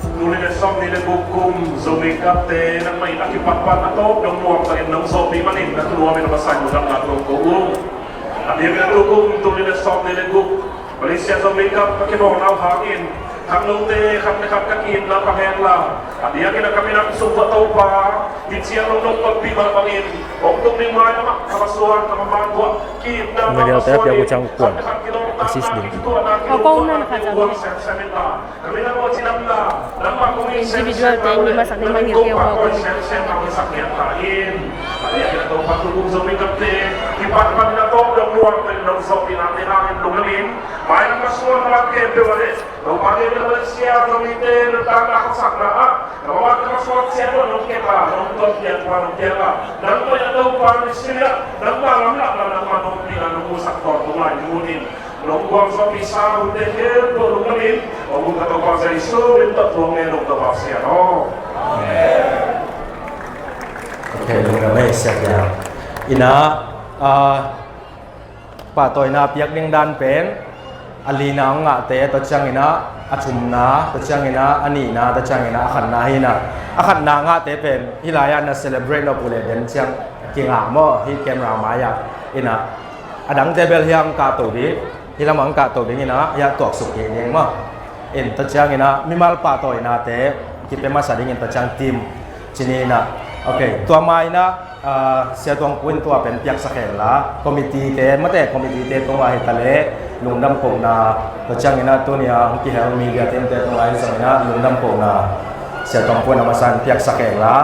Tul nih le sawmnih le guk kum Zomi Cup te nangmah in a kipat pan a tawp dong nuam takin nong zawhpih manin na thu nuam in a masa in lungdamna kong ko ung. A diakin a tukum tul nih le sawmnih le guk Malaysia Zomi Cup ka kibawlna uh hangin khangnote khat le khat ka ki-itna pang hen la, a diakin a ka minam sung uah Topa hih ciang nong noptolpih mah bangin hong tung ding mai lamah ka masuan ka maman uah ki-itna pang masuan in khat le khat kilawmtatna kituahna kilawmtatna kilawmtatna semsem in la. Individual te in masak ding mah ngilh kei uh maw. Nong guang sawm pisa hunte khempeuh lungdam in, hong uk ka Topa Jesu min tawh thu hong ngen nong Topa Pasian aw. Amen. Ok, lungdam ei siapiang. Ina, ah, pahtawina piak ding dan pen a lina hong ngahte, tua ciangina a thumna, tua ciangina a nihna, tua ciangina a khatna hi ina. A khatna ngahte pen hih lai-ah na celebrate nop uh leh den ciang kingah maw, hih camera mai-ah. Ina, a dangte bel hiang kahto dih. Hih lamah ang kahto dingin ah, hiah tuaksuk kik ding maw. In tua ciangin ah mimal pahtawinate kipia masa dingin tua ciang team cih ni in ah. Ok, tua ma in ah, ah, Sia Tuang Pu in tua pen piaksak hen la, committee te, mate committee te tungah hi ta leh lungdam kohna, tua ciangin ah tuni a hong kihel media team te tungah hi zongin ah lungdam kohna Sia Tuang Pu in a masa in piaksak hen la.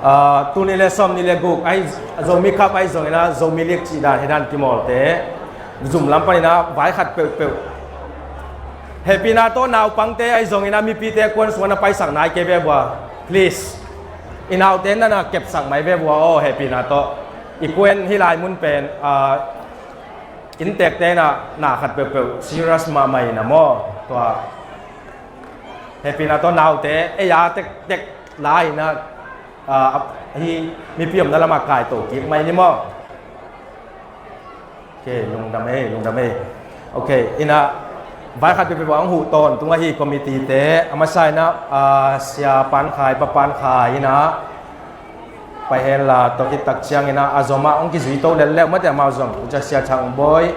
Ah, tul nih le sawm nih le guk ahi, Zomi Cup ahi zongin ah Zomi League cih dan hi dan kimawlte zum lam panin ah vai khat peuhpeuh hehpihna tawh naupangte ahi zongin ah mipite kuan sungah na paisak nai kei ve vua. Please. I naute na na kepsak mai ve vua aw, hehpihna tawh. I kuan hih lai mun pen, ah, inntekte in ah na khat peuhpeuh serious mahmah in ah maw. Tua hehpihna tawh naute ei a tektek lai in ah, ah, hih mipi omna lamah kaito kik mai ni maw. Ok, lungdam ei, lungdam ei. Ok, in ah vai khat peuhpeuh a hong huh tawntung ahi committee te, a masa in ah, ah, Sia Pan Khai, Pa Pan Khai in ah pai hen la, tua khit tak ciangin ah a zom ah hong kizui to lelleu mate amau zom, Sia Thang Bawi,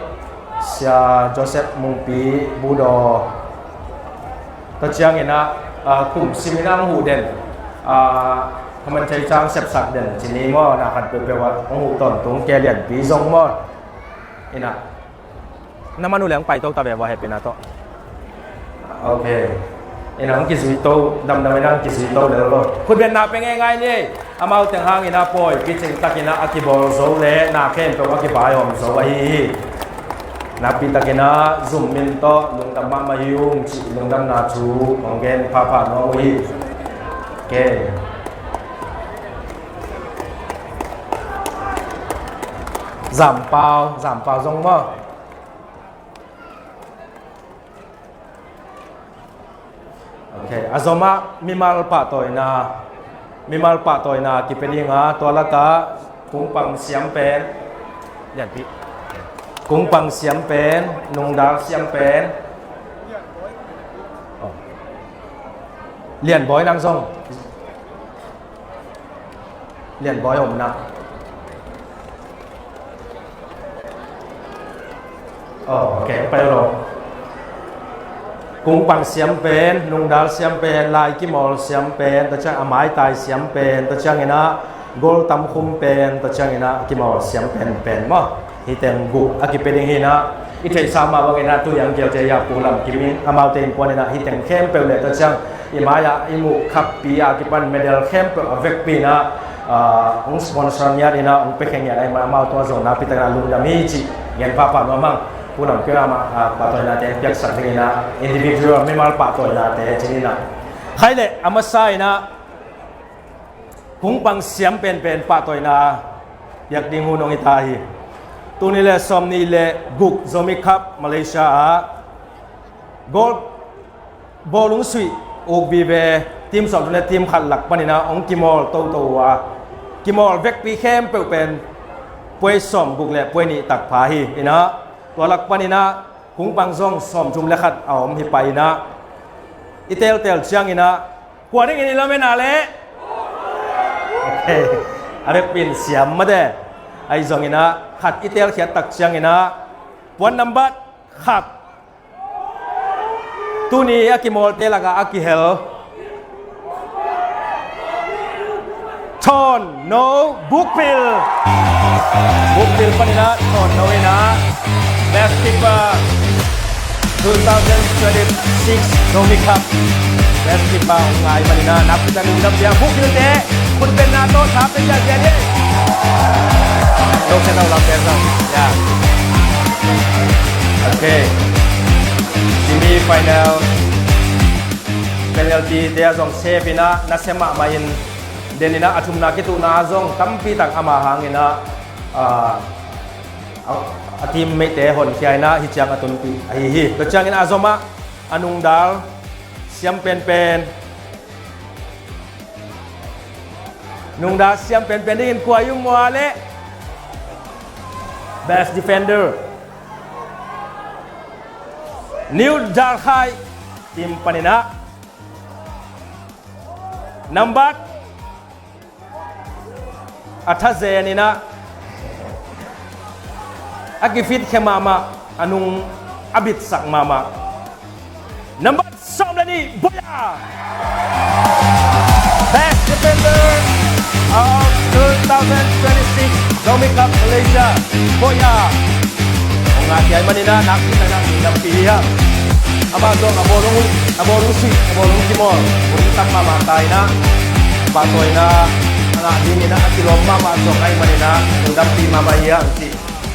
Sia Joseph Mungpi, Budaw. Tua ciangin ah, ah, kum simin ah hong huh den, ah, khaman thei cang sepsak den cih ni maw, na khat peuhpeuh ah hong huh tawntung, Ke Lianpi zong maw. In ah na man uh leh hong pai to ta ve vua, hehpihna tawh. Ok. In ah hong kizui to, damdam in ah hong kizui to lel lo. Khutbetna pia ngeingai ni. Amau teng hangin ah pawi picing takin ah a kibawl zo le na khempeuh a kibai om zo ahi hi. Nakpi takin ah zum min tawh lungdam mahmah hi ung cih lungdamna thu hong gen phapha nuam uh hi. Ok. Zampau, Zampau zong maw. Ok, a zom ah mimal pahtawina, mimal pahtawina kipia ding a, tua lakah kungpang siam pen, Lianpi, kungpang siam pen, nungdal siam pen, oh, Lianbawi nang zong. Lianbawi omna. Oh, ok, pai lo. Kungpang siam pen, nungdal siam pen, lai kimawl siam pen, tua ciang a maitai siam pen, tua ciangin ah gol tamkhum pen, tua ciangin ah kimawl siam pen pen maw. Hih teng guk a kipia ding hi in ah, i theihsa mah bangin ah tuni a hong kilte hi a, Pu Lam Kim in amaute innkuan in ah hih teng khempeuh le tua ciang i mai-ah i muh khappi a kipan medal khempeuh a vekpi in ah, ah, hong sponsor ngiat in ah hong piakhia ngiat ahih manin amau tungah zong nakpi takin ah lungdam hi cih gen phapha nuam hang. Pu Lam Kim in ah, ah, pahtawinate piaksak dingin ah individual mimal pahtawinate cih ni in ah. Khai leh a masa in ah kungpang siam penpen pahtawina piak ding hun hong hi ta hi. Tul nih le sawm nih le guk Zomi Cup Malaysia ah goal bawl hong suih uk vive team sawmthum le team khat lak panin ah hong kimawl toto uh a, kimawl vekpi khempeuh pen puai sawmguk le puai nih tak pha hi in ah, tua lak panin ah kungpang zong sawmthum le khat a om hi pah in ah, i teltel ciangin ah kua dingin i lamen a leh? Ok. A vekpi in siam mate. Ahi zongin ah khat i telkhiat tak ciangin ah puan nambat khat, tuni a kimawlte lakah a kihel Thawn No Bukpil. Bukpil panin ah Thawn No in ah best keeper two thousand twenty-six Zomi Cup best keeper hong ngai panin ah nakpi takin lungdam pia. Bukpil te khutbetna tawh tha pia ziahziah ni. Lo khe lo lam pia zong. Ya. Ok. Semi final penalty te ah zong save in ah nasia mahmah in den in ah a thumna kituhna ah zong tampi tak ama hangin ah, ah, a, a teammate te honkhia in ah hih ciang a tunpih ahi hi. Tua ciangin a zom ah a nungdal siam penpen, nungdal siam penpen dingin kua i um uh a leh? Best defender, New Jalkhai team panin ah nambat a thazen in ah a kifit khia mahmah a nung a bitsak mahmah. Nambat sawm le nih, Boya. Best Defender of two thousand twenty-six Zomi Cup Malaysia, Boya. Hong ngah khia ahih manin ah nakpi takin ah lungdampi hi hang. Amah zong a bawlung, a bawlung sui, a bawlung kimawl, bawlung tam mahmah ta in ah, pahtawina a ngah dingin ah a kilawm mahmah zong ahih manin ah lungdampi mahmah hi hang, ci.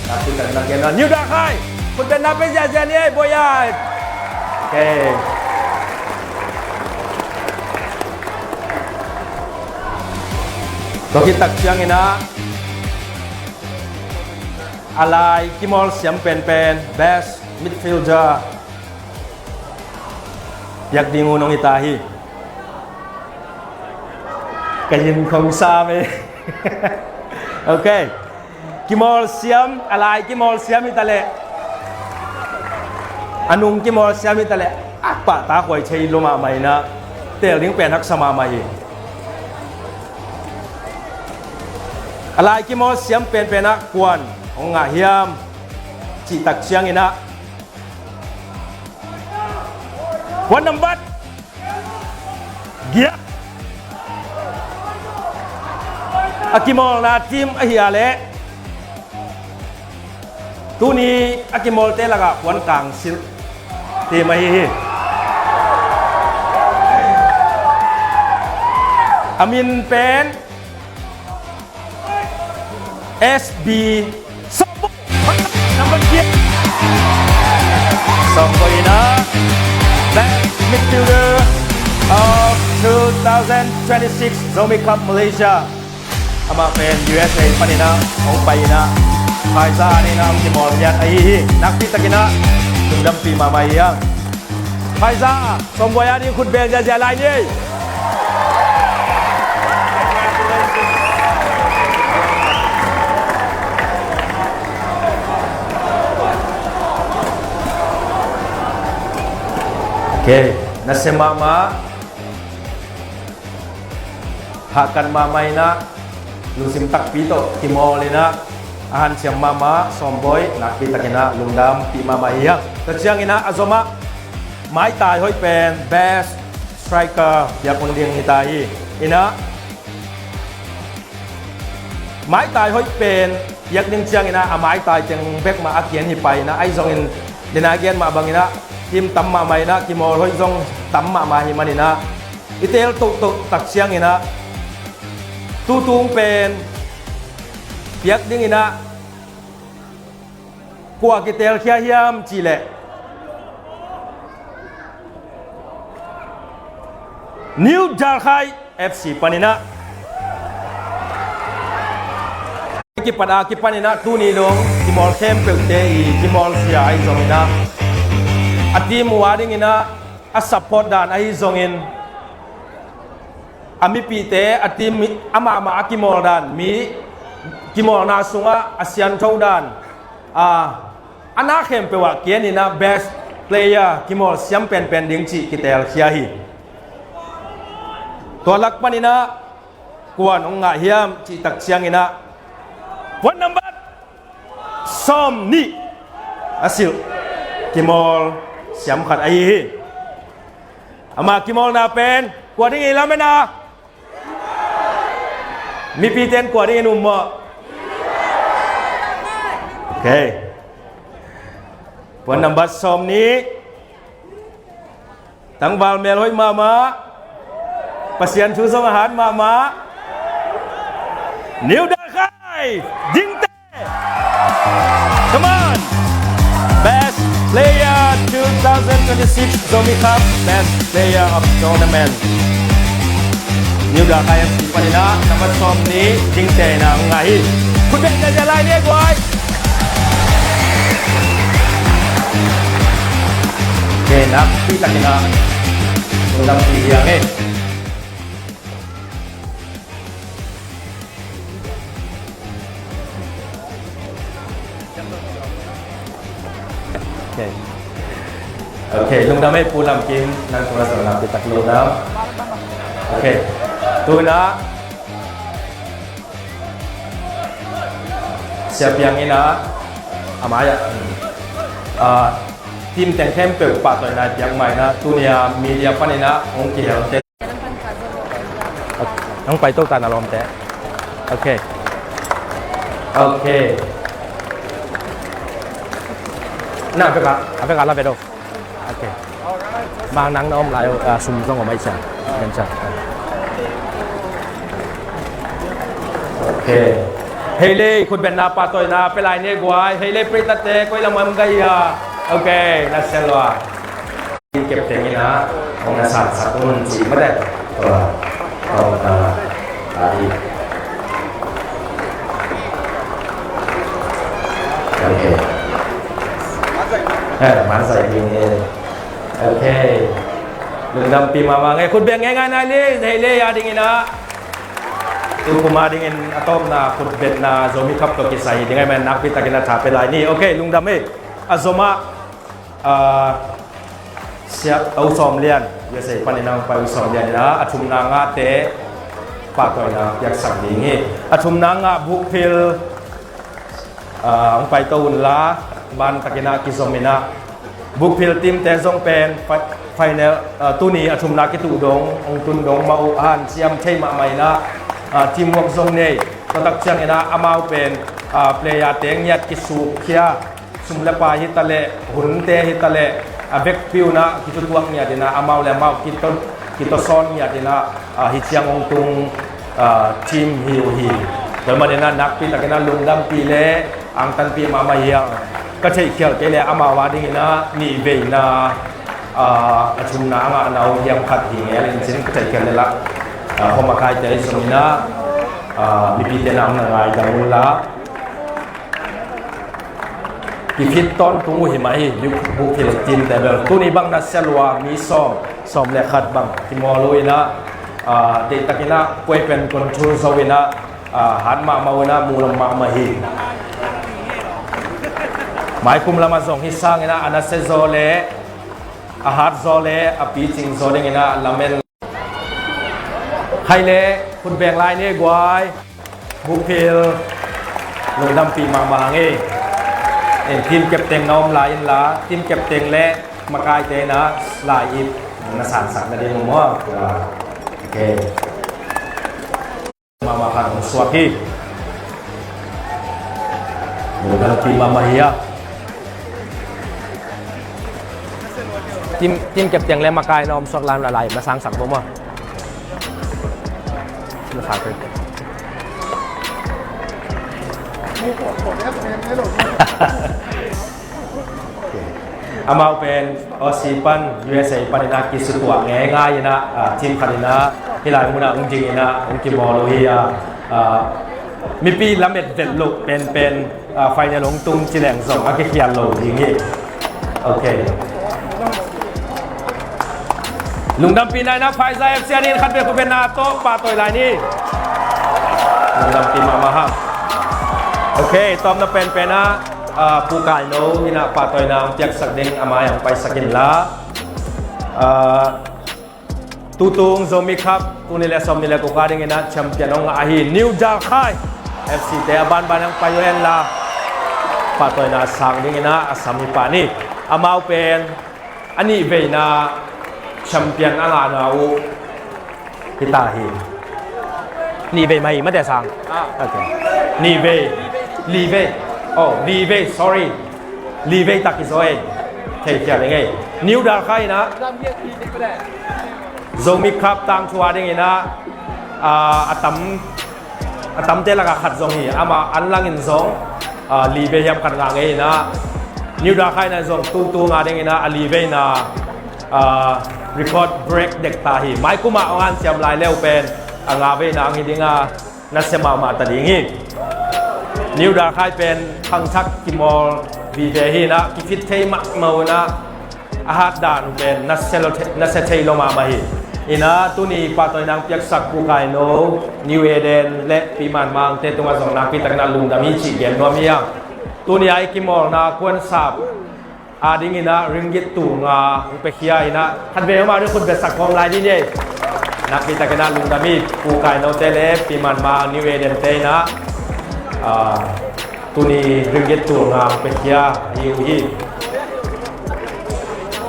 Nakpi takin ah gen a, New Dalkhai, khutbetna pia ziahziah ni ei, Boya. Okay. Tua khit tak ciangin ah a lai kimawl siam penpen, best midfielder, piak ding uh nong hi ta hi. Ka yin khong sam e. Okay. Kimawl siam, a lai kimawl siam hi ta leh, a nung kimawl siam hi ta leh, a pahtakhuai thei lua mahmah in ah, teel ding pen haksa mahmah hi. A lai kimawl siam penpen ah kuan hong ngah hiam cih tak ciangin ah, kuan nambat giat a kimawlna team ahi a leh, tuni a kimawlte lakah kuan kangsilh team ahi hi. A min pen S B Sawmboi. Number eight. Sawmboi in ah best midfielder of two thousand twenty-six Zomi Cup Malaysia. Amah pen U S A panin ah hong pai in ah, Phaizah in ah hong kimawl ngiat ahi hi. Nakpi takin ah lungdampi mahmah hi hang. Phaizah, Sawmboi a ding khut beng ziahziah lai ni ei. Okay, nasia mahmah. Hahkat mahmah in ah, lungsim takpi tawh kimawl in ah, a hanciam mahmah Sawmboi, nakpi takin ah lungdampih mahmah hi hang. Tua ciangin ah a zom ah maitai hoih pen best striker piak hun ding hi ta hi. In ah maitai hoih pen piak ding ciangin ah a maitai teng bek mah a kigen hi pah in ah, ahi zongin, den a gen mah bangin ah, team tam mahmah in ah, kimawl hoih zong tam mahmah hi manin ah, i teel tohtoh tak ciangin ah, tutung pen piak dingin ah kua kitelkhia hiam cih leh, New Dalkhai F C panin ah, kipat a kipanin ah tuni dong kimawl khempeuhte i kimawl zia ahi zongin ah, a team uh a dingin ah a support dan ahi zongin, a mipihte a team amahmah a kimawl dan, mi kimawlna sungah a siangtho dan, a, a na khempeuh ah kigen in ah best player kimawl siam penpen ding cih kitelkhia hi. Tua lak panin ah kuan hong ngah hiam cih tak ciangin ah, kuan nambat sawmnih a silh kimawl siam khat ahi hi. Ama kimawlna pen kua dingin lamen a, mipite in kua dingin um maw? Okay. Puan nambat sawmnih. Tangval melhoih mahmah. Pasian thu zong a hat mahmah. New Dalkhai, Dingte. Come on. Best player two thousand twenty-six Zomi Cup, best player of tournament. New Dalkhai F C panin ah nambat sawmnih, Dingte in ah hong ngah hi. Khut beng ziahziah lai ni guai. Okay, nakpi takin ah lungdampih hi hang e. Okay. Okay, lungdam e Pu Lam Kim, nang tungah zong nakpi tak lungdam. Okay. Tu in ah Sia Piang in ah, a mai ah, ah, Team teng khempeuh pahtawina piak mah in ah, tuni-a media panin ah hong kihelte. Hong paito ta na lawmte. Ok. Ok. Na, a vekah, a vekah la ve do. Ok. Mang nang na om lai, ah, sum zong om ai sa. Gan sa. Ok. Hei le, khutbetna pahtawina pia lai ni guai. Hei le, preitate, koi lam om gai a. Ok, na sia lua. Team captain in ah hong na sansak un ci mah teh. Tua, tua, tua, ah, i. Ok. Eh, man zai ding e. Ok. Lungdampih mahmah ing e. Khut beng ngeingai nai le, hei le, a dingin ah. Tu kum a dingin a tawpna khutbetna Zomi Cup tawh kisai ding ahih manin nakpi takin ah tha pia lai ni. Ok, lungdam e. A zom ah. Ah, sia, U Sawm Lian, U S A panin ah hong pai U Sawm Lian in ah, a thumna ngahte pahtawina piaksak ding hi. A thumna ngah Bukphil, ah, hong paito un la, ban takin ah kizom in ah. Bukphil teamte zong pen fi-, final, ah, tuni a thumna kituh dong, hong tun dong mah uh, hanciam thei mahmah in ah, ah, teamwork zong nei. Tua tak ciangin ah amau pen, ah, playerte ngiat kisukkhia, sum le pai hi ta leh, hunte hi ta leh, a vekpi un ah kitutuak ngiat in ah, amau le amau kito, kitosawn ngiat in ah, ah, hih ciang hong tung, ah, team hi uh hi. Tua ahih manin ah nakpi takin ah lungdampih le angtanpih mahmah hi a. Ka theihkhial kei leh amau a dingin ah nihveina, ah, a thumna a ngahna uh hiam khat hi ngel in cin ka theihkhial leh lah, ah, khuamakaite ahi zongin ah, ah, mipite na hong na ngaidam un la. Kifit tawntung uh hi mah hi, Bukphil teamte bel. Tuni bang nasia lua, mi sawm, sawm le khat bang kimawl uh in ah, ah, deihtakin ah puai pen control zo in ah, ah, hat mahmah uh in ah, mulam mahmah hi. Maikum lamah zong hih sangin ah, a nasia zaw le, a hat zaw le, a picing zaw dingin ah lamen. Khai le, khut beng lai ni guai. Bukphil, lungdampih mahmah ing e. Team captain na om lai in la, team captain le makaite in ah lai ip na sansak nading uh maw. Ok. Mahmah khat hong suak hi. Lungdampih mahmah hi a. Team, team captain le makai na om suak lai in la lai ip na sansak bo maw. Na sa te. Amau pen Aussie pan, U S A pan in ah kisutuak ngeingai in ah, ah, team khat in ah hih lai mun ah hong ding in ah hong kimawl uh hi a, ah, mipi lamet vet loh penpen, ah, final hong tung ci leng zong a kikhial lo ding hi. Ok. Lungdampihna in ah Phaizai F C a dingin khat vei khut beng na tawh pahtawi lai ni. Lungdampih mahmah hang. Ok, tawpna penpen ah, ah, Pu Kaino in ah pahtawina hong piaksak ding, a mai ah hong paisak in la. Ah, tutung Zomi Cup, tul nih le sawmnih le guk a dingin ah champion hong ngah ahi New Dalkhai F C te a banban hong pai uh hen la, pahtawina sang dingin ah a sam hi pah ni. Amau pen a nihveina champion a ngahna uh hi ta hi. Nihvei mah hi mate sang. Ah. Ok. Nihvei. Livei. Oh, livei, sorry. Livei tak hi zaw ei. Theihkhial ing ei. New Dalkhai in ah Zomi Cup tangthu a dingin ah, ah, a tam, a tamte lakah khat zong hi. Amah an langin zong, ah, livei hiam khat ngah ngei in ah, New Dalkhai in ah zong tutung a dingin ah a liveina, ah, record break dek ta hi. Maikum ah hong hanciam lai le uh pen a nga veina hong hi ding a, nasia mahmah ta ding hi. New Dalkhai pen khangthak kimawl vive hi in ah, kifit thei mahmah uh in ah, a hat dan uh pen nasia lo the-, nasia thei lo mahmah hi. In ah tuni pahtawina hong piaksak Pu Kaino, New Eden le Pi Man Mangte tungah zong nakpi takin ah lungdam hi cih gen nuam hi hang. Tuni a i kimawlna kuansap a dingin ah ringgit tul nga hong piakhia in ah, khat vei amau ding khut betsak kawm lai ding hi. Nakpi takin ah lungdam hi. Pu Kainote le Pi Man Mang, New Eden te in ah, ah, tuni ringgit tul nga hong piakhia hi uh hi.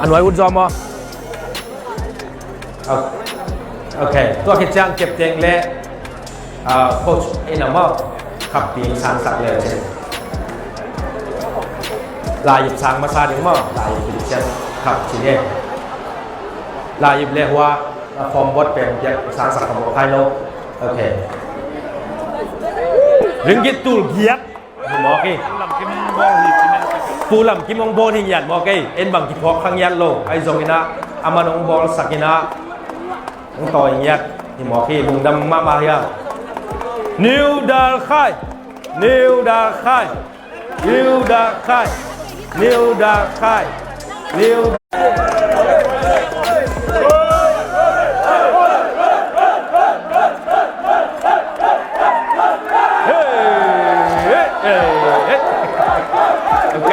A nuai ut zaw maw? Ok. Tua khit ciang captain le, ah, coach in a maw? Khapping sangsak le cin. Laiyip sang masa ding maw? Laiyip khit ciang khap cin e. Laiyip le hua, a form bot pen piak sangsak ka maw khai lo. Ok. Ringgit tul giat. Hi mawk hi. Pu Lam Kim hong bawl hi ngiat mawk hi. En bang kiphawk kha ngiat lo. Ahi zongin ah, aman hong bawlsak in ah, hong tawi ngiat. Hi mawk hi, lungdam mahmah hi a. New Dal Khai. New Dal Khai. New Dal Khai. New Dal Khai. New Hey, hey, hey, hey. Ok.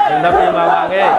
Lungdam mahmah ngei.